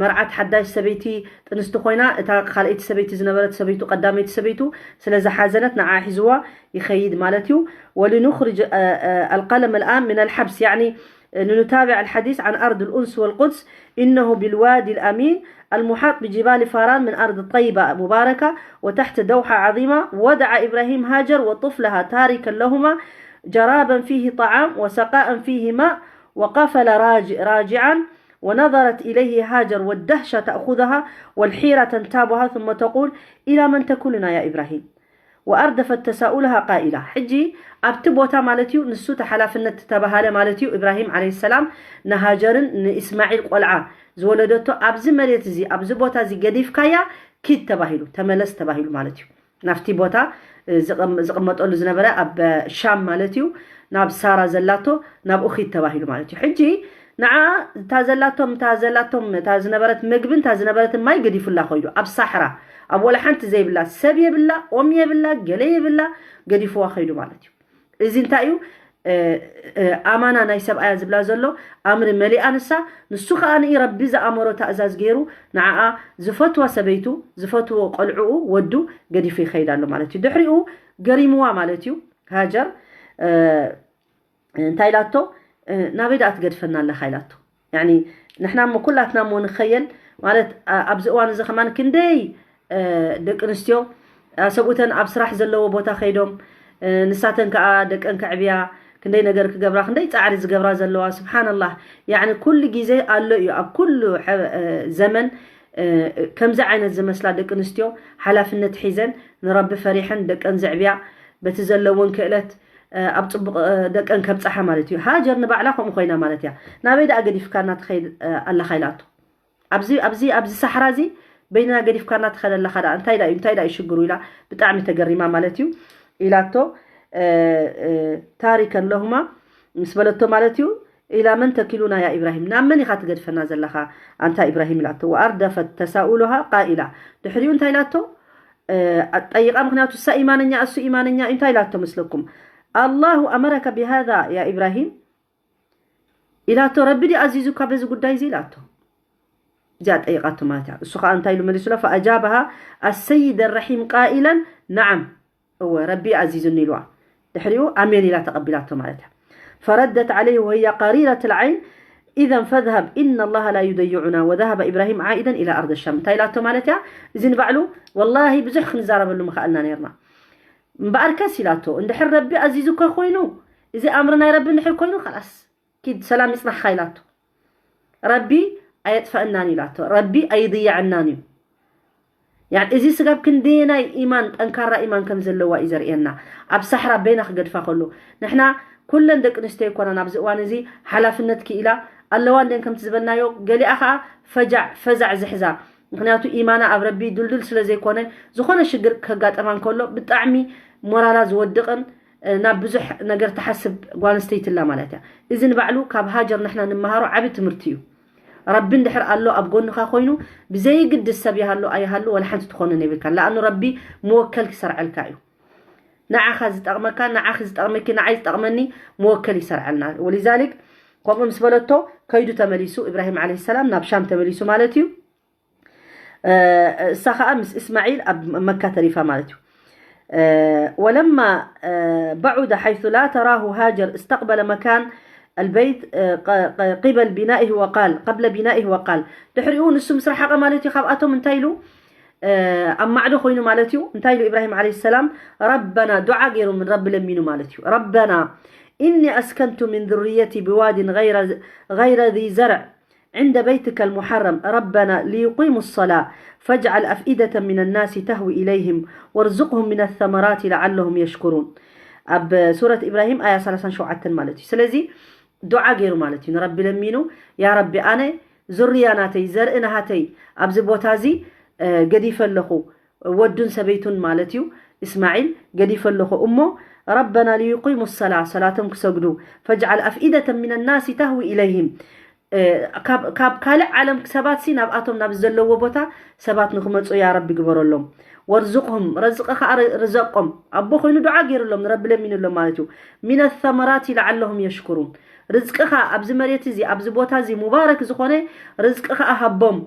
መርዓት ሓዳሽ ሰበይቲ ጥንስቲ ኮይና እታ ካልኣይቲ ሰበይቲ ዝነበረት ሰበይቱ ቀዳመይቲ ሰበይቱ ስለ ዝሓዘነት ንዓ ሒዝዋ ይኸይድ ማለት እዩ ولنخرج القلم الآن من الحبس يعني لنتابع الحديث عن أرض الأنس والقدس إنه بالوادي الأمين المحاط بجبال فاران من أرض طيبة مباركة وتحت دوحة عظيمة وضع إبراهيم هاجر وطفلها تاركا لهما جرابا فيه طعام وسقاء فيه ماء وقفل راجعا ونظرت إليه هاجر والدهشة تأخذها والحيرة تنتابها ثم تقول إلى من تكلنا يا إبراهيم وأردفت تساؤلها قائلة ሕጂ ኣብቲ ቦታ ማለት እዩ ንሱ ተሓላፍነት ተባሃለ ማለት እዩ ኢብራሂም ዓለይሂ ሰላም ንሃጀርን ንእስማዒል ቆልዓ ዝወለደቶ ኣብዚ መሬት እዚ ኣብዚ ቦታ እዚ ገዲፍካያ ኪድ ተባሂሉ ተመለስ ተባሂሉ ማለት እዩ ናብቲ ቦታ ዝቕመጠሉ ዝነበረ ኣብ ሻም ማለት እዩ ናብ ሳራ ዘላቶ ናብኡ ኪድ ተባሂሉ ማለት እዩ ሕጂ ንዓ እታ ዘላቶም እታ ዘላቶም እታ ዝነበረት ምግብን እታ ዝነበረት ማይ ገዲፉላ ኮይዱ ኣብ ሳሕራ ኣብ ወላ ሓንቲ ዘይብላ ሰብ የብላ ኦም የብላ ገለ የብላ ገዲፍዋ ከይዱ ማለት እዩ እዚ እንታይ እዩ ኣማና ናይ ሰብኣያ ዝብላ ዘሎ ኣምሪ መሊኣ ንሳ ንሱ ከዓ ንኢ ረቢ ዝኣመሮ ታእዛዝ ገይሩ ንዓኣ ዝፈትዋ ሰበይቱ ዝፈትዎ ቆልዕኡ ወዱ ገዲፉ ይኸይድ ኣሎ ማለት እዩ ድሕሪኡ ገሪምዋ ማለት እዩ ሃጀር እንታይ ኢላቶ ናበይ ደኣ ትገድፈና ኣለኻ ኢላቶ ንሕና እሞ ኩላትና እሞ ንኸየል ማለት ኣብዚ እዋን እዚ ከማን ክንደይ ደቂ ኣንስትዮ ሰብኡተን ኣብ ስራሕ ዘለዎ ቦታ ከይዶም ንሳተን ከዓ ደቀን ከዕብያ ክንደይ ነገር ክገብራ ክንደይ ፃዕሪ ዝገብራ ዘለዋ ስብሓንላህ ያኒ ኩሉ ግዜ ኣሎ እዩ ኣብ ኩሉ ዘመን ከምዚ ዓይነት ዝመስላ ደቂ ኣንስትዮ ሓላፍነት ሒዘን ንረቢ ፈሪሐን ደቀን ዘዕብያ በቲ ዘለወን ክእለት ኣብ ፅቡቕ ደቀን ከብፅሓ ማለት እዩ ሃጀር ንባዕላ ከምኡ ኮይና ማለት እያ ናበይ ደኣ ገዲፍካና ትኸይድ ኣለኻ ኢላቶ ኣብዚ ኣብዚ ኣብዚ ሳሕራ እዚ በይንና ገዲፍካና ትኸደ ኣለኻ ደኣ እንታይ ደኣ እዩ እንታይ ደኣ እዩ ሽግሩ ኢላ ብጣዕሚ ተገሪማ ማለት እዩ ኢላቶ ታሪከን ለሁማ ምስ በለቶ ማለት እዩ إلى من تكلنا يا إبراهيم ናብ መን ኢኻ ትገድፈና ዘለኻ ኣንታ ኢብራሂም ኢላቶ وأردفت تساؤلها قائلة ድሕሪኡ እንታይ ኢላቶ ጠይቓ ምክንያቱ እሳ ኢማነኛ እሱ ኢማነኛ እዩ እንታይ ኢላቶ መስለኩም الله أمرك بهذا يا إبراهيم ኢላቶ ረቢ ድዩ ኣዚዙካ በዚ ጉዳይ እዚ ኢላቶ እዚኣ ጠይቓቶ ማለት እያ እሱ ከዓ እንታይ ኢሉ መሊሱላ فأجابها السيد الرحيم قائلا نعم እወ ረቢ ኣዚዙኒ ኢልዋ ድሕሪኡ ኣሜን ኢላ ተቐቢላቶ ማለት እያ فردت عليه وهي قريرة العين إذا فاذهب إن الله لا يضيعنا. وذهب إبراهيم عائدا إلى أرض الشام. እንታይ ኢላቶ ማለት እያ? እዚ ንባዕሉ ወላሂ ብዙሕ ክንዛረበሉ ምኽኣልና ነርና። እምበኣርከስ ኢላቶ፣ እንድሕር ረቢ ኣዚዙካ ኮይኑ፣ እዚ ኣምሪ ናይ ረቢ እንድሕር ኮይኑ፣ ኸላስ ኪድ ሰላም ይጽናሕካ ኢላቶ። ረቢ ኣየጥፈአናን ኢላቶ። ረቢ ኣይድየዐናን እዩ። ያን እዚ ስጋብ ክንደየናይ ኢማን፣ ጠንካራ ኢማን ከም ዘለዋ እዩ ዘርእየና። ኣብ ሳሕራ በይና ክገድፋ ከሎ፣ ንሕና ኩለን ደቂ ኣንስትዮ ይኮናን ኣብዚ እዋን እዚ ሓላፍነት ክኢላ ኣለዋ። እንደን ከምቲ ዝበልናዮ፣ ገሊኣ ከዓ ፈጃዕ ፈዛዕ ዝሕዛ፣ ምክንያቱ ኢማና ኣብ ረቢ ድልዱል ስለ ዘይኮነ፣ ዝኾነ ሽግር ከጋጠማ እንከሎ ብጣዕሚ ሞራላ ዝወድቕን ናብ ብዙሕ ነገር ትሓስብ ጓል ኣንስተይቲ ኣላ ማለት እያ። እዚ ንባዕሉ ካብ ሃጀር ንሕና ንመሃሮ ዓቢ ትምህርቲ እዩ። ረቢ እንድሕር ኣሎ ኣብ ጎንኻ ኮይኑ፣ ብዘይግድስ ሰብ ይሃሉ ኣይሃሉ ወላ ሓንቲ ትኾንን የብልካን። ለኣኑ ረቢ መወከል ክሰርዐልካ እዩ። ንዓኻ ዝጠቕመካ፣ ንዓኺ ዝጠቕመኪ፣ ንዓይ ዝጠቕመኒ መወከል ይሰርዐልና። ወሊዛሊክ ከምኡ ምስ በለቶ ከይዱ ተመሊሱ፣ ኢብራሂም ዓለይሂ ሰላም ናብ ሻም ተመሊሱ ማለት እዩ። እሳ ኸዓ ምስ እስማዒል ኣብ መካ ተሪፋ ማለት እዩ። ولما بعد حيث لا تراه هاجر استقبل مكان البيت قبل بنائه وقال قبل بنائه وقال ድሕሪኡ ንሱ ምስ ረሓቐ ማለት እዩ ካብኣቶም እንታይ ኢሉ ኣብ ማዕዶ ኮይኑ ማለት እዩ እንታይ ኢሉ ኢብራሂም ዓለይሂ ሰላም ረበና ዱዓ ገይሩ ምን ረቢ ለሚኑ ማለት እዩ ረበና إني أسكنت من ذريتي بواد غير غير ذي زرع عند بيتك المحرم ربنا ليقيموا الصلاة فاجعل أفئدة من الناس تهوي إليهم وارزقهم من الثمرات لعلهم يشكرون ኣብ ሱረት ኢብራሂም ኣያ ሰላሳን ሸውዓተን ማለት እዩ ስለዚ ዱዓ ገይሩ ማለት እዩ ንረቢ ለሚኑ ያ ረቢ ኣነ ዙርያ ናተይ ዘርኢ ናሃተይ ኣብዚ ቦታ እዚ ገዲፈ ኣለኹ ወዱን ሰበይቱን ማለት እዩ እስማዒል ገዲፈ ኣለኹ እሞ ረበና ሊዩቂሙ ሰላ ሰላቶም ክሰግዱ ፈጅዓል ኣፍኢደተ ሚን ናሲ ተህዊ ኢለይህም ካብ ካልእ ዓለም ሰባት ሲ ናብኣቶም ናብ ዘለዎ ቦታ ሰባት ንክመፁ ያ ረቢ ግበረሎም ወርዝቅሁም ረዝቂ ከዓ ርዘቆም ኣቦ ኮይኑ ዱዓ ገይሩሎም ንረቢ ለሚኑሎም ማለት እዩ ሚነ ተመራት ለዓለሁም የሽኩሩን ርዝቅኻ ኣብዚ መሬት እዚ ኣብዚ ቦታ እዚ ሙባረክ ዝኾነ ርዝቂ ከዓ ሃቦም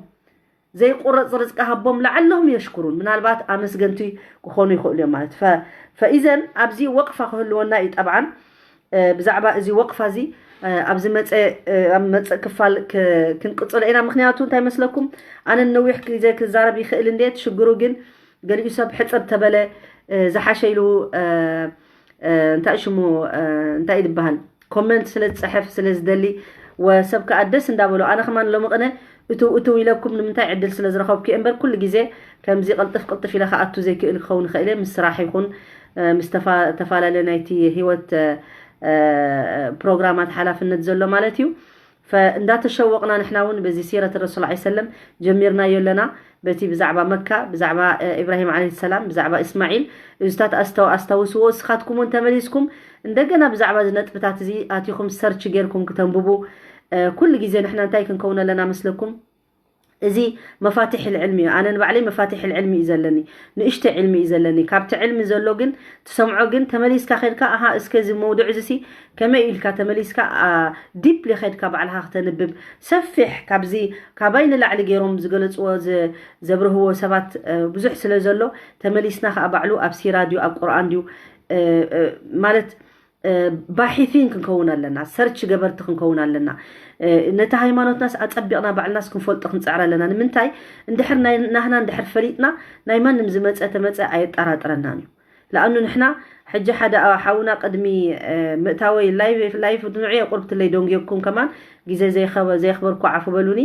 ዘይቁረፅ ርዝቂ ሃቦም ለዓለሁም የሽኩሩን ምናልባት ኣመስገንቲ ክኾኑ ይኽእሉ እዮም ማለት ፈኢዘን ኣብዚ ወቅፋ ክህልወና እዩ ጠብዓን ብዛዕባ እዚ ወቅፋ እዚ ኣብ ዝመፀ ኣብ መፀ ክፋል ክንቅፅሎ ኢና ምክንያቱ እንታይ መስለኩም ኣነ ነዊሕ ግዜ ክዛረብ ይኽእል እንዴ ሽግሩ ግን ገሊኡ ሰብ ሕፅር ተበለ ዝሓሸ ኢሉ እንታይ ሽሙ እንታይ ዝበሃል ኮመንት ስለ ዝፅሕፍ ስለ ዝደሊ ወሰብ ከዓ ደስ እንዳበሎ ኣነ ከማን ሎሚ ቅነ እትው እትው ኢለኩም ንምንታይ ዕድል ስለ ዝረኸብኩ እምበር ኩሉ ግዜ ከምዚ ቅልጥፍ ቅልጥፍ ኢለ ከኣቱ ዘይክእል ክኸውን ይኽእል ምስ ስራሕ ይኹን ምስ ተፈላለየ ናይቲ ህይወት ፕሮግራማት ሓላፍነት ዘሎ ማለት እዩ እንዳተሸወቕና ንሕና እውን በዚ ሲረት ረሱል ዓ ሰለም ጀሚርናዮ ኣለና በቲ ብዛዕባ መካ ብዛዕባ ኢብራሂም ዓለ ሰላም ብዛዕባ እስማዒል እዚታት ኣስታውስዎ እስኻትኩም እውን ተመሊስኩም እንደገና ብዛዕባ እዚ ነጥብታት እዚ ኣቲኹም ሰርች ጌርኩም ክተንብቡ ኩሉ ግዜ ንሕና እንታይ ክንከውን ኣለና መስለኩም እዚ መፋትሕ ልዕልሚ እዩ ኣነ ንባዕለይ መፋትሕ ልዕልሚ እዩ ዘለኒ ንእሽተ ዕልሚ እዩ ዘለኒ ካብቲ ዕልሚ ዘሎ ግን ትሰምዖ ግን ተመሊስካ ከድካ ኣሃ እስከ እዚ መውድዕ እዚ ሲ ከመይ ኢልካ ተመሊስካ ዲፕሊ ከድካ ባዕልካ ክተንብብ ሰፊሕ ካብዚ ካባይ ንላዕሊ ገይሮም ዝገለፅዎ ዘብርህዎ ሰባት ብዙሕ ስለ ዘሎ ተመሊስና ከዓ ባዕሉ ኣብ ሲራ ድዩ ኣብ ቁርኣን ድዩ ማለት ባሒቲን ክንከውን ኣለና ሰርች ገበርቲ ክንከውን ኣለና ነቲ ሃይማኖትናስ ኣፀቢቕና ባዕልናስ ክንፈልጦ ክንፅዕር ኣለና ንምንታይ እንድሕር ናህና እንድሕር ፈሊጥና ናይ ማንም ዝመፀ ተመፀ ኣየጠራጥረናን እዩ ለኣኑ ንሕና ሕጂ ሓደ ሓውና ቅድሚ ምእታወይ ላይፍ ንዑ የቁርብትለይ ደንጉየኩም ከማን ግዜ ዘየኽበርኩ ዓፉ በሉኒ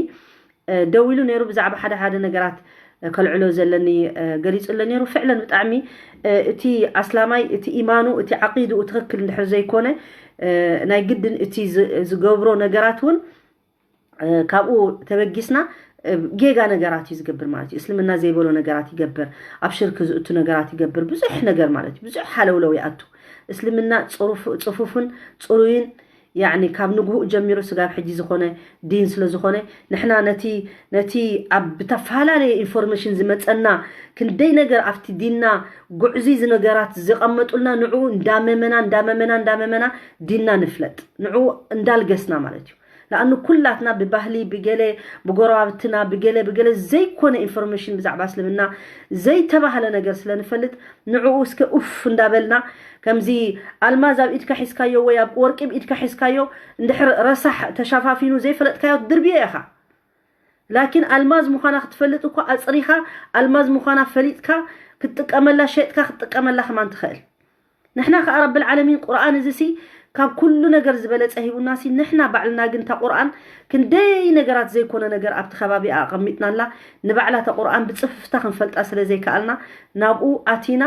ደው ኢሉ ነይሩ ብዛዕባ ሓደ ሓደ ነገራት ከልዕሎ ዘለኒ ገሊፁ ኣሎ ነይሩ ፍዕለን ብጣዕሚ እቲ ኣስላማይ እቲ ኢማኑ እቲ ዓቂድኡ ትኽክል እንድሕር ዘይኮነ ናይ ግድን እቲ ዝገብሮ ነገራት እውን ካብኡ ተበጊስና ጌጋ ነገራት እዩ ዝገብር ማለት እዩ እስልምና ዘይበሎ ነገራት ይገብር ኣብ ሽርክ ዝእቱ ነገራት ይገብር ብዙሕ ነገር ማለት እዩ ብዙሕ ሃለውለው ይኣቱ እስልምና ፅፉፍን ፅሩይን ያኒ ካብ ንግሁእ ጀሚሩ ስጋብ ሕጂ ዝኾነ ዲን ስለ ዝኾነ ንሕና ነቲ ነቲ ኣብ ብተፈላለየ ኢንፎርሜሽን ዝመፀና ክንደይ ነገር ኣብቲ ዲንና ጉዕዙይ ዝነገራት ዘቐመጡልና ንዕኡ እንዳመመና እንዳመመና እንዳመመና ዲንና ንፍለጥ ንዕኡ እንዳልገስና ማለት እዩ ለኣኑ ኩላትና ብባህሊ ብገለ ብጎረባብትና ብገለ ብገለ ዘይኮነ ኢንፎርሜሽን ብዛዕባ እስልምና ዘይተባህለ ነገር ስለ ንፈልጥ ንዕኡ እስከ ኡፍ እንዳበልና ከምዚ ኣልማዝ ኣብ ኢድካ ሒዝካዮ ወይ ኣብ ወርቂ ኣብ ኢድካ ሒዝካዮ እንድሕር ረሳሕ ተሻፋፊኑ ዘይፈለጥካዮ ትድርብዮ ኢኻ። ላኪን ኣልማዝ ምዃና ክትፈልጥ እኳ ኣፅሪኻ ኣልማዝ ምዃና ፈሊጥካ ክትጥቀመላ ሸጥካ ክትጥቀመላ ከማን ትኽእል። ንሕና ከኣ ረብል ዓለሚን ቁርኣን እዚ ሲ ካብ ኩሉ ነገር ዝበለጸ ሂቡና ሲ ንሕና ባዕልና ግን እታ ቁርኣን ክንደይ ነገራት ዘይኮነ ነገር ኣብቲ ከባቢ ኣቐሚጥናላ ንባዕላ እታ ቁርኣን ብጽፍፍታ ክንፈልጣ ስለ ዘይከኣልና ናብኡ ኣቲና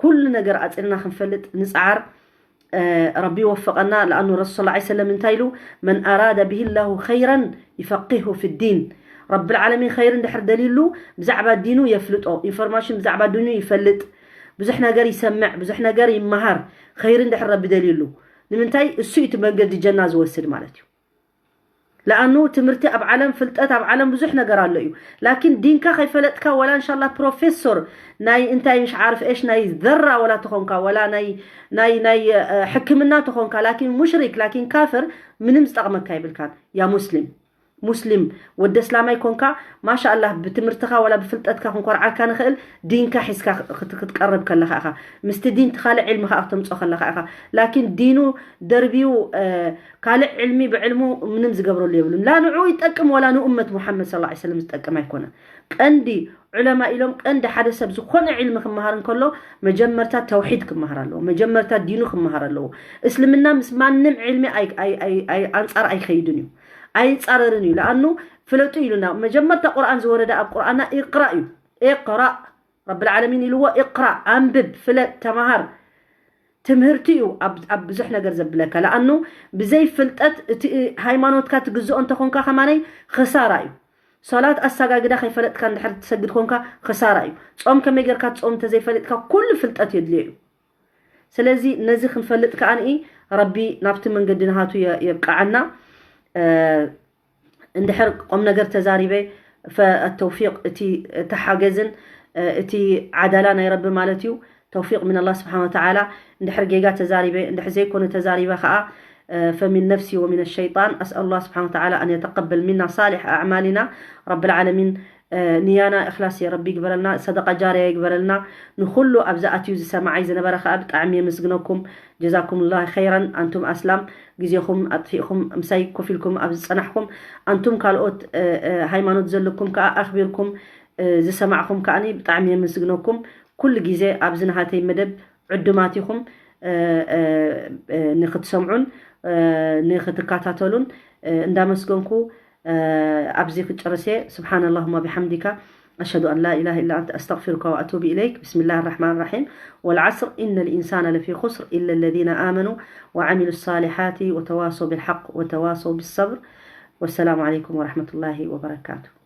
ኩሉ ነገር ኣጽርና ክንፈልጥ ንጽዓር። ረቢ ይወፈቐና። ለኣኑ ረሱል ሰለላሁ ዐለይሂ ወሰለም እንታይ ኢሉ? መን ኣራደ ብሂ ላሁ ኸይረን ይፈቂሁ ፊ ዲን። ረብል ዓለሚን ኸይር እንድሕር ደልዩሉ ብዛዕባ ዲኑ የፍልጦ። ኢንፎርሜሽን ብዛዕባ ዲኑ ይፈልጥ። ብዙሕ ነገር ይሰምዕ፣ ብዙሕ ነገር ይመሃር። ኸይር እንድሕር ረቢ ደልዩሉ ንምንታይ እሱ እዩ እቲ መንገዲ ጀና ዝወስድ ማለት እዩ። ለኣኑ ትምህርቲ ኣብ ዓለም ፍልጠት ኣብ ዓለም ብዙሕ ነገር ኣሎ እዩ። ላኪን ዲንካ ከይፈለጥካ ወላ እንሻላ ፕሮፌሶር ናይ እንታይ ምሽ ዓርፍ ኤሽ ናይ ዘራ ወላ ተኾንካ ወላ ናይ ናይ ናይ ሕክምና ተኾንካ ላኪን ሙሽሪክ ላኪን ካፍር ምንም ዝጠቕመካ ይብልካን። ያ ሙስሊም ሙስሊም ወደ እስላማይ ኮንካ ማሻ ኣላህ ብትምህርትኻ ወላ ብፍልጠትካ ክንኮርዓልካ ንኽእል ዲንካ ሒዝካ ክትቀርብ ከለኻ ኢኻ። ምስቲ ዲን ትኻልእ ዕልሚ ከዓ ክተምፅኦ ከለኻ ኢኻ። ላኪን ዲኑ ደርብዩ ካልእ ዕልሚ ብዕልሙ ምንም ዝገብረሉ የብሉን። ላ ንዑ ይጠቅም ወላ ንኡመት ሙሓመድ ሰለላሁ ዐለይሂ ወሰለም ዝጠቅም ኣይኮነን። ቀንዲ ዑለማ ኢሎም ቀንዲ ሓደ ሰብ ዝኾነ ዕልሚ ክመሃር እንከሎ መጀመርታ ተውሒድ ክመሃር ኣለዎ። መጀመርታ ዲኑ ክመሃር ኣለዎ። እስልምና ምስ ማንም ዕልሚ ኣይ- ኣይ- ኣይ- ኣይ- ኣንጻር ኣይከይድን እዩ፣ ኣይጻረርን እዩ። ለኣኑ ፍለጡ ኢሉና መጀመርታ ቁርኣን ዝወረደ ኣብ ቁርኣና ኢቅራ እዩ። ኢቅራ ረብል ዓለሚን ኢልዎ ኢቅራ፣ ኣንብብ፣ ፍለጥ፣ ተመሃር። ትምህርቲ እዩ ኣብ ኣብ ብዙሕ ነገር ዘብለካ። ለኣኑ ብዘይ ፍልጠት እቲ ሃይማኖትካ ትግዝኦ እንተኾንካ ከማነይ ክሳራ እዩ። ሶላት ኣሰጋግዳ ከይፈለጥካ እንድሕር ትሰግድ ኮንካ ክሳራ እዩ። ጾም ከመይ ጌርካ ትጾም እንተዘይፈሊጥካ ኩሉ ፍልጠት የድልዮ እዩ። ስለዚ ነዚ ክንፈልጥ ከኣ ንኢ ረቢ ናብቲ መንገዲ ናሃቱ የብቅዓና። እንድሕር ቆም ነገር ተዛሪበ ፈ- ተውፊቅ እቲ ተሓገዝን እቲ ዓዳላ ናይ ረቢ ማለት እዩ። ተውፊቅ ምን ኣላህ ስብሓን ወተዓላ። እንድሕር ጌጋ ተዛሪበ እንድሕር ዘይኮነ ተዛሪበ ከዓ ፈሚን ነፍሲ ወሚን ሸይጣን። ኣስኣል ላህ ስብሓን ወተዓላ ኣን የተቀበል ሚና ሳሊሕ ኣዕማሊና። ረብል ዓለሚን ንያና እኽላስ የረቢ ይግበረልና፣ ሰደቃ ጃርያ ይግበረልና። ንኹሉ ኣብዚ ኣትዩ ዝሰማዓይ ዝነበረ ከዓ ብጣዕሚ የመስግነኩም። ጀዛኩም ላህ ኸይራን። ኣንቱም ኣስላም ግዜኹም ኣጥፊእኩም ምሳይ ኮፍ ኢልኩም ኣብ ዝጸናሕኩም፣ ኣንቱም ካልኦት ሃይማኖት ዘለኩም ከዓ ኣኽቢርኩም ዝሰማዕኹም ከዓኒ ብጣዕሚ የመስግነኩም። ኩሉ ግዜ ኣብዚ ናሃተይ መደብ ዕዱማት ኢኹም ንክትሰምዑን ንክትከታተሉን እንዳመስገንኩ ኣብዚ ክጨርስ እየ። سبحان اللهم وبحمدك، أشهد أن لا إله إلا أنت، أستغفرك وأتوب إليك. بسم الله الرحمن الرحيم. والعصر، إن الإنسان لفي خسر، إلا الذين آمنوا وعملوا الصالحات وتواصوا بالحق وتواصوا بالصبر. والسلام عليكم ورحمة الله وبركاته.